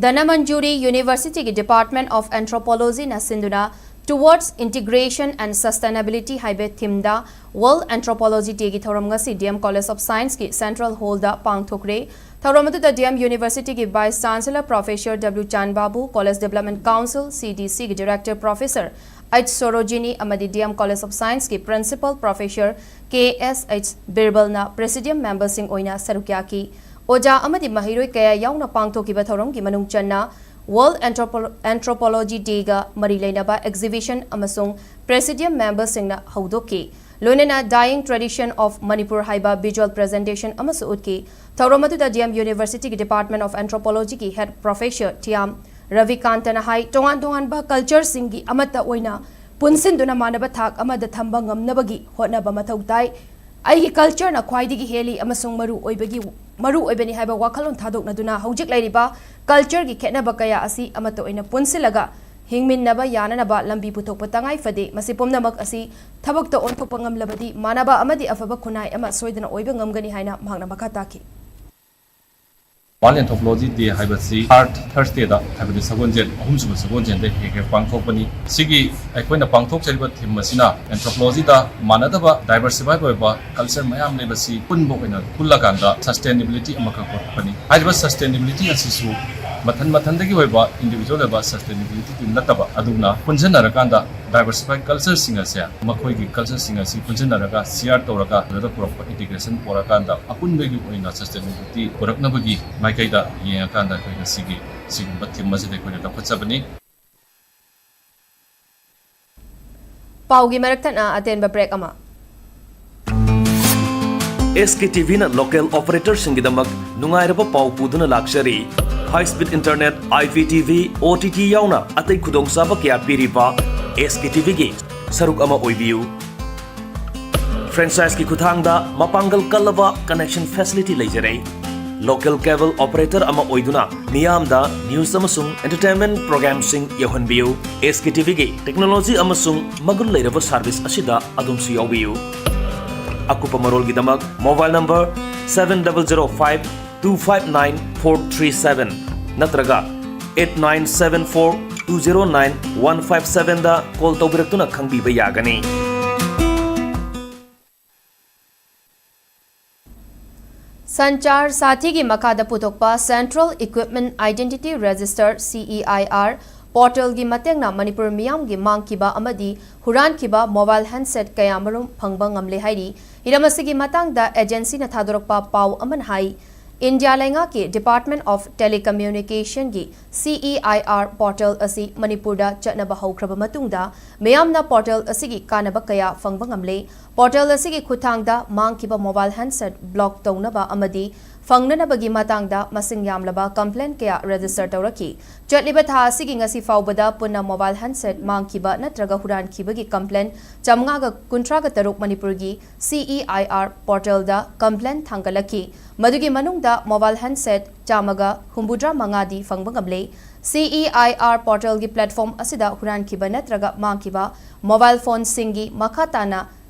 ꯙꯅꯃꯟꯖꯨꯔꯤ Universityꯒꯤ Department of Anthropologyꯅ ꯁꯤꯟꯗꯨꯅ Towards Integration and Sustainability ꯍꯥꯏꯕ theme ꯗ World Anthropology Day ꯒꯤ ꯊꯧꯔꯝ ꯉꯁꯤ D M College of Science ꯀꯤ Central Hall ꯗ ꯄꯥꯡꯊꯣꯛꯈ꯭ꯔꯦ꯫ ꯊꯧꯔꯝ ꯑꯗꯨꯗ D M University ꯒꯤ Vice Chancellor Professor W ꯆꯥꯟꯕꯥꯕꯨ, College Development Council, C D C ꯒꯤ Director Professor H ꯁꯣꯔꯣꯖꯤꯅꯤ ꯑꯃꯗꯤ D M College of Science ꯀꯤ Principal Professor K S H ꯕꯤꯔꯕꯜꯅ Presidium member ꯁꯤꯡ ꯑꯣꯏꯅ ꯁꯔꯨꯛ ꯌꯥꯈꯤ꯫ ꯑꯣꯖꯥ ꯑꯃꯗꯤ ꯃꯍꯩꯔꯣꯏ ꯀꯌꯥ ꯌꯥꯎꯅ ꯄꯥꯡꯊꯣꯛꯈꯤꯕ ꯊꯧꯔꯝꯒꯤ ꯃꯅꯨꯡ ꯆꯟꯅ World Anthropo-, Anthropology Day ꯒ ꯃꯔꯤ ꯂꯩꯅꯕ exhibition ꯑꯃꯁꯨꯡ Presidium member ꯁꯤꯡꯅ ꯍꯧꯗꯣꯛꯈꯤ꯫ ꯂꯣꯏꯅꯅ Dying Tradition of Manipur ꯍꯥꯏꯕ visual presentation ꯑꯃꯁꯨ ꯎꯠꯈꯤ꯫ ꯊꯧꯔꯝ ꯑꯗꯨꯗ D M University ꯒꯤ Department of Anthropology ꯒꯤ Head Professor ꯊꯤꯌꯥꯝ ꯔꯕꯤꯀꯥꯟꯇꯅ ꯍꯥꯏ, ꯇꯣꯉꯥꯟ ꯇꯣꯉꯥꯟꯕ culture ꯁꯤꯡꯒꯤ ꯑꯃꯠꯇ ꯑꯣꯏꯅ ꯄꯨꯟꯁꯤꯟꯗꯨꯅ ꯃꯥꯟꯅꯕ ꯊꯥꯛ ꯑꯃꯗ ꯊꯝꯕ ꯉꯝꯅꯕꯒꯤ ꯍꯣꯠꯅꯕ ꯃꯊꯧ ꯇꯥꯏ꯫ ꯑꯩꯒꯤ culture ꯅ ꯈ꯭ꯋꯥꯏꯗꯒꯤ ꯍꯦꯜꯂꯤ ꯑꯃꯁꯨꯡ ꯃꯔꯨ ꯑꯣꯏꯕꯒꯤ, ꯃꯔꯨ ꯑꯣꯏꯕꯅꯤ ꯍꯥꯏꯕ ꯋꯥꯈꯜꯂꯣꯟ ꯊꯥꯗꯣꯛꯅꯗꯨꯅ ꯍꯧꯖꯤꯛ ꯂꯩꯔꯤꯕ culture ꯒꯤ ꯈꯦꯠꯅꯕ ꯀꯌꯥ ꯑꯁꯤ ꯑꯃꯠꯇ ꯑꯣꯏꯅ ꯄꯨꯟꯁꯤꯜꯂꯒ ꯍꯤꯡꯃꯤꯟꯅꯕ ꯌꯥꯅꯅꯕ ꯂꯝꯕꯤ ꯄꯨꯊꯣꯛꯄ ꯇꯉꯥꯏ ꯐꯗꯦ꯫ ꯃꯁꯤ ꯄꯨꯝꯅꯃꯛ ꯑꯁꯤ ꯊꯕꯛꯇ ꯑꯣꯟꯊꯣꯛꯄ ꯉꯝꯂꯕꯗꯤ ꯃꯥꯟꯅꯕ ꯑꯃꯗꯤ ꯑꯐꯕ ꯈꯨꯟꯅꯥꯏ ꯑꯃ ꯁꯣꯏꯗꯅ ꯑꯣꯏꯕ ꯉꯝꯒꯅꯤ ꯍꯥꯏꯅ ꯃꯍꯥꯛꯅ ꯃꯈꯥ ꯇꯥꯈꯤ꯫ World Anthropology Day ꯍꯥꯏꯕꯁꯤ third Thursday ꯗ, ꯍꯥꯏꯕꯗꯤ ꯁꯒꯣꯜꯁꯦꯟ, ꯑꯍꯨꯝꯁꯨꯕ ꯁꯒꯣꯜꯁꯦꯟꯗ ꯍꯦꯛ ꯍꯦꯛ ꯄꯥꯡꯊꯣꯛꯄꯅꯤ꯫ ꯁꯤꯒꯤ ꯑꯩꯈꯣꯏꯅ ꯄꯥꯡꯊꯣꯛꯆꯔꯤꯕ theme ꯑꯁꯤꯅ anthropology ꯗ ꯃꯥꯟꯅꯗꯕ, diversified ꯑꯣꯏꯕ culture ꯃꯌꯥꯝ ꯂꯩꯕꯁꯤ ꯄꯨꯟꯕ ꯑꯣꯏꯅ ꯄꯨꯜꯂꯀꯥꯟꯗ sustainability ꯑꯃꯈꯛ ꯄꯨꯔꯛꯄꯅꯤ꯫ ꯍꯥꯏꯔꯤꯕ sustainability ꯑꯁꯤꯁꯨ ꯃꯊꯟ ꯃꯊꯟꯗꯒꯤ ꯑꯣꯏꯕ, individual ꯑꯣꯏꯕ sustainability ꯗꯤ ꯅꯠꯇꯕ, ꯑꯗꯨꯅ ꯄꯨꯟꯁꯤꯟꯅꯔꯀꯥꯟꯗ diversified culture ꯁꯤꯡ ꯑꯁꯦ, ꯃꯈꯣꯏꯒꯤ culture ꯁꯤꯡ ꯑꯁꯤ ꯄꯨꯟꯁꯤꯟꯅꯔꯒ share ꯇꯧꯔꯒ ꯑꯗꯨꯗ ꯄꯨꯔꯛꯄ integration ꯄꯨꯔꯛꯀꯥꯟꯗ ꯑꯄꯨꯟꯕꯒꯤ ꯑꯣꯏꯅ sustainability ꯄꯨꯔꯛꯅꯕꯒꯤ ꯃꯥꯏꯀꯩꯗ ꯌꯦꯡꯉꯀꯥꯟꯗ ꯑꯩꯈꯣꯏ ꯉꯁꯤꯒꯤ ꯁꯤꯒꯨꯝꯕ theme ꯑꯁꯤꯗ ꯑꯩꯈꯣꯏꯅ ꯂꯧꯈꯠꯆꯕꯅꯤ꯫ ꯄꯥꯎꯒꯤ ꯃꯔꯛ ꯊꯠꯅ ꯑꯇꯦꯟꯕ break ꯑꯃ꯫ S K T V ꯅ local operator ꯁꯤꯡꯒꯤꯗꯃꯛ ꯅꯨꯡꯉꯥꯏꯔꯕ ꯄꯥꯎ ꯄꯨꯗꯨꯅ ꯂꯥꯛꯆꯔꯤ꯫ High speed internet, I P T V, O T T ꯌꯥꯎꯅ ꯑꯇꯩ ꯈꯨꯗꯣꯡꯆꯥꯕ ꯀꯌꯥ ꯄꯤꯔꯤꯕ S K T V ꯒꯤ ꯁꯔꯨꯛ ꯑꯃ ꯑꯣꯏꯕꯤꯌꯨ꯫ Franchise ꯀꯤ ꯈꯨꯠꯊꯥꯡꯗ ꯃꯄꯥꯡꯒꯜ ꯀꯜꯂꯕ connection facility ꯂꯩꯖꯔꯦ꯫ Local cable operator ꯑꯃ ꯑꯣꯏꯗꯨꯅ ꯃꯤꯌꯥꯝꯗ news ꯑꯃꯁꯨꯡ entertainment program ꯁꯤꯡ ꯌꯧꯍꯟꯕꯤꯌꯨ꯫ S K T V ꯒꯤ technology ꯑꯃꯁꯨꯡ ꯃꯒꯨꯟ ꯂꯩꯔꯕ service ꯑꯁꯤꯗ ꯑꯗꯣꯝꯁꯨ ꯌꯥꯎꯕꯤꯌꯨ꯫ ꯑꯀꯨꯞꯄ ꯃꯔꯣꯜꯒꯤꯗꯃꯛ mobile number seven double zero five two five nine four three seven ꯅꯠꯇ꯭ꯔꯒ eight nine seven four two zero nine one five seven ꯗ call ꯇꯧꯕꯤꯔꯛꯇꯨꯅ ꯈꯪꯕꯤꯕ ꯌꯥꯒꯅꯤ꯫ ꯁꯟꯆꯥꯔ ꯁꯥꯊꯤꯒꯤ ꯃꯈꯥꯗ ꯄꯨꯊꯣꯛꯄ Central Equipment Identity Register, C E I R, portal ꯒꯤ ꯃꯇꯦꯡꯅ ꯃꯅꯤꯄꯨꯔ ꯃꯤꯌꯥꯝꯒꯤ ꯃꯥꯡꯈꯤꯕ ꯑꯃꯗꯤ ꯍꯨꯔꯥꯟꯈꯤꯕ mobile handset ꯀꯌꯥꯃꯔꯨꯝ ꯐꯪꯕ ꯉꯝꯂꯦ ꯍꯥꯏꯔꯤ꯫ ꯍꯤꯔꯝ ꯑꯁꯤꯒꯤ ꯃꯇꯥꯡꯗ agency ꯅ ꯊꯥꯗꯣꯔꯛꯄ ꯄꯥꯎ ꯑꯃꯅ ꯍꯥꯏ, ꯏꯟꯗꯤꯌꯥ ꯂꯩꯉꯥꯛꯀꯤ Department of Telecommunication ꯒꯤ C E I R portal ꯑꯁꯤ ꯃꯅꯤꯄꯨꯔꯗ ꯆꯠꯅꯕ ꯍꯧꯈ꯭ꯔꯕ ꯃꯇꯨꯡꯗ ꯃꯤꯌꯥꯝꯅ portal ꯑꯁꯤꯒꯤ ꯀꯥꯟꯅꯕ ꯀꯌꯥ ꯐꯪꯕ ꯉꯝꯂꯦ꯫ Portal ꯑꯁꯤꯒꯤ ꯈꯨꯠꯊꯥꯡꯗ ꯃꯥꯡꯈꯤꯕ mobile handset block ꯇꯧꯅꯕ ꯑꯃꯗꯤ ꯐꯪꯅꯅꯕꯒꯤ ꯃꯇꯥꯡꯗ ꯃꯁꯤꯡ ꯌꯥꯝꯂꯕ complaint ꯀꯌꯥ register ꯇꯧꯔꯛꯈꯤ꯫ ꯆꯠꯂꯤꯕ ꯊꯥ ꯑꯁꯤꯒꯤ ꯉꯁꯤ ꯐꯥꯎꯕꯗ ꯄꯨꯟꯅ mobile handset ꯃꯥꯡꯈꯤꯕ ꯅꯠꯇ꯭ꯔꯒ ꯍꯨꯔꯥꯟꯈꯤꯕꯒꯤ complaint ꯆꯥꯃꯉꯥꯒ ꯀꯨꯟꯊ꯭ꯔꯥꯒ ꯇꯔꯨꯛ ꯃꯅꯤꯄꯨꯔꯒꯤ C E I R portal the complaint ꯊꯥꯡꯒꯠꯂꯛꯈꯤ꯫ ꯃꯗꯨꯒꯤ ꯃꯅꯨꯡꯗ mobile handset ꯆꯥꯝꯃꯒ ꯍꯨꯝꯐꯨꯇꯔꯥ ꯃꯉꯥꯗꯤ ꯐꯪꯕ ꯉꯝꯂꯦ꯫ C E I R portal ꯒꯤ platform ꯑꯁꯤꯗ ꯍꯨꯔꯥꯟꯈꯤꯕ ꯅꯠꯇ꯭ꯔꯒ ꯃꯥꯡꯈꯤꯕ mobile phone ꯁꯤꯡꯒꯤ ꯃꯈꯥ ꯇꯥꯅ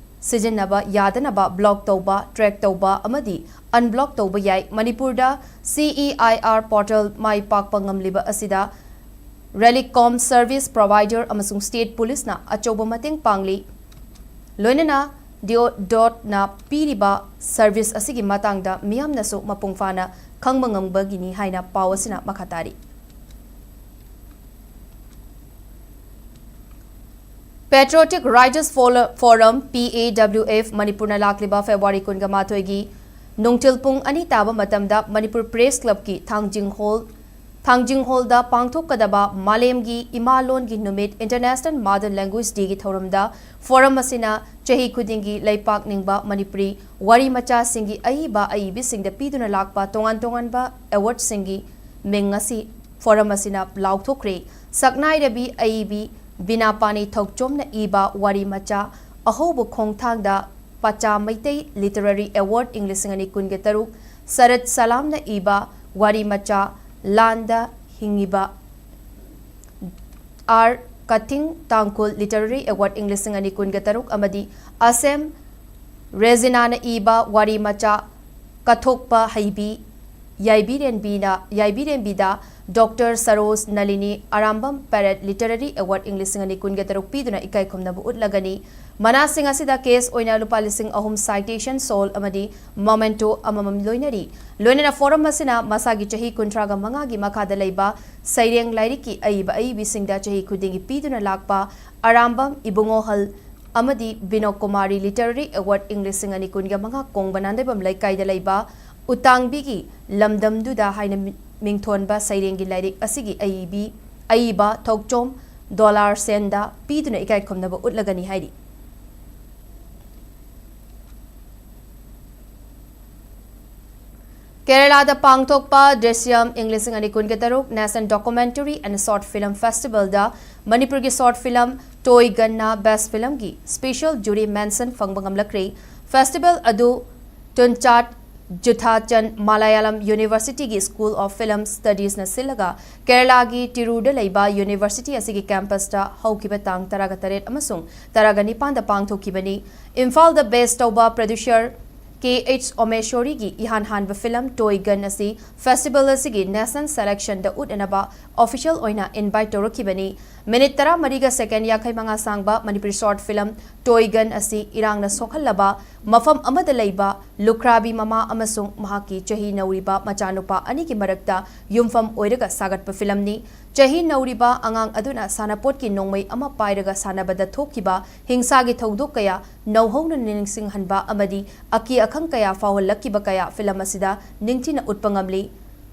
ꯁꯤꯖꯤꯟꯅꯕ ꯌꯥꯗꯅꯕ block ꯇꯧꯕ, track ꯇꯧꯕ ꯑꯃꯗꯤ unblock ꯇꯧꯕ ꯌꯥꯏ꯫ ꯃꯅꯤꯄꯨꯔꯗ C E I R portal ꯃꯥꯏ ꯄꯥꯛꯄ ꯉꯝꯂꯤꯕ ꯑꯁꯤꯗ Relicom service provider ꯑꯃꯁꯨꯡ state police ꯅ ꯑꯆꯧꯕ ꯃꯇꯦꯡ ꯄꯥꯡꯂꯤ꯫ ꯂꯣꯏꯅꯅ Deodot ꯅ ꯄꯤꯔꯤꯕ service ꯑꯁꯤꯒꯤ ꯃꯇꯥꯡꯗ ꯃꯤꯌꯥꯝꯅꯁꯨ ꯃꯄꯨꯡ ꯐꯥꯅ ꯈꯪꯕ ꯉꯝꯕꯒꯤꯅꯤ ꯍꯥꯏꯅ ꯄꯥꯎ ꯑꯁꯤꯅ ꯃꯈꯥ ꯇꯥꯔꯤ꯫ Patriotic Writers Fol-, Forum, P A W F, ꯃꯅꯤꯄꯨꯔꯅ ꯂꯥꯛꯂꯤꯕ February ꯀꯨꯟꯒ ꯃꯥꯊꯣꯏꯒꯤ ꯅꯨꯡꯊꯤꯜ ꯄꯨꯡ ꯑꯅꯤ ꯇꯥꯕ ꯃꯇꯝꯗ ꯃꯅꯤꯄꯨꯔ Press Club ꯀꯤ ꯊꯥꯡꯖꯤꯡ Hall, ꯊꯥꯡꯖꯤꯡ Hall ꯗ ꯄꯥꯡꯊꯣꯛꯀꯗꯕ ꯃꯥꯂꯦꯝꯒꯤ ꯏꯃꯥ ꯂꯣꯟꯒꯤ ꯅꯨꯃꯤꯠ, International Mother Language Day ꯒꯤ ꯊꯧꯔꯝꯗ forum ꯑꯁꯤꯅ ꯆꯍꯤ ꯈꯨꯗꯤꯡꯒꯤ ꯂꯩꯄꯥꯛ ꯅꯤꯡꯕ ꯃꯅꯤꯄꯨꯔꯤ ꯋꯥꯔꯤ ꯃꯆꯥꯁꯤꯡꯒꯤ ꯑꯏꯕ ꯑꯏꯕꯤꯁꯤꯡꯗ ꯄꯤꯗꯨꯅ ꯂꯥꯛꯄ ꯇꯣꯉꯥꯟ ꯇꯣꯉꯥꯟꯕ award ꯁꯤꯡꯒꯤ ꯃꯤꯡ ꯑꯁꯤ forum ꯑꯁꯤꯅ ꯂꯥꯎꯊꯣꯛꯈ꯭ꯔꯦ꯫ ꯁꯛꯅꯥꯏꯔꯕꯤ ꯑꯏꯕꯤ ꯕꯤꯅꯥꯄꯥꯅꯤ ꯊꯧꯆꯣꯝꯅ ꯏꯕ ꯋꯥꯔꯤ ꯃꯆꯥ ꯑꯍꯧꯕ ꯈꯣꯡꯊꯥꯡꯗ ꯄꯆꯥ ꯃꯩꯇꯩ Literary Award ꯏꯪ ꯂꯤꯁꯤꯡ ꯑꯅꯤ ꯀꯨꯟꯒ ꯇꯔꯨꯛ, ꯁꯔꯠ ꯁꯂꯥꯝꯅ ꯏꯕ ꯋꯥꯔꯤ ꯃꯆꯥ ꯂꯥꯟꯗ ꯍꯤꯡꯉꯤꯕ ꯑꯥꯔ ꯀꯊꯤꯡ ꯇꯥꯡꯈꯨꯜ Literary Award ꯏꯪ ꯂꯤꯁꯤꯡ ꯑꯅꯤ ꯀꯨꯟꯒ ꯇꯔꯨꯛ ꯑꯃꯗꯤ ꯑꯁꯦꯝ ꯔꯦꯖꯤꯅꯥꯅ ꯏꯕ ꯋꯥꯔꯤ ꯃꯆꯥ ꯀꯠꯊꯣꯛꯄ ꯍꯩꯕꯤ ꯌꯥꯏꯕꯤꯔꯦꯟꯕꯤꯅ, ꯌꯥꯏꯕꯤꯔꯦꯟꯕꯤꯗ ꯗꯣꯛꯇꯔ ꯁꯔꯣꯖ ꯅꯂꯤꯅꯤ ꯑꯔꯥꯝꯕꯝ ꯄꯦꯔꯦꯠ ꯂꯤꯇꯔꯦꯔꯤ ꯑꯦꯋꯥꯔꯗ ꯏꯪ ꯂꯤꯁꯤꯡ ꯑꯅꯤ ꯀꯨꯟꯒ ꯇꯔꯨꯛ ꯄꯤꯗꯨꯅ ꯏꯀꯥꯏ ꯈꯨꯝꯅꯕ ꯎꯠꯂꯒꯅꯤ꯫ ꯃꯅꯥꯁꯤꯡ ꯑꯁꯤꯗ ꯀꯦꯁ ꯑꯣꯏꯅ ꯂꯨꯄꯥ ꯂꯤꯁꯤꯡ ꯑꯍꯨꯝ citation, shawl ꯑꯃꯗꯤ memento ꯑꯃꯃꯝ ꯂꯣꯏꯅꯔꯤ꯫ ꯂꯣꯏꯅꯅ ꯐꯣꯔꯝ ꯑꯁꯤꯅ ꯃꯁꯥꯒꯤ ꯆꯍꯤ ꯀꯨꯟꯊ꯭ꯔꯥꯒ ꯃꯉꯥꯒꯤ ꯃꯈꯥꯗ ꯂꯩꯕ ꯁꯩꯔꯦꯡ ꯂꯥꯏꯔꯤꯛꯀꯤ ꯑꯏꯕ ꯑꯏꯕꯤꯁꯤꯡꯗ ꯆꯍꯤ ꯈꯨꯗꯤꯡꯒꯤ ꯄꯤꯗꯨꯅ ꯂꯥꯛꯄ ꯑꯔꯥꯝꯕꯝ ꯏꯕꯨꯡꯉꯣꯍꯜ ꯑꯃꯗꯤ ꯕꯤꯅꯣ ꯀꯨꯃꯥꯔꯤ ꯂꯤꯇꯔꯦꯔꯤ ꯑꯦꯋꯥꯔꯗ ꯏꯪ ꯂꯤꯁꯤꯡ ꯑꯅꯤ ꯀꯨꯟꯒ ꯃꯉꯥ ꯀꯣꯡꯕ ꯅꯥꯟꯗꯩꯕꯝ ꯂꯩꯀꯥꯏꯗ ꯂꯩꯕ ꯎꯇꯥꯡꯕꯤꯒꯤ ꯂꯝꯗꯝꯗꯨꯗ ꯍꯥꯏꯅ ꯃꯤ-, ꯃꯤꯡꯊꯣꯟꯕ ꯁꯩꯔꯦꯡꯒꯤ ꯂꯥꯏꯔꯤꯛ ꯑꯁꯤꯒꯤ ꯑꯏꯕꯤ, ꯑꯏꯕ ꯊꯧꯆꯣꯝ ꯗꯣꯂꯥꯔ ꯁꯦꯟꯗ ꯄꯤꯗꯨꯅ ꯏꯀꯥꯏ ꯈꯨꯝꯅꯕ ꯎꯠꯂꯒꯅꯤ ꯍꯥꯏꯔꯤ꯫ ꯀꯦꯔꯂꯥꯗ ꯄꯥꯡꯊꯣꯛꯄ ꯗ꯭ꯔꯤꯁ꯭ꯌꯝ ꯏꯪ ꯂꯤꯁꯤꯡ ꯑꯅꯤ ꯀꯨꯟꯒ ꯇꯔꯨꯛ National Documentary and Short Film Festivalꯗ ꯃꯅꯤꯄꯨꯔꯒꯤ short film ꯇꯣꯏ ꯒꯟꯅ best filmꯒꯤ special jury mention ꯐꯪꯕ ꯉꯝꯂꯛꯈ꯭ꯔꯦ꯫ Festival ꯑꯗꯨ ꯇꯨꯟꯆꯥꯠ ꯖꯨꯊꯥꯆꯟ ꯃꯂꯌꯥꯂꯝ Universityꯒꯤ School of Film Studiesꯅ ꯁꯤꯜꯂꯒ ꯀꯦꯔꯂꯥꯒꯤ ꯇꯤꯔꯨꯔꯗ ꯂꯩꯕ university ꯑꯁꯤꯒꯤ campusꯇ ꯍꯧꯈꯤꯕ ꯇꯥꯡ ꯇꯔꯥꯒ ꯇꯔꯦꯠ ꯑꯃꯁꯨꯡ ꯇꯔꯥꯒ ꯅꯤꯄꯥꯟꯗ ꯄꯥꯡꯊꯣꯛꯈꯤꯕꯅꯤ꯫ ꯏꯝꯐꯥꯜꯗ base ꯇꯧꯕ producer ꯀꯦ ꯑꯩꯆ ꯑꯣꯃꯦꯁꯣꯔꯤꯒꯤ ꯏꯍꯥꯟ ꯍꯥꯟꯕ film ꯇꯣꯏ ꯒꯟ ꯑꯁꯤ festival ꯑꯁꯤꯒꯤ national selectionꯗ ꯎꯠꯅꯅꯕ official ꯑꯣꯏꯅ invite ꯇꯧꯔꯛꯈꯤꯕꯅꯤ꯫ Minute ꯇꯔꯥꯃꯔꯤꯒ second ꯌꯥꯡꯈꯩ ꯃꯉꯥ ꯁꯥꯡꯕ ꯃꯅꯤꯄꯨꯔꯤ short film ꯇꯣꯏ ꯒꯟ ꯑꯁꯤ ꯏꯔꯥꯡꯅ ꯁꯣꯛꯍꯜꯂꯕ ꯃꯐꯝ ꯑꯃꯗ ꯂꯩꯕ ꯂꯨꯈ꯭ꯔꯥꯕꯤ ꯃꯃꯥ ꯑꯃꯁꯨꯡ ꯃꯍꯥꯛꯀꯤ ꯆꯍꯤ ꯅꯧꯔꯤꯕ ꯃꯆꯥꯅꯨꯄꯥ ꯑꯅꯤꯒꯤ ꯃꯔꯛꯇ ꯌꯨꯝꯐꯝ ꯑꯣꯏꯔꯒ ꯁꯥꯒꯠꯄ filmꯅꯤ꯫ ꯆꯍꯤ ꯅꯧꯔꯤꯕ ꯑꯉꯥꯡ ꯑꯗꯨꯅ ꯁꯥꯟꯅꯄꯣꯠꯀꯤ ꯅꯣꯡꯃꯩ ꯑꯃ ꯄꯥꯏꯔꯒ ꯁꯥꯟꯅꯕꯗ ꯊꯣꯛꯈꯤꯕ ꯍꯤꯡꯁꯥꯒꯤ ꯊꯧꯗꯣꯛ ꯀꯌꯥ ꯅꯧꯍꯧꯅ ꯅꯤꯡꯁꯤꯡꯍꯟꯕ ꯑꯃꯗꯤ ꯑꯀꯤ ꯑꯈꯪ ꯀꯌꯥ ꯐꯥꯎꯍꯜꯂꯛꯈꯤꯕ ꯀꯌꯥ film ꯑꯁꯤꯗ ꯅꯤꯡꯊꯤꯅ ꯎꯠꯄ ꯉꯝꯂꯤ꯫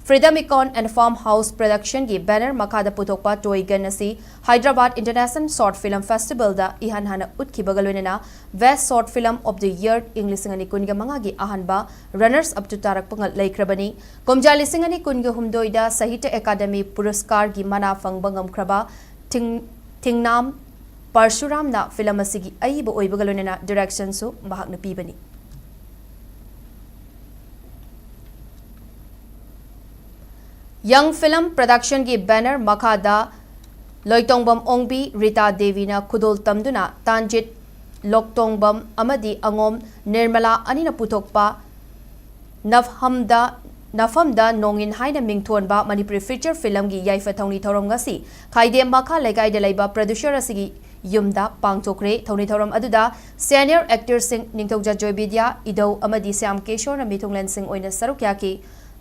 Freedom Icon and Farm House Productionꯒꯤ banner ꯃꯈꯥꯗ ꯄꯨꯊꯣꯛꯄ ꯇꯣꯏ ꯒꯟ ꯑꯁꯤ ꯍꯥꯏꯗ꯭ꯔꯕꯥꯗ International Short Film Festivalꯗ ꯏꯍꯥꯟ ꯍꯥꯟꯅ ꯎꯠꯈꯤꯕꯒ ꯂꯣꯏꯅꯅ Best Short Film of the Year ꯏꯪ ꯂꯤꯁꯤꯡ ꯑꯅꯤ ꯀꯨꯟꯒ ꯃꯉꯥꯒꯤ ꯑꯍꯥꯟꯕ runners upꯇ ꯇꯥꯔꯛꯄ ꯉ-, ꯂꯩꯈ꯭ꯔꯕꯅꯤ꯫ ꯀꯨꯝꯖꯥ ꯂꯤꯁꯤꯡ ꯑꯅꯤ ꯀꯨꯟꯒ ꯍꯨꯝꯗꯣꯏꯗ ꯁꯥꯍꯤꯇ꯭ꯌ ꯑꯦꯀꯥꯗꯃꯤ ꯄꯨꯔꯁꯀꯥꯔꯒꯤ ꯃꯅꯥ ꯐꯪꯕ ꯉꯝꯈ꯭ꯔꯕ ꯊꯤꯡ-, ꯊꯤꯡꯅꯥꯝ ꯄꯔꯁꯨꯔꯥꯝꯅ film ꯑꯁꯤꯒꯤ ꯑꯏꯕ ꯑꯣꯏꯕꯒ ꯂꯣꯏꯅꯅ directionꯁꯨ ꯃꯍꯥꯛꯅ ꯄꯤꯕꯅꯤ꯫ Young Film Productionꯒꯤ banner ꯃꯈꯥꯗ ꯂꯣꯏꯇꯣꯡꯕꯝ ꯑꯣꯡꯕꯤ ꯔꯤꯇꯥ ꯗꯦꯕꯤꯅ ꯈꯨꯗꯣꯜ ꯇꯝꯗꯨꯅ ꯇꯥꯟꯖꯤꯠ ꯂꯣꯛꯇꯣꯡꯕꯝ ꯑꯃꯗꯤ ꯑꯉꯣꯝ ꯅꯤꯔꯃꯂꯥ ꯑꯅꯤꯅ ꯄꯨꯊꯣꯛꯄ ꯅꯚꯍꯝꯗ ꯅꯐꯝꯗ ꯅꯣꯡꯏꯟ ꯍꯥꯏꯅ ꯃꯤꯡꯊꯣꯟꯕ ꯃꯅꯤꯄꯨꯔꯤ feature filmꯒꯤ ꯌꯥꯏꯐ ꯊꯧꯅꯤ ꯊꯧꯔꯝ ꯉꯁꯤ ꯈꯥꯏꯗꯦꯝ ꯃꯈꯥ ꯂꯩꯀꯥꯏꯗ ꯂꯩꯕ producer ꯑꯁꯤꯒꯤ ꯌꯨꯝꯗ ꯄꯥꯡꯊꯣꯛꯈ꯭ꯔꯦ꯫ ꯊꯧꯅꯤ ꯊꯧꯔꯝ ꯑꯗꯨꯗ senior actorꯁꯤꯡ ꯅꯤꯡꯊꯧꯖꯥ ꯖꯣꯏꯕꯤꯗ꯭ꯌꯥ, ꯏꯙꯧ ꯑꯃꯗꯤ ꯁ꯭ꯌꯥꯝ ꯀꯦꯁꯣꯔꯅ ꯃꯤꯊꯨꯡꯂꯦꯟꯁꯤꯡ ꯑꯣꯏꯅ ꯁꯔꯨꯛ ꯌꯥꯈꯤ꯫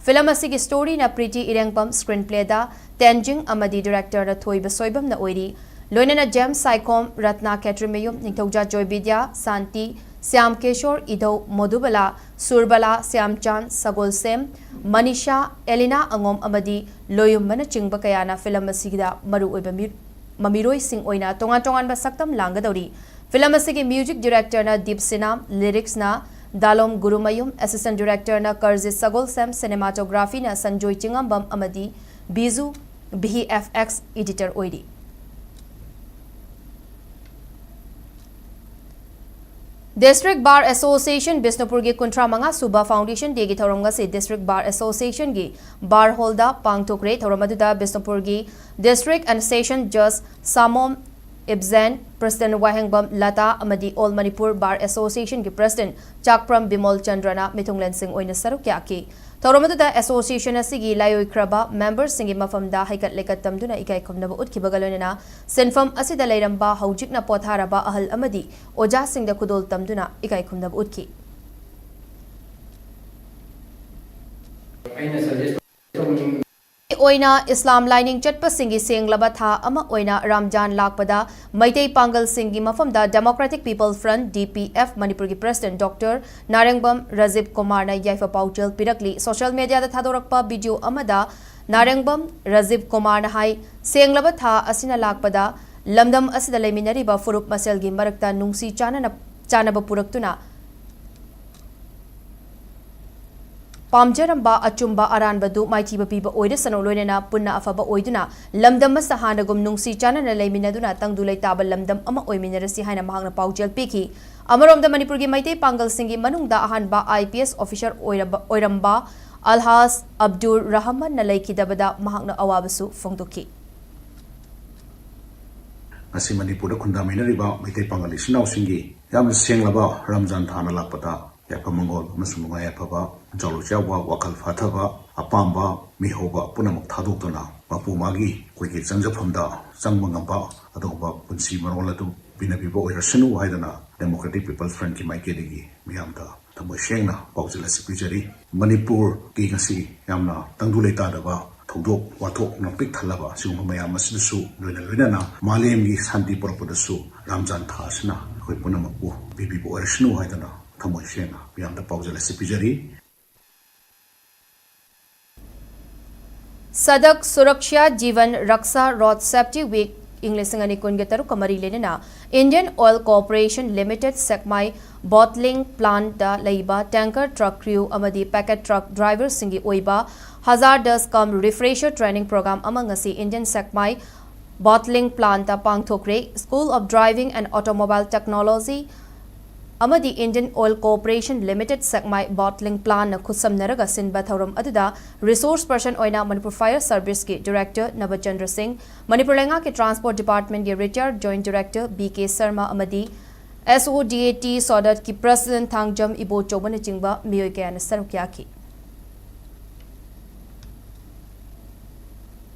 Film ꯑꯁꯤꯒꯤ storyꯅ ꯄ꯭ꯔꯤꯇꯤ ꯏꯔꯦꯡꯕꯝ, screenplayꯗ ꯇꯦꯟꯖꯤꯡ ꯑꯃꯗꯤ directorꯅ ꯊꯣꯏꯕ ꯁꯣꯏꯕꯝꯅ ꯑꯣꯏꯔꯤ꯫ ꯂꯣꯏꯅꯅ ꯖꯦꯝꯁ ꯁꯥꯏꯈꯣꯝ, ꯔꯠꯅꯥ ꯈꯦꯇ꯭ꯔꯤꯃꯌꯨꯝ, ꯅꯤꯡꯊꯧꯖꯥ ꯖꯣꯏꯕꯤꯗ꯭ꯌꯥ, ꯁꯥꯟꯇꯤ, ꯁ꯭ꯌꯥꯝ ꯀꯦꯁꯣꯔ, ꯏꯙꯧ ꯃꯣꯗꯨꯕꯂꯥ, ꯁꯨꯔꯕꯂꯥ, ꯁ꯭ꯌꯥꯝꯆꯥꯟ, ꯁꯒꯣꯜꯁꯦꯝ, ꯃꯅꯤꯁꯥ, ꯑꯦꯂꯤꯅꯥ ꯑꯉꯣꯝ ꯑꯃꯗꯤ ꯂꯣꯌꯨꯝꯕꯅꯆꯤꯡꯕ ꯀꯌꯥꯅ film ꯑꯁꯤꯗ ꯃꯔꯨꯑꯣꯏꯕ ꯃꯤ-, ꯃꯃꯤꯔꯣꯏꯁꯤꯡ ꯑꯣꯏꯅ ꯇꯣꯉꯥꯟ ꯇꯣꯉꯥꯟꯕ ꯁꯛꯇꯝ ꯂꯥꯡꯒꯗꯧꯔꯤ꯫ Film ꯑꯁꯤꯒꯤ music directorꯅ ꯗꯤꯞ ꯁꯤꯅꯥ, lyricsꯅ ꯗꯥꯂꯣꯝ ꯒꯨꯔꯨꯃꯌꯨꯝ, assistant directorꯅ ꯀꯔꯖꯤꯠ ꯁꯒꯣꯜꯁꯦꯝ, cinematographyꯅ ꯁꯟꯖꯣꯏ ꯆꯤꯡꯉꯝꯕꯝ ꯑꯃꯗꯤ Biju, V F X editor ꯑꯣꯏꯔꯤ꯫ District Bar Association ꯕꯤꯁꯅꯨꯄꯨꯔꯒꯤ ꯀꯨꯟꯊ꯭ꯔꯥ ꯃꯉꯥ ꯁꯨꯕ Foundation Dayꯒꯤ ꯊꯧꯔꯝ ꯉꯁꯤ District Bar Associationꯒꯤ Bar Hallꯗ ꯄꯥꯡꯊꯣꯛꯈ꯭ꯔꯦ꯫ ꯊꯧꯔꯝ ꯑꯗꯨꯗ ꯕꯤꯁꯅꯨꯄꯨꯔꯒꯤ District and Session Judge ꯁꯥꯃꯣꯝ ꯏꯕꯖꯦꯟ, President ꯋꯥꯍꯦꯡꯕꯝ ꯂꯇꯥ ꯑꯃꯗꯤ All Manipur Bar Associationꯒꯤ President ꯆꯥꯛꯄ꯭ꯔꯝ Bimol ꯆꯟꯗ꯭ꯔꯅ ꯃꯤꯊꯨꯡꯂꯦꯟꯁꯤꯡ ꯑꯣꯏꯅ ꯁꯔꯨꯛ ꯌꯥꯈꯤ꯫ ꯊꯧꯔꯝ ꯑꯗꯨꯗ association ꯑꯁꯤꯒꯤ ꯂꯥꯏꯑꯣꯏꯈ꯭ꯔꯕ memberꯁꯤꯡꯒꯤ ꯃꯐꯝꯗ ꯍꯩꯀꯠ ꯂꯩꯀꯠ ꯇꯝꯗꯨꯅ ꯏꯀꯥꯏ ꯈꯨꯝꯅꯕ ꯎꯠꯈꯤꯕꯒ ꯂꯣꯏꯅꯅ ꯁꯤꯟꯐꯝ ꯑꯁꯤꯗ ꯂꯩꯔꯝꯕ ꯍꯧꯖꯤꯛꯅ ꯄꯣꯊꯥꯔꯕ ꯑꯍꯜ ꯑꯃꯗꯤ ꯑꯣꯖꯥꯁꯤꯡꯗ ꯈꯨꯗꯣꯜ ꯇꯝꯗꯨꯅ ꯏꯀꯥꯏ ꯈꯨꯝꯅꯕ ꯎꯠꯈꯤ꯫ ꯑꯩꯅ suggest ꯇꯧꯅꯤꯡ- ꯑꯣꯏꯅ ꯏꯁꯂꯥꯝ ꯂꯥꯏꯅꯤꯡ ꯆꯠꯄꯁꯤꯡꯒꯤ ꯁꯦꯡꯂꯕ ꯊꯥ ꯑꯃ ꯑꯣꯏꯅ ꯔꯝꯖꯥꯟ ꯂꯥꯛꯄꯗ ꯃꯩꯇꯩ ꯄꯥꯡꯒꯜꯁꯤꯡꯒꯤ ꯃꯐꯝꯗ Democratic People Front, D P F, ꯃꯅꯤꯄꯨꯔꯒꯤ President Doctor ꯅꯥꯔꯦꯡꯕꯝ ꯔꯖꯤꯕ ꯀꯨꯃꯥꯔꯅ ꯌꯥꯏꯐ ꯄꯥꯎꯖꯦꯜ ꯄꯤꯔꯛꯂꯤ꯫ Social mediaꯗ ꯊꯥꯗꯣꯔꯛꯄ video ꯑꯃꯗ ꯅꯥꯔꯦꯡꯕꯝ ꯔꯖꯤꯕ ꯀꯨꯃꯥꯔꯅ ꯍꯥꯏ, ꯁꯦꯡꯂꯕ ꯊꯥ ꯑꯁꯤꯅ ꯂꯥꯛꯄꯗ ꯂꯝꯗꯝ ꯑꯁꯤꯗ ꯂꯩꯃꯤꯟꯅꯔꯤꯕ ꯐꯨꯔꯨꯞ ꯃꯁꯦꯜꯒꯤ ꯃꯔꯛꯇ ꯅꯨꯡꯁꯤ ꯆꯥꯟꯅꯅ, ꯆꯥꯟꯅꯕ ꯄꯨꯔꯛꯇꯨꯅ, ꯄꯥꯝꯖꯔꯝꯕ ꯑꯆꯨꯝꯕ ꯑꯔꯥꯟꯕꯗꯨ ꯃꯥꯏꯊꯤꯕ ꯄꯤꯕ ꯑꯣꯏꯔꯁꯅꯨ, ꯂꯣꯏꯅꯅ ꯄꯨꯟꯅ ꯑꯐꯕ ꯑꯣꯏꯗꯨꯅ ꯂꯝꯗꯝ ꯑꯁꯤꯗ ꯍꯥꯟꯅꯒꯨꯝ ꯅꯨꯡꯁꯤ ꯆꯥꯟꯅꯅ ꯂꯩꯃꯤꯟꯅꯗꯨꯅ ꯇꯪꯗꯨ ꯂꯩꯇꯥꯕ ꯂꯝꯗꯝ ꯑꯃ ꯑꯣꯏꯃꯤꯟꯅꯔꯁꯤ ꯍꯥꯏꯅ ꯃꯍꯥꯛꯅ ꯄꯥꯎꯖꯦꯜ ꯄꯤꯈꯤ꯫ ꯑꯃꯔꯣꯝꯗ ꯃꯅꯤꯄꯨꯔꯒꯤ ꯃꯩꯇꯩ ꯄꯥꯡꯒꯜꯁꯤꯡꯒꯤ ꯃꯅꯨꯡꯗ ꯑꯍꯥꯟꯕ I P S officer ꯑꯣꯏꯔꯕ, ꯑꯣꯏꯔꯝꯕ ꯑꯜꯍꯥꯖ ꯑꯕꯗꯨꯔ ꯔꯍꯃꯟꯅ ꯂꯩꯈꯤꯗꯕꯗ ꯃꯍꯥꯛꯅ ꯑꯋꯥꯕꯁꯨ ꯐꯣꯡꯗꯣꯛꯈꯤ꯫ ꯉꯁꯤ ꯃꯅꯤꯄꯨꯔꯗ ꯈꯨꯟꯗꯥꯃꯤꯟꯅꯔꯤꯕ ꯃꯩꯇꯩ ꯄꯥꯡꯒꯜ ꯏꯆꯤꯟ ꯏꯅꯥꯎꯁꯤꯡꯒꯤ ꯌꯥꯝꯅ ꯁꯦꯡꯂꯕ ꯔꯝꯖꯥꯟ ꯊꯥꯅ ꯂꯥꯛꯄꯗ ꯌꯥꯏꯐ ꯃꯪꯒꯣꯜ ꯑꯃꯁꯨꯡ ꯅꯨꯡꯉꯥꯏ ꯌꯥꯏꯐꯕ ꯆꯥꯎꯔꯣꯏ ꯆꯥꯎꯕ, ꯋꯥꯈꯜ ꯐꯥꯊꯕ, ꯑꯄꯥꯝꯕ, ꯃꯤꯍꯧꯕ ꯄꯨꯝꯅꯃꯛ ꯊꯥꯗꯣꯛꯇꯨꯅ ꯃꯄꯨ ꯃꯥꯒꯤ ꯑꯩꯈꯣꯏꯒꯤ ꯆꯪꯖꯐꯝꯗ ꯆꯪꯕ ꯉꯝꯕ ꯑꯗꯨꯒꯨꯝꯕ ꯄꯨꯟꯁꯤ ꯃꯔꯣꯜ ꯑꯗꯨ ꯄꯤꯅꯕꯤꯕ ꯑꯣꯏꯔꯁꯅꯨ ꯍꯥꯏꯗꯅ Democratic People's Frontꯀꯤ ꯃꯥꯏꯀꯩꯗꯒꯤ ꯃꯤꯌꯥꯝꯗ ꯊꯃꯣꯏ ꯁꯦꯡꯅ ꯄꯥꯎꯖꯦꯜ ꯑꯁꯤ ꯄꯤꯖꯔꯤ꯫ ꯃꯅꯤꯄꯨꯔꯒꯤ ꯉꯁꯤ ꯌꯥꯝꯅ ꯇꯪꯗꯨ ꯂꯩꯇꯥꯗꯕ ꯊꯧꯗꯣꯛ ꯋꯥꯊꯣꯛꯅ ꯄꯤꯛ ꯊꯜꯂꯕ ꯁꯤꯒꯨꯝꯕ ꯃꯌꯥꯝ ꯑꯁꯤꯗꯁꯨ ꯂꯣꯏꯅ ꯂꯣꯏꯅꯅ ꯃꯥꯂꯦꯝꯒꯤ ꯁꯥꯟꯇꯤ ꯄꯨꯔꯛꯄꯗꯁꯨ ꯔꯝꯖꯥꯟ ꯊꯥ ꯑꯁꯤꯅ ꯑꯩꯈꯣꯏ ꯄꯨꯝꯅꯃꯛꯄꯨ ꯄꯤꯕꯤꯕ ꯑꯣꯏꯔꯁꯅꯨ ꯍꯥꯏꯗꯅ ꯊꯃꯣꯏ ꯁꯦꯡꯅ ꯃꯤꯌꯥꯝꯗ ꯄꯥꯎꯖꯦꯜ ꯑꯁꯤ ꯄꯤꯖꯔꯤ꯫ ꯁꯗꯛ ꯁꯨꯔꯛꯁꯥ ꯖꯤꯕꯟ ꯔꯛꯁꯥ ꯔꯣꯗ ꯁꯦꯐꯇꯤ ꯋꯤꯛ ꯏꯪ ꯂꯤꯁꯤꯡ ꯑꯅꯤ ꯀꯨꯟꯒ ꯇꯔꯨꯛꯀ ꯃꯔꯤ ꯂꯩꯅꯅ Indian Oil Corporation Limited ꯁꯦꯛꯃꯥꯏ ꯕꯣꯇ꯭ꯂꯤꯡ ꯄ꯭ꯂꯥꯟꯠꯇ ꯂꯩꯕ tanker truck crew ꯑꯃꯗꯤ packet truck driverꯁꯤꯡꯒꯤ ꯑꯣꯏꯕ hazardous cum refresher training program ꯑꯃ ꯉꯁꯤ Indian Sekmai ꯕꯣꯇ꯭ꯂꯤꯡ ꯄ꯭ꯂꯥꯟꯠꯇ ꯄꯥꯡꯊꯣꯛꯈ꯭ꯔꯦ꯫ School of Driving and Automobile Technology ꯑꯃꯗꯤ Indian Oil Corporation Limited ꯁꯦꯛꯃꯥꯏ ꯕꯣꯇ꯭ꯂꯤꯡ ꯄ꯭ꯂꯥꯟꯠꯅ ꯈꯨꯠꯁꯝꯅꯔꯒ ꯁꯤꯟꯕ ꯊꯧꯔꯝ ꯑꯗꯨꯗ resource person ꯑꯣꯏꯅ ꯃꯅꯤꯄꯨꯔ Fire Serviceꯀꯤ Director ꯅꯕꯆꯟꯗ꯭ꯔ ꯁꯤꯡ, ꯃꯅꯤꯄꯨꯔ ꯂꯩꯉꯥꯛꯀꯤ Transport Departmentꯀꯤ retired Joint Director B K Sharma ꯑꯃꯗꯤ S O D A T ꯁꯣꯗꯠꯀꯤ President Thangjam ꯏꯕꯣꯆꯧꯕꯅꯆꯤꯡꯕ ꯃꯤꯑꯣꯏ ꯀꯌꯥꯅ ꯁꯔꯨꯛ ꯌꯥꯈꯤ꯫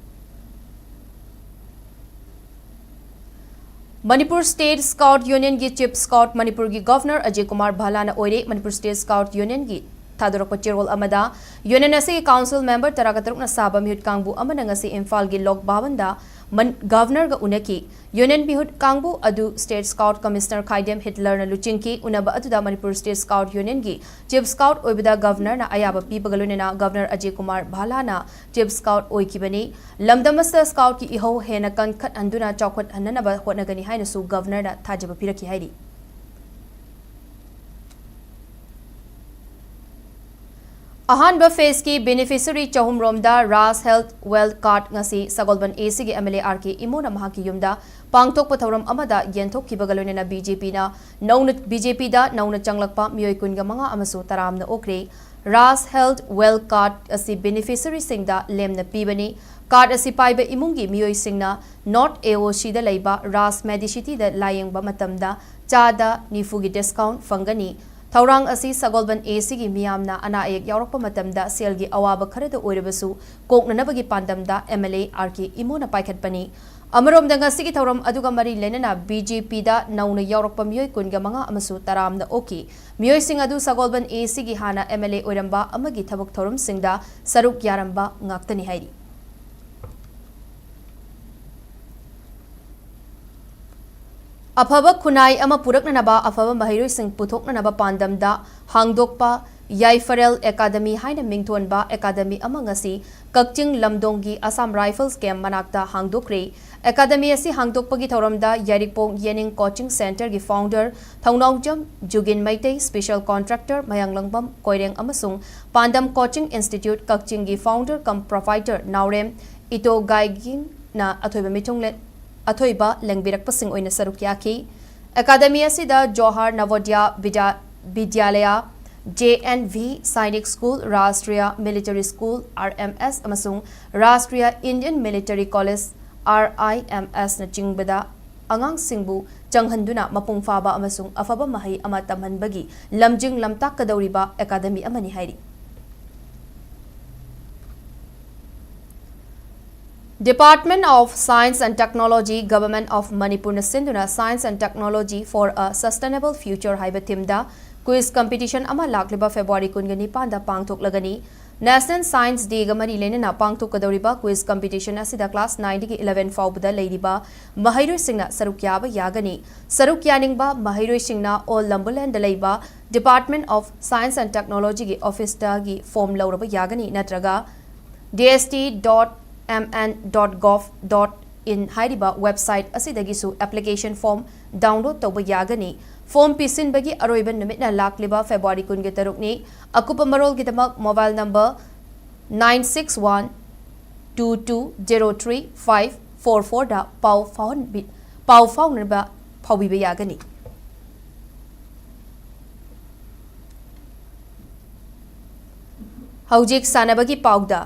Manipur State Scout Unionꯒꯤ Chief Scout ꯃꯅꯤꯄꯨꯔꯒꯤ Governor ꯑꯖꯌ ꯀꯨꯃꯥꯔ ꯚꯥꯂꯥꯅ ꯑꯣꯏꯔꯦ꯫ ꯃꯅꯤꯄꯨꯔ State Scout Unionꯒꯤ ꯊꯥꯗꯣꯔꯛꯄ ꯆꯦꯔꯣꯜ ꯑꯃꯗ Union ꯑꯁꯤꯒꯤ Council Member ꯇꯔꯥꯒ ꯇꯔꯨꯛꯅ ꯁꯥꯕ ꯃꯤꯍꯨꯠ ꯀꯥꯡꯕꯨ ꯑꯃꯅ ꯉꯁꯤ ꯏꯝꯐꯥꯜꯒꯤ ꯂꯣꯛ ꯚꯕꯟꯗ ꯃꯟ-, Governorꯒ ꯎꯅꯈꯤ꯫ Union ꯃꯤꯍꯨꯠ ꯀꯥꯡꯕꯨ ꯑꯗꯨ State Scout Commissioner ꯈꯥꯏꯗꯦꯝ ꯍꯤꯠꯂꯔꯅ ꯂꯨꯆꯤꯡꯈꯤ꯫ ꯎꯅꯕ ꯑꯗꯨꯗ Manipur State Scout Unionꯒꯤ Chief Scout ꯑꯣꯏꯕꯗ Governorꯅ ꯑꯌꯥꯕ ꯄꯤꯕꯒ ꯂꯣꯏꯅꯅ Governor Ajay Kumar ꯚꯥꯂꯥꯅ Chief Scout ꯑꯣꯏꯈꯤꯕꯅꯤ꯫ ꯂꯝꯗꯝ ꯑꯁꯤꯗ Scoutꯀꯤ ꯏꯍꯧ ꯍꯦꯟꯅ ꯀꯟꯈꯠꯍꯟꯗꯨꯅ ꯆꯥꯎꯈꯠꯍꯟꯅꯅꯕ ꯍꯣꯠꯅꯒꯅꯤ ꯍꯥꯏꯅꯁꯨ Governorꯅ ꯊꯥꯖꯕ ꯄꯤꯔꯛꯈꯤ ꯍꯥꯏꯔꯤ꯫ ꯑꯍꯥꯟꯕ phaseꯀꯤ beneficiary ꯆꯍꯨꯝ ꯔꯣꯝꯗ Raj Health Wealth Card ꯉꯁꯤ ꯁꯒꯣꯜꯕꯟ ACꯒꯤ MLA R K ꯏꯃꯣꯅ ꯃꯍꯥꯛꯀꯤ ꯌꯨꯝꯗ ꯄꯥꯡꯊꯣꯛꯄ ꯊꯧꯔꯝ ꯑꯃꯗ ꯌꯦꯟꯊꯣꯛꯈꯤꯕꯒ ꯂꯣꯏꯅꯅ BJPꯅ ꯅꯧꯅ, BJPꯗ ꯅꯧꯅ ꯆꯪꯂꯛꯄ ꯃꯤꯑꯣꯏ ꯀꯨꯟꯒ ꯃꯉꯥ ꯑꯃꯁꯨ ꯇꯔꯥꯝꯅ ꯑꯣꯛꯈ꯭ꯔꯦ꯫ Raj Health Wealth Card ꯑꯁꯤ beneficiaryꯁꯤꯡꯗ ꯂꯦꯝꯅ ꯄꯤꯕꯅꯤ꯫ Card ꯑꯁꯤ ꯄꯥꯏꯕ ꯏꯃꯨꯡꯒꯤ ꯃꯤꯑꯣꯏꯁꯤꯡꯅ North AOCꯗ ꯂꯩꯕ Raj Medicityꯗ ꯂꯥꯌꯦꯡꯕ ꯃꯇꯝꯗ ꯆꯥꯗ ꯅꯤꯐꯨꯒꯤ discount ꯐꯪꯒꯅꯤ꯫ ꯊꯧꯔꯥꯡ ꯑꯁꯤ ꯁꯒꯣꯜꯕꯟ ꯑꯦ ꯁꯤꯒꯤ ꯃꯤꯌꯥꯝꯅ ꯑꯅꯥ ꯑꯌꯦꯛ ꯌꯥꯎꯔꯛꯄ ꯃꯇꯝꯗ ꯁꯦꯜꯒꯤ ꯑꯋꯥꯕ ꯈꯔꯗ ꯑꯣꯏꯔꯕꯁꯨ ꯀꯣꯛꯅꯅꯕꯒꯤ ꯄꯥꯟꯗꯝꯗ ꯑꯦꯝ ꯑꯦꯜ ꯑꯦ ꯑꯥꯔ ꯀꯦ ꯏꯃꯣꯅ ꯄꯥꯏꯈꯠꯄꯅꯤ꯫ ꯑꯃꯔꯣꯝꯗ ꯉꯁꯤꯒꯤ ꯊꯧꯔꯝ ꯑꯗꯨꯒ ꯃꯔꯤ ꯂꯩꯅꯅ ꯕꯤ ꯖꯦ ꯄꯤꯗ ꯅꯧꯅ ꯌꯥꯎꯔꯛꯄ ꯃꯤꯑꯣꯏ ꯀꯨꯟꯒ ꯃꯉꯥ ꯑꯃꯁꯨ ꯇꯔꯥꯝꯅ ꯑꯣꯛꯈꯤ꯫ ꯃꯤꯑꯣꯏꯁꯤꯡ ꯑꯗꯨ ꯁꯒꯣꯜꯕꯟ ꯑꯦ ꯁꯤꯒꯤ ꯍꯥꯟꯅ ꯑꯦꯝ ꯑꯦꯜ ꯑꯦ ꯑꯣꯏꯔꯝꯕ ꯑꯃꯒꯤ ꯊꯕꯛ ꯊꯧꯔꯝꯁꯤꯡꯗ ꯁꯔꯨꯛ ꯌꯥꯔꯝꯕ ꯉꯥꯛꯇꯅꯤ ꯍꯥꯏꯔꯤ꯫ ꯑꯐꯕ ꯈꯨꯟꯅꯥꯏ ꯑꯃ ꯄꯨꯔꯛꯅꯅꯕ ꯑꯐꯕ ꯃꯍꯩꯔꯣꯏꯁꯤꯡ ꯄꯨꯊꯣꯛꯅꯅꯕ ꯄꯥꯟꯗꯝꯗ ꯍꯥꯡꯗꯣꯛꯄ ꯌꯥꯏꯐꯔꯦꯜ ꯑꯦꯀꯥꯗꯃꯤ ꯍꯥꯏꯅ ꯃꯤꯡꯊꯣꯟꯕ ꯑꯦꯀꯥꯗꯃꯤ ꯑꯃ ꯉꯁꯤ ꯀꯛꯆꯤꯡ ꯂꯝꯗꯣꯡꯒꯤ ꯑꯁꯥꯝ ꯔꯥꯏꯐꯜꯁ ꯀꯦꯝꯞ ꯃꯅꯥꯛꯇ ꯍꯥꯡꯗꯣꯛꯈ꯭ꯔꯦ꯫ ꯑꯦꯀꯥꯗꯃꯤ ꯑꯁꯤ ꯍꯥꯡꯗꯣꯛꯄꯒꯤ ꯊꯧꯔꯝꯗ ꯌꯥꯏꯔꯤꯄꯣꯛ ꯌꯦꯅꯤꯡ ꯀꯣꯆꯤꯡ ꯁꯦꯟꯇꯔꯒꯤ founder Thounaojam Jugin Meitei, special contractor Mayanglangbam Koireng ꯑꯃꯁꯨꯡ ꯄꯥꯟꯗꯝ ꯀꯣꯆꯤꯡ ꯏꯟꯁꯇꯤꯇ꯭ꯌꯨꯠ ꯀꯛꯆꯤꯡꯒꯤ founder cum proprietor Naorem Ito ꯒꯥꯏꯒꯤꯡꯅ ꯑꯊꯣꯏꯕ ꯃꯤꯊꯨꯡꯂꯦꯟ ꯑꯊꯣꯏꯕ ꯂꯦꯡꯕꯤꯔꯛꯄꯁꯤꯡ ꯑꯣꯏꯅ ꯁꯔꯨꯛ ꯌꯥꯈꯤ꯫ ꯑꯦꯀꯥꯗꯃꯤ ꯑꯁꯤꯗ Jawahar Navodaya Vidya-, Vidyalaya, J N V Sainik school, Rashtriya military school, R M S, ꯑꯃꯁꯨꯡ Rashtriya Indian military college, R I M ꯑꯦꯁ, ꯅꯆꯤꯡꯕꯗ ꯑꯉꯥꯡꯁꯤꯡꯕꯨ ꯆꯪꯍꯟꯗꯨꯅ ꯃꯄꯨꯡ ꯐꯥꯕ ꯑꯃꯁꯨꯡ ꯑꯐꯕ ꯃꯍꯩ ꯑꯃ ꯇꯝꯍꯟꯕꯒꯤ ꯂꯝꯖꯤꯡ ꯂꯝꯇꯥꯛꯀꯗꯧꯔꯤꯕ ꯑꯦꯀꯥꯗꯃꯤ ꯑꯃꯅꯤ ꯍꯥꯏꯔꯤ꯫ Department of Science and Technology, Government of ꯃꯅꯤꯄꯨꯔꯅ ꯁꯤꯟꯗꯨꯅ Science and Technology for a Sustainable Future ꯍꯥꯏꯕ ꯊꯤꯝꯗ ꯀ꯭ꯋꯤꯖ ꯀꯝꯄꯤꯇꯤꯁꯟ ꯑꯃ ꯂꯥꯛꯂꯤꯕ ꯐꯦꯕ꯭ꯔꯨꯋꯥꯔꯤ ꯀꯨꯟꯒ ꯅꯤꯄꯥꯟꯗ ꯄꯥꯡꯊꯣꯛꯂꯒꯅꯤ꯫ ꯅꯦꯁꯅꯦꯜ ꯁꯥꯏꯟꯁ ꯗꯦꯒ ꯃꯔꯤ ꯂꯩꯅꯅ ꯄꯥꯡꯊꯣꯛꯀꯗꯧꯔꯤꯕ ꯀ꯭ꯋꯤꯖ ꯀꯝꯄꯤꯇꯤꯁꯟ ꯑꯁꯤꯗ ꯀ꯭ꯂꯥꯁ ꯅꯥꯏꯟꯗꯒꯤ ꯏꯂꯚꯦꯟ ꯐꯥꯎꯕꯗ ꯂꯩꯔꯤꯕ ꯃꯍꯩꯔꯣꯏꯁꯤꯡꯅ ꯁꯔꯨꯛ ꯌꯥꯕ ꯌꯥꯒꯅꯤ꯫ ꯁꯔꯨꯛ ꯌꯥꯅꯤꯡꯕ ꯃꯍꯩꯔꯣꯏꯁꯤꯡꯅ ꯑꯣꯜ ꯂꯝꯕꯨꯂꯦꯟꯗ ꯂꯩꯕ Department of Science and Technologyꯒꯤ ꯑꯣꯐꯤꯁꯇꯒꯤ ꯐꯣꯔꯝ ꯂꯧꯔꯕ ꯌꯥꯒꯅꯤ, ꯅꯠꯇ꯭ꯔꯒ D S T dot M N dot gov dot in ꯍꯥꯏꯔꯤꯕ ꯋꯦꯕꯁꯥꯏꯠ ꯑꯁꯤꯗꯒꯤꯁꯨ ꯑꯦꯄ꯭ꯂꯤꯀꯦꯁꯟ ꯐꯣꯔꯝ ꯗꯥꯎꯟꯂꯣꯗ ꯇꯧꯕ ꯌꯥꯒꯅꯤ꯫ ꯐꯣꯔꯝ ꯄꯤꯁꯤꯟꯕꯒꯤ ꯑꯔꯣꯏꯕ ꯅꯨꯃꯤꯠꯅ ꯂꯥꯛꯂꯤꯕ ꯐꯦꯕ꯭ꯔꯨꯋꯥꯔꯤ ꯀꯨꯟꯒ ꯇꯔꯨꯛꯅꯤ꯫ ꯑꯀꯨꯞꯄ ꯃꯔꯣꯜꯒꯤꯗꯃꯛ mobile number nine six one two two zero three five four fourꯗ ꯄꯥꯎ ꯐꯥꯎꯍꯟꯕꯤ-, ꯄꯥꯎ ꯐꯥꯎꯅꯕ ꯐꯥꯎꯕꯤꯕ ꯌꯥꯒꯅꯤ꯫ ꯍꯧꯖꯤꯛ ꯁꯥꯟꯅꯕꯒꯤ ꯄꯥꯎꯗ꯫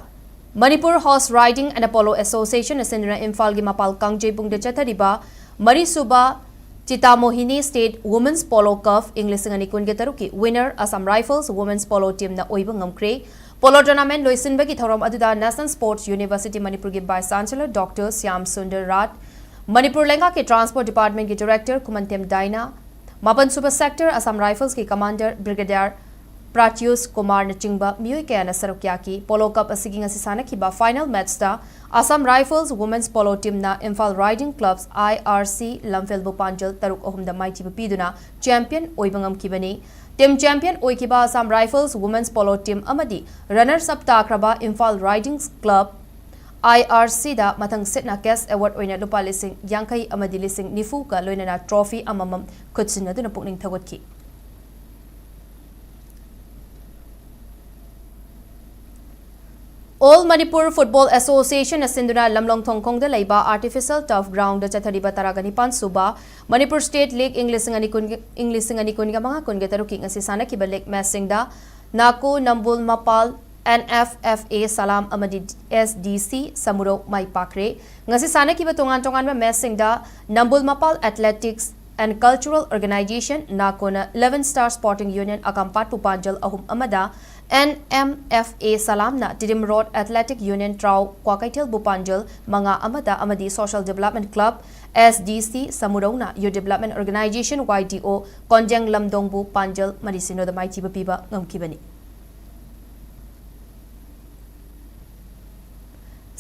Manipur Horse Riding and Polo Association ꯑꯁꯤꯅ ꯏꯝꯐꯥꯜꯒꯤ ꯃꯄꯥꯜ ꯀꯥꯡꯖꯩꯕꯨꯡꯗ ꯆꯠꯊꯔꯤꯕ ꯃꯔꯤꯁꯨꯕ Sita Mohini State Women's Polo Cup ꯏꯪ ꯂꯤꯁꯤꯡ ꯑꯅꯤ ꯀꯨꯟꯒ ꯇꯔꯨꯛꯀꯤ winner Assam Rifles Women's Polo Teamꯅ ꯑꯣꯏꯕ ꯉꯝꯈ꯭ꯔꯦ꯫ Polo tournament ꯂꯣꯏꯁꯤꯟꯕꯒꯤ ꯊꯧꯔꯝ ꯑꯗꯨꯗ National Sports University ꯃꯅꯤꯄꯨꯔꯒꯤ Vice Chancellor Doctor Shyam Sundar ꯔꯥꯖ, ꯃꯅꯤꯄꯨꯔ ꯂꯩꯉꯥꯛꯀꯤ Transport Departmentꯀꯤ Director ꯈꯨꯃꯟꯊꯦꯝ ꯗꯥꯏꯅꯥ, ꯃꯥꯄꯟ ꯁꯨꯕ Sector Assam Riflesꯀꯤ Commander Brigadier ꯄ꯭ꯔꯥꯇ꯭ꯌꯨꯁ ꯀꯨꯃꯥꯔꯅꯆꯤꯡꯕ ꯃꯤꯑꯣꯏ ꯀꯌꯥꯅ ꯁꯔꯨꯛ ꯌꯥꯈꯤ꯫ Polo Cup ꯑꯁꯤꯒꯤ ꯉꯁꯤ ꯁꯥꯟꯅꯈꯤꯕ final matchꯇ Assam Rifles Women's Polo Teamꯅ Imphal Riding Clubs, I R C, ꯂꯝꯐꯦꯜꯕꯨ ꯄꯥꯟꯖꯜ ꯇꯔꯨꯛ ꯑꯍꯨꯝꯗ ꯃꯥꯏꯊꯤꯕ ꯄꯤꯗꯨꯅ champion ꯑꯣꯏꯕ ꯉꯝꯈꯤꯕꯅꯤ꯫ Team champion ꯑꯣꯏꯈꯤꯕ Assam Rifles Women's Polo Team ꯑꯃꯗꯤ runners up ꯇꯥꯈ꯭ꯔꯕ Imphal Riding Club, I R Cꯗ ꯃꯊꯪ ꯁꯤꯠꯅ cash award ꯑꯣꯏꯅ ꯂꯨꯄꯥ ꯂꯤꯁꯤꯡ ꯌꯥꯡꯈꯩ ꯑꯃꯗꯤ ꯂꯤꯁꯤꯡ ꯅꯤꯐꯨꯒ ꯂꯣꯏꯅꯅ trophy ꯑꯃꯃꯝ ꯈꯨꯠꯁꯤꯟꯅꯗꯨꯅ ꯄꯨꯛꯅꯤꯡ ꯊꯧꯒꯠꯈꯤ꯫ All Manipur Football Associationꯅ ꯁꯤꯟꯗꯨꯅ ꯂꯝꯂꯣꯡ ꯊꯣꯡꯈꯣꯡꯗ ꯂꯩꯕ Artificial Turf Groundꯗ ꯆꯠꯊꯔꯤꯕ ꯇꯔꯥꯒ ꯅꯤꯄꯥꯟ ꯁꯨꯕ Manipur State League ꯏꯪ ꯂꯤꯁꯤꯡ ꯑꯅꯤ ꯀꯨꯟ, ꯏꯪ ꯂꯤꯁꯤꯡ ꯑꯅꯤ ꯀꯨꯟꯒ ꯃꯉꯥ ꯀꯨꯟꯒ ꯇꯔꯨꯛꯀꯤ ꯉꯁꯤ ꯁꯥꯟꯅꯈꯤꯕ league matchꯁꯤꯡꯗ ꯅꯥꯀꯣ ꯅꯝꯕꯨꯜ ꯃꯄꯥꯜ N F F A ꯁꯂꯥꯝ ꯑꯃꯗꯤ S D C ꯁꯃꯨꯔꯧ ꯃꯥꯏ ꯄꯥꯛꯈ꯭ꯔꯦ꯫ ꯉꯁꯤ ꯁꯥꯟꯅꯈꯤꯕ ꯇꯣꯉꯥꯟ ꯇꯣꯉꯥꯟꯕ matchꯁꯤꯡꯗ ꯅꯝꯕꯨꯜ ꯃꯄꯥꯜ Athletics and Cultural Organization ꯅꯥꯀꯣꯅ Eleven Star Sporting Union ꯑꯀꯥꯝꯄꯥꯠꯄꯨ ꯄꯥꯟꯖꯜ ꯑꯍꯨꯝ ꯑꯃꯗ, N M F A ꯁꯂꯥꯝꯅ ꯇꯤꯗꯤꯝ ꯔꯣꯗ Athletic Union ꯇ꯭ꯔꯥꯎ ꯀ꯭ꯋꯥꯀꯩꯊꯦꯜꯕꯨ ꯄꯥꯟꯖꯜ ꯃꯉꯥ ꯑꯃꯗ ꯑꯃꯗꯤ Social Development Club S D C ꯁꯃꯨꯔꯧꯅ Youth Development Organization Y D O ꯀꯣꯟꯖꯦꯡ ꯂꯝꯗꯣꯡꯕꯨ ꯄꯥꯟꯖꯜ ꯃꯔꯤ ꯁꯤꯅꯣꯗ ꯃꯥꯏꯊꯤꯕ ꯄꯤꯕ ꯉꯝꯈꯤꯕꯅꯤ꯫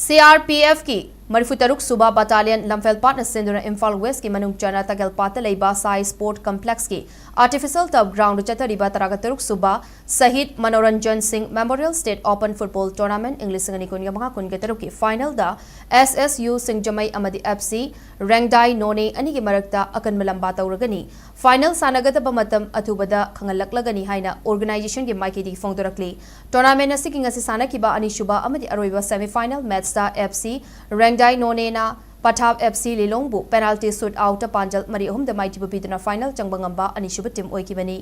C R P Fꯀꯤ ꯃꯔꯤꯐꯨ ꯇꯔꯨꯛ ꯁꯨꯕ Battalion ꯂꯝꯐꯦꯜꯄꯥꯠꯅ ꯁꯤꯟꯗꯨꯅ ꯏꯝꯐꯥꯜ Westꯀꯤ ꯃꯅꯨꯡ ꯆꯟꯅ ꯇꯒꯦꯜꯄꯥꯠꯇ ꯂꯩꯕ ꯁꯥꯏ Sport Complexꯀꯤ Artificial Turf Groundꯗ ꯆꯠꯊꯔꯤꯕ ꯇꯔꯥꯒ ꯇꯔꯨꯛ ꯁꯨꯕ ꯁꯍꯤꯗ ꯃꯅꯣꯔꯟꯖꯟ ꯁꯤꯡ Memorial State Open Football Tournament ꯏꯪ ꯂꯤꯁꯤꯡ ꯑꯅꯤ ꯀꯨꯟꯒ ꯃꯉꯥ ꯀꯨꯟꯒ ꯇꯔꯨꯛꯀꯤ finalꯗ S S U ꯁꯤꯡꯖꯃꯩ ꯑꯃꯗꯤ F C ꯔꯦꯡꯗꯥꯏ ꯅꯣꯅꯦ ꯑꯅꯤꯒꯤ ꯃꯔꯛꯇ ꯑꯀꯟꯕ ꯂꯝꯕꯥ ꯇꯧꯔꯒꯅꯤ꯫ Final ꯁꯥꯟꯅꯒꯗꯕ ꯃꯇꯝ ꯑꯊꯨꯕꯗ ꯈꯪꯍꯜꯂꯛꯂꯒꯅꯤ ꯍꯥꯏꯅ organizationꯒꯤ ꯃꯥꯏꯀꯩꯗꯒꯤ ꯐꯣꯡꯗꯣꯔꯛꯂꯤ꯫ Tournament ꯑꯁꯤꯒꯤ ꯉꯁꯤ ꯁꯥꯟꯅꯈꯤꯕ ꯑꯅꯤꯁꯨꯕ ꯑꯃꯗꯤ ꯑꯔꯣꯏꯕ semi final matchꯇ F C ꯔꯦꯡꯗꯥꯏ ꯅꯣꯅꯦꯅ ꯄꯊꯥꯞ F C ꯂꯤꯂꯣꯡꯕꯨ penalty shoot outꯇ ꯄꯥꯟꯖꯜ ꯃꯔꯤ ꯑꯍꯨꯝꯗ ꯃꯥꯏꯊꯤꯕ ꯄꯤꯗꯨꯅ final ꯆꯪꯕ ꯉꯝꯕ ꯑꯅꯤꯁꯨꯕ team ꯑꯣꯏꯈꯤꯕꯅꯤ꯫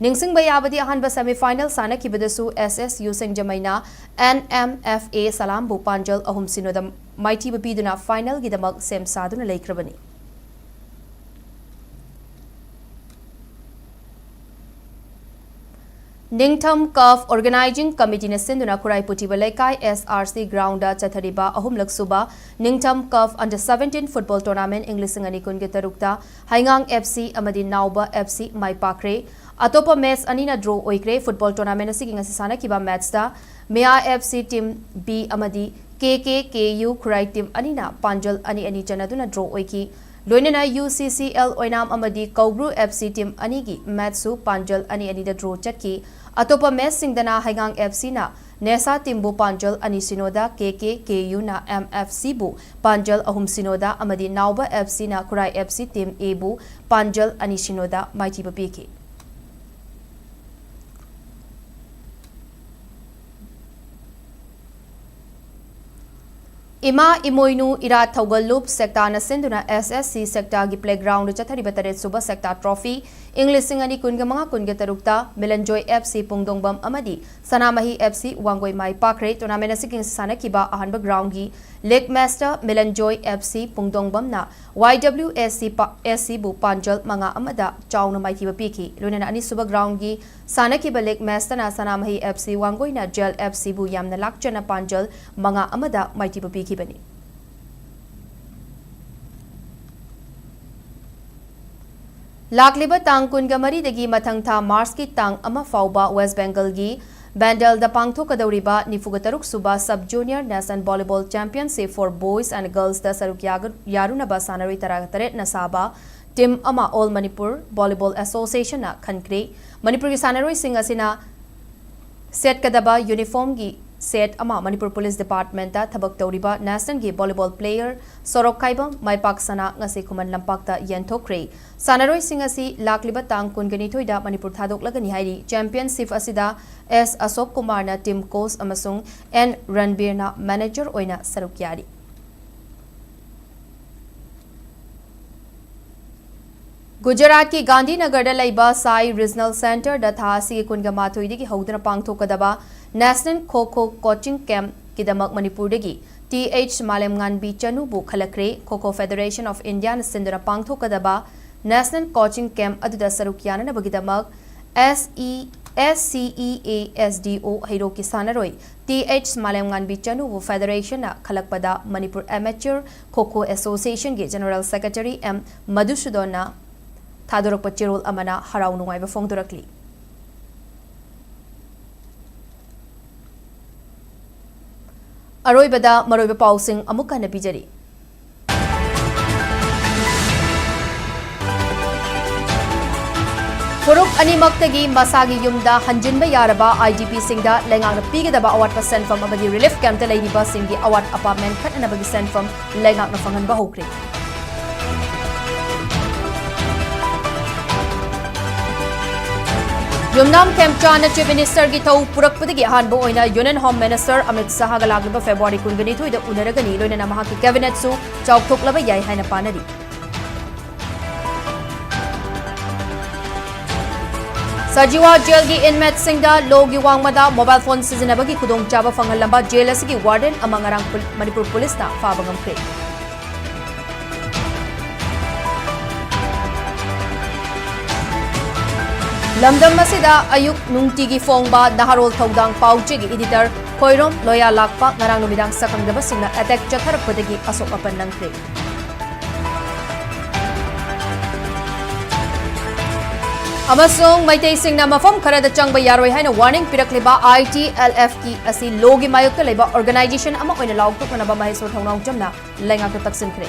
ꯅꯤꯡꯁꯤꯡꯕ ꯌꯥꯕꯗꯤ, ꯑꯍꯥꯟꯕ semi final ꯁꯥꯟꯅꯈꯤꯕꯗꯁꯨ S S U ꯁꯤꯡꯖꯃꯩꯅ N M F A ꯁꯂꯥꯝꯕꯨ ꯄꯥꯟꯖꯜ ꯑꯍꯨꯝ ꯁꯤꯅꯣꯗ ꯃꯥꯏꯊꯤꯕ ꯄꯤꯗꯨꯅ finalꯒꯤꯗꯃꯛ ꯁꯦꯝ ꯁꯥꯗꯨꯅ ꯂꯩꯈ꯭ꯔꯕꯅꯤ꯫ ꯅꯤꯡꯊꯝ ꯀꯞ ꯑꯣꯔꯒꯅꯥꯏꯖꯤꯡ ꯀꯃꯤꯇꯤꯅ ꯁꯤꯟꯗꯨꯅ ꯈꯨꯔꯥꯏ ꯄꯨꯊꯤꯕ ꯂꯩꯀꯥꯏ S R C ground ꯗ ꯆꯠꯊꯔꯤꯕ ꯑꯍꯨꯝꯂꯛ ꯁꯨꯕ ꯅꯤꯡꯊꯝ ꯀꯞ under seventeen football tournament ꯏꯪ ꯂꯤꯁꯤꯡ ꯑꯅꯤ ꯀꯨꯟꯒ ꯇꯔꯨꯛꯇ ꯍꯩꯉꯥꯡ F C ꯑꯃꯗꯤ ꯅꯥꯎꯕ F C ꯃꯥꯏ ꯄꯥꯛꯈ꯭ꯔꯦ꯫ ꯑꯇꯣꯞꯄ match ꯑꯅꯤꯅ draw ꯑꯣꯏꯈ꯭ꯔꯦ꯫ Football tournament ꯑꯁꯤꯒꯤ ꯉꯁꯤ ꯁꯥꯟꯅꯈꯤꯕ match ꯇ ꯃꯌꯥ F C team B ꯑꯃꯗꯤ K K K U ꯈꯨꯔꯥꯏ team ꯑꯅꯤꯅ ꯄꯥꯟꯖꯜ ꯑꯅꯤ ꯑꯅꯤ ꯆꯟꯅꯗꯨꯅ draw ꯑꯣꯏꯈꯤ꯫ ꯂꯣꯏꯅꯅ U C C L ꯑꯣꯏꯅꯥꯝ ꯑꯃꯗꯤ ꯀꯧꯕ꯭ꯔꯨ F C team ꯑꯅꯤꯒꯤ match ꯁꯨ ꯄꯥꯟꯖꯜ ꯑꯅꯤ ꯑꯅꯤꯗ draw ꯆꯠꯈꯤ꯫ ꯑꯇꯣꯞꯄ match ꯁꯤꯡꯗꯅ ꯍꯩꯉꯥꯡ F C ꯅ ꯅꯦꯁꯥ team ꯕꯨ ꯄꯥꯟꯖꯜ ꯑꯅꯤ ꯁꯤꯅꯣꯗ, K K K U ꯅ M F C ꯕꯨ ꯄꯥꯟꯖꯜ ꯑꯍꯨꯝ ꯁꯤꯅꯣꯗ ꯑꯃꯗꯤ ꯅꯥꯎꯕ F C ꯅ ꯈꯨꯔꯥꯏ F C team A ꯕꯨ ꯄꯥꯟꯖꯜ ꯑꯅꯤ ꯁꯤꯅꯣꯗ ꯃꯥꯏꯊꯤꯕ ꯄꯤꯈꯤ꯫ ꯏꯃꯥ ꯏꯃꯣꯏꯅꯨ ꯏꯔꯥꯠ ꯊꯧꯒꯜꯂꯨꯞ ꯁꯦꯛꯇꯥꯅ ꯁꯤꯟꯗꯨꯅ S S C ꯁꯦꯛꯇꯥꯒꯤ playground ꯗ ꯆꯠꯊꯔꯤꯕ ꯇꯔꯦꯠ ꯁꯨꯕ ꯁꯦꯛꯇꯥ trophy ꯏꯪ ꯂꯤꯁꯤꯡ ꯑꯅꯤ ꯀꯨꯟꯒ ꯃꯉꯥ ꯀꯨꯟꯒ ꯇꯔꯨꯛꯇ ꯃꯤꯂꯟꯖꯣꯏ F C ꯄꯨꯡꯗꯣꯡꯕꯝ ꯑꯃꯗꯤ ꯁꯅꯥꯃꯍꯤ F C ꯋꯥꯡꯒꯣꯏ ꯃꯥꯏ ꯄꯥꯛꯈ꯭ꯔꯦ꯫ Tournament ꯑꯁꯤꯒꯤ ꯁꯥꯟꯅꯈꯤꯕ ꯑꯍꯥꯟꯕ ground ꯒꯤ league match ꯇ ꯃꯤꯂꯟꯖꯣꯏ F C ꯄꯨꯡꯗꯣꯡꯕꯝꯅ Y W S C ꯄ-, S C ꯕꯨ ꯄꯥꯟꯖꯜ ꯃꯉꯥ ꯑꯃꯗ ꯆꯥꯎꯅ ꯃꯥꯏꯊꯤꯕ ꯄꯤꯈꯤ꯫ ꯂꯣꯏꯅꯅ ꯑꯅꯤꯁꯨꯕ ground ꯒꯤ ꯁꯥꯟꯅꯈꯤꯕ league match ꯇꯅ ꯁꯅꯥꯃꯍꯤ F C ꯋꯥꯡꯒꯣꯏꯅ J L F C ꯕꯨ ꯌꯥꯝꯅ ꯂꯥꯛꯆꯅ ꯄꯥꯟꯖꯜ ꯃꯉꯥ ꯑꯃꯗ ꯃꯥꯏꯊꯤꯕ ꯄꯤꯈꯤꯕꯅꯤ꯫ ꯂꯥꯛꯂꯤꯕ ꯇꯥꯡ ꯀꯨꯟꯒ ꯃꯔꯤꯗꯒꯤ ꯃꯊꯪ ꯊꯥ March ꯀꯤ ꯇꯥꯡ ꯑꯃ ꯐꯥꯎꯕ West Bengal ꯒꯤ ꯕꯦꯟꯗꯦꯜꯗ ꯄꯥꯡꯊꯣꯛꯀꯗꯧꯔꯤꯕ ꯅꯤꯐꯨꯒ ꯇꯔꯨꯛ ꯁꯨꯕ Sub Junior National Volleyball Championship for Boys and Girls ꯇ ꯁꯔꯨꯛ ꯌꯥꯒ-, ꯌꯥꯔꯨꯅꯕ ꯁꯥꯟꯅꯔꯣꯏ ꯇꯔꯥꯇꯔꯦꯠꯅ ꯁꯥꯕ team ꯑꯃ All Manipur Volleyball Association ꯅ ꯈꯟꯈ꯭ꯔꯦ꯫ ꯃꯅꯤꯄꯨꯔꯒꯤ ꯁꯥꯟꯅꯔꯣꯏꯁꯤꯡ ꯑꯁꯤꯅ ꯁꯦꯠꯀꯗꯕ uniform ꯒꯤ set ꯑꯃ ꯃꯅꯤꯄꯨꯔ Police Department ꯇ ꯊꯕꯛ ꯇꯧꯔꯤꯕ national ꯒꯤ volleyball player ꯁꯣꯔꯣꯛꯈꯥꯏꯕꯝ ꯃꯥꯏꯄꯥꯛꯁꯅꯥ ꯉꯁꯤ ꯈꯨꯃꯟ ꯂꯝꯄꯥꯛꯇ ꯌꯦꯟꯊꯣꯛꯈ꯭ꯔꯦ꯫ ꯁꯥꯟꯅꯔꯣꯏꯁꯤꯡ ꯑꯁꯤ ꯂꯥꯛꯂꯤꯕ ꯇꯥꯡ ꯀꯨꯟꯒ ꯅꯤꯊꯣꯏꯗ ꯃꯅꯤꯄꯨꯔ ꯊꯥꯗꯣꯛꯂꯒꯅꯤ ꯍꯥꯏꯔꯤ꯫ Championship ꯑꯁꯤꯗ S ꯑꯁꯣꯛ ꯀꯨꯃꯥꯔꯅ team coach ꯑꯃꯁꯨꯡ N ꯔꯟꯕꯤꯔꯅ manager ꯑꯣꯏꯅ ꯁꯔꯨꯛ ꯌꯥꯔꯤ꯫ ꯒꯨꯖꯔꯥꯠꯀꯤ ꯒꯥꯟꯙꯤꯅꯒꯔꯗ ꯂꯩꯕ ꯁꯥꯏ Regional Centre ꯗ ꯊꯥ ꯑꯁꯤꯒꯤ ꯀꯨꯟꯒ ꯃꯥꯊꯣꯏꯗꯒꯤ ꯍꯧꯗꯨꯅ ꯄꯥꯡꯊꯣꯛꯀꯗꯕ National ꯈꯣ ꯈꯣ coaching camp ꯀꯤꯗꯃꯛ ꯃꯅꯤꯄꯨꯔꯗꯒꯤ T H ꯃꯥꯂꯦꯝꯉꯥꯟꯕꯤ ꯆꯅꯨꯕꯨ ꯈꯜꯂꯛꯈ꯭ꯔꯦ꯫ ꯈꯣ ꯈꯣ Federation of India ꯅ ꯁꯤꯟꯗꯨꯅ ꯄꯥꯡꯊꯣꯛꯀꯗꯕ National coaching camp ꯑꯗꯨꯗ ꯁꯔꯨꯛ ꯌꯥꯅꯅꯕꯒꯤꯗꯃꯛ S E S C E A S D O ꯍꯩꯔꯣꯛꯀꯤ ꯁꯥꯟꯅꯔꯣꯏ ꯇꯤ ꯑꯩꯆ ꯃꯥꯂꯦꯝꯉꯥꯟꯕꯤ ꯆꯅꯨꯕꯨ ꯐꯦꯗꯔꯦꯁꯟꯅ ꯈꯜꯂꯛꯄꯗ ꯃꯅꯤꯄꯨꯔ ꯑꯦꯃꯦꯆꯔ ꯈꯣꯈꯣ ꯑꯦꯁꯣꯁꯤꯌꯦꯁꯟꯒꯤ ꯖꯦꯅꯔꯦꯜ ꯁꯦꯀ꯭ꯔꯦꯇꯔꯤ ꯑꯦꯝ ꯃꯙꯨꯁꯨꯗꯟꯅ ꯊꯥꯗꯣꯔꯛꯄ ꯆꯦꯔꯣꯜ ꯑꯃꯅ ꯍꯔꯥꯎ ꯅꯨꯡꯉꯥꯏꯕ ꯐꯣꯡꯗꯣꯔꯛꯂꯤ꯫ ꯑꯔꯣꯏꯕꯗ ꯃꯔꯨꯑꯣꯏꯕ ꯄꯥꯎꯁꯤꯡ ꯑꯃꯨꯛ ꯍꯟꯅ ꯄꯤꯖꯔꯤ꯫ ꯐꯨꯔꯨꯞ ꯑꯅꯤꯃꯛꯇꯒꯤ ꯃꯁꯥꯒꯤ ꯌꯨꯝꯗ ꯍꯟꯖꯤꯟꯕ ꯌꯥꯔꯕ I D P ꯁꯤꯡꯗ ꯂꯩꯉꯥꯛꯅ ꯄꯤꯒꯗꯕ ꯑꯋꯥꯠꯄ ꯁꯦꯟꯐꯝ ꯑꯃꯗꯤ ꯔꯤꯂꯤꯐ ꯀꯦꯝꯞꯇ ꯂꯩꯔꯤꯕꯁꯤꯡꯒꯤ ꯑꯋꯥꯠ ꯑꯄꯥ ꯃꯦꯟꯈꯠꯅꯅꯕꯒꯤ ꯁꯦꯟꯐꯝ ꯂꯩꯉꯥꯛꯅ ꯐꯪꯍꯟꯕ ꯍꯧꯈ꯭ꯔꯦ꯫ ꯌꯨꯝꯅꯥꯝ ꯈꯦꯝꯆꯥꯟꯅ ꯆꯤꯐ ꯃꯤꯅꯤꯁꯇꯔꯒꯤ ꯊꯧ ꯄꯨꯔꯛꯄꯗꯒꯤ ꯑꯍꯥꯟꯕ ꯑꯣꯏꯅ ꯌꯨꯅꯤꯌꯟ ꯍꯣꯝ ꯃꯤꯅꯤꯁꯇꯔ ꯑꯃꯤꯠ ꯁꯥꯍꯒ ꯂꯥꯛꯂꯤꯕ ꯐꯦꯕ꯭ꯔꯨꯋꯥꯔꯤ ꯀꯨꯟꯒꯅꯤꯊꯣꯏꯗ ꯎꯅꯔꯒꯅꯤ, ꯂꯣꯏꯅꯅ ꯃꯍꯥꯛꯀꯤ ꯀꯦꯕꯤꯅꯦꯠꯁꯨ ꯆꯥꯎꯊꯣꯛꯂꯕ ꯌꯥꯏ ꯍꯥꯏꯅ ꯄꯥꯅꯔꯤ꯫ ꯁꯖꯤꯋꯥ ꯖꯦꯜꯒꯤ ꯏꯟꯃꯦꯠꯁꯤꯡꯗ ꯂꯣꯒꯤ ꯋꯥꯡꯃꯗ ꯃꯣꯕꯥꯏꯜ ꯐꯣꯟ ꯁꯤꯖꯤꯟꯅꯕꯒꯤ ꯈꯨꯗꯣꯡꯆꯥꯕ ꯐꯪꯍꯜꯂꯝꯕ ꯖꯦꯜ ꯑꯁꯤꯒꯤ ꯋꯥꯔꯗꯦꯟ ꯑꯃ ꯉꯔꯥꯡ ꯄꯨꯜ-, ꯃꯅꯤꯄꯨꯔ ꯄꯨꯂꯤꯁꯅ ꯐꯥꯕ ꯉꯝꯈ꯭ꯔꯦ꯫ ꯂꯝꯗꯝ ꯑꯁꯤꯗ ꯑꯌꯨꯛ ꯅꯨꯡꯇꯤꯒꯤ ꯐꯣꯡꯕ ꯅꯍꯥꯔꯣꯜ ꯊꯧꯗꯥꯡ ꯄꯥꯎꯆꯦꯒꯤ ꯏꯗꯤꯇꯔ ꯈꯣꯏꯔꯣꯝ ꯂꯣꯌꯥ ꯂꯥꯛꯄ ꯉꯔꯥꯡ ꯅꯨꯃꯤꯗꯥꯡ ꯁꯛꯈꯪꯗꯕꯁꯤꯡꯅ ꯑꯦꯇꯦꯛ ꯆꯠꯊꯔꯛꯄꯗꯒꯤ ꯑꯁꯣꯛ ꯑꯄꯟ ꯅꯪꯈ꯭ꯔꯦ꯫ ꯑꯃꯁꯨꯡ ꯃꯩꯇꯩꯁꯤꯡꯅ ꯃꯐꯝ ꯈꯔꯗ ꯆꯪꯕ ꯌꯥꯔꯣꯏ ꯍꯥꯏꯅ ꯋꯥꯔꯅꯤꯡ ꯄꯤꯔꯛꯂꯤꯕ I T L F E ꯑꯁꯤ ꯂꯣꯒꯤ ꯃꯥꯌꯣꯛꯇ ꯂꯩꯕ ꯑꯣꯔꯒꯅꯥꯏꯖꯦꯁꯟ ꯑꯃ ꯑꯣꯏꯅ ꯂꯥꯎꯊꯣꯛꯅꯅꯕ ꯃꯍꯦꯁꯣꯔ ꯊꯧꯅꯥꯎꯖꯝꯅ ꯂꯩꯉꯥꯛꯇ ꯇꯛꯁꯤꯟꯈ꯭ꯔꯦ꯫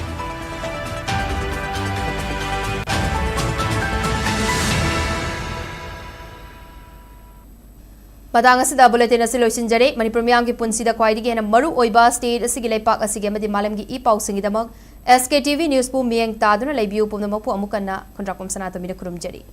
ꯃꯇꯥꯡ ꯑꯁꯤꯗ ꯕꯨꯂꯦꯇꯤꯟ ꯑꯁꯤ ꯂꯣꯏꯁꯤꯟꯖꯔꯦ꯫ ꯃꯅꯤꯄꯨꯔ ꯃꯤꯌꯥꯝꯒꯤ ꯄꯨꯟꯁꯤꯗ ꯈ꯭ꯋꯥꯏꯗꯒꯤ ꯍꯦꯟꯅ ꯃꯔꯨ ꯑꯣꯏꯕ ꯁ꯭ꯇꯦꯠ ꯑꯁꯤꯒꯤ, ꯂꯩꯄꯥꯛ ꯑꯁꯤꯒꯤ ꯑꯃꯗꯤ ꯃꯥꯂꯦꯝꯒꯤ E ꯄꯥꯎꯁꯤꯡꯒꯤꯗꯃꯛ S K T V ꯅ꯭ꯌꯨꯁꯄꯨ ꯃꯤꯠꯌꯦꯡ ꯇꯥꯗꯨꯅ ꯂꯩꯕꯤꯌꯨ꯫ ꯄꯨꯝꯅꯃꯛꯄꯨ ꯑꯃꯨꯛ ꯍꯟꯅ ꯈꯨꯟꯗ꯭ꯔꯥꯛꯄꯝ ꯁꯅꯥꯇꯣꯝꯕꯤꯅ ꯈꯨꯔꯨꯝꯖꯔꯤ꯫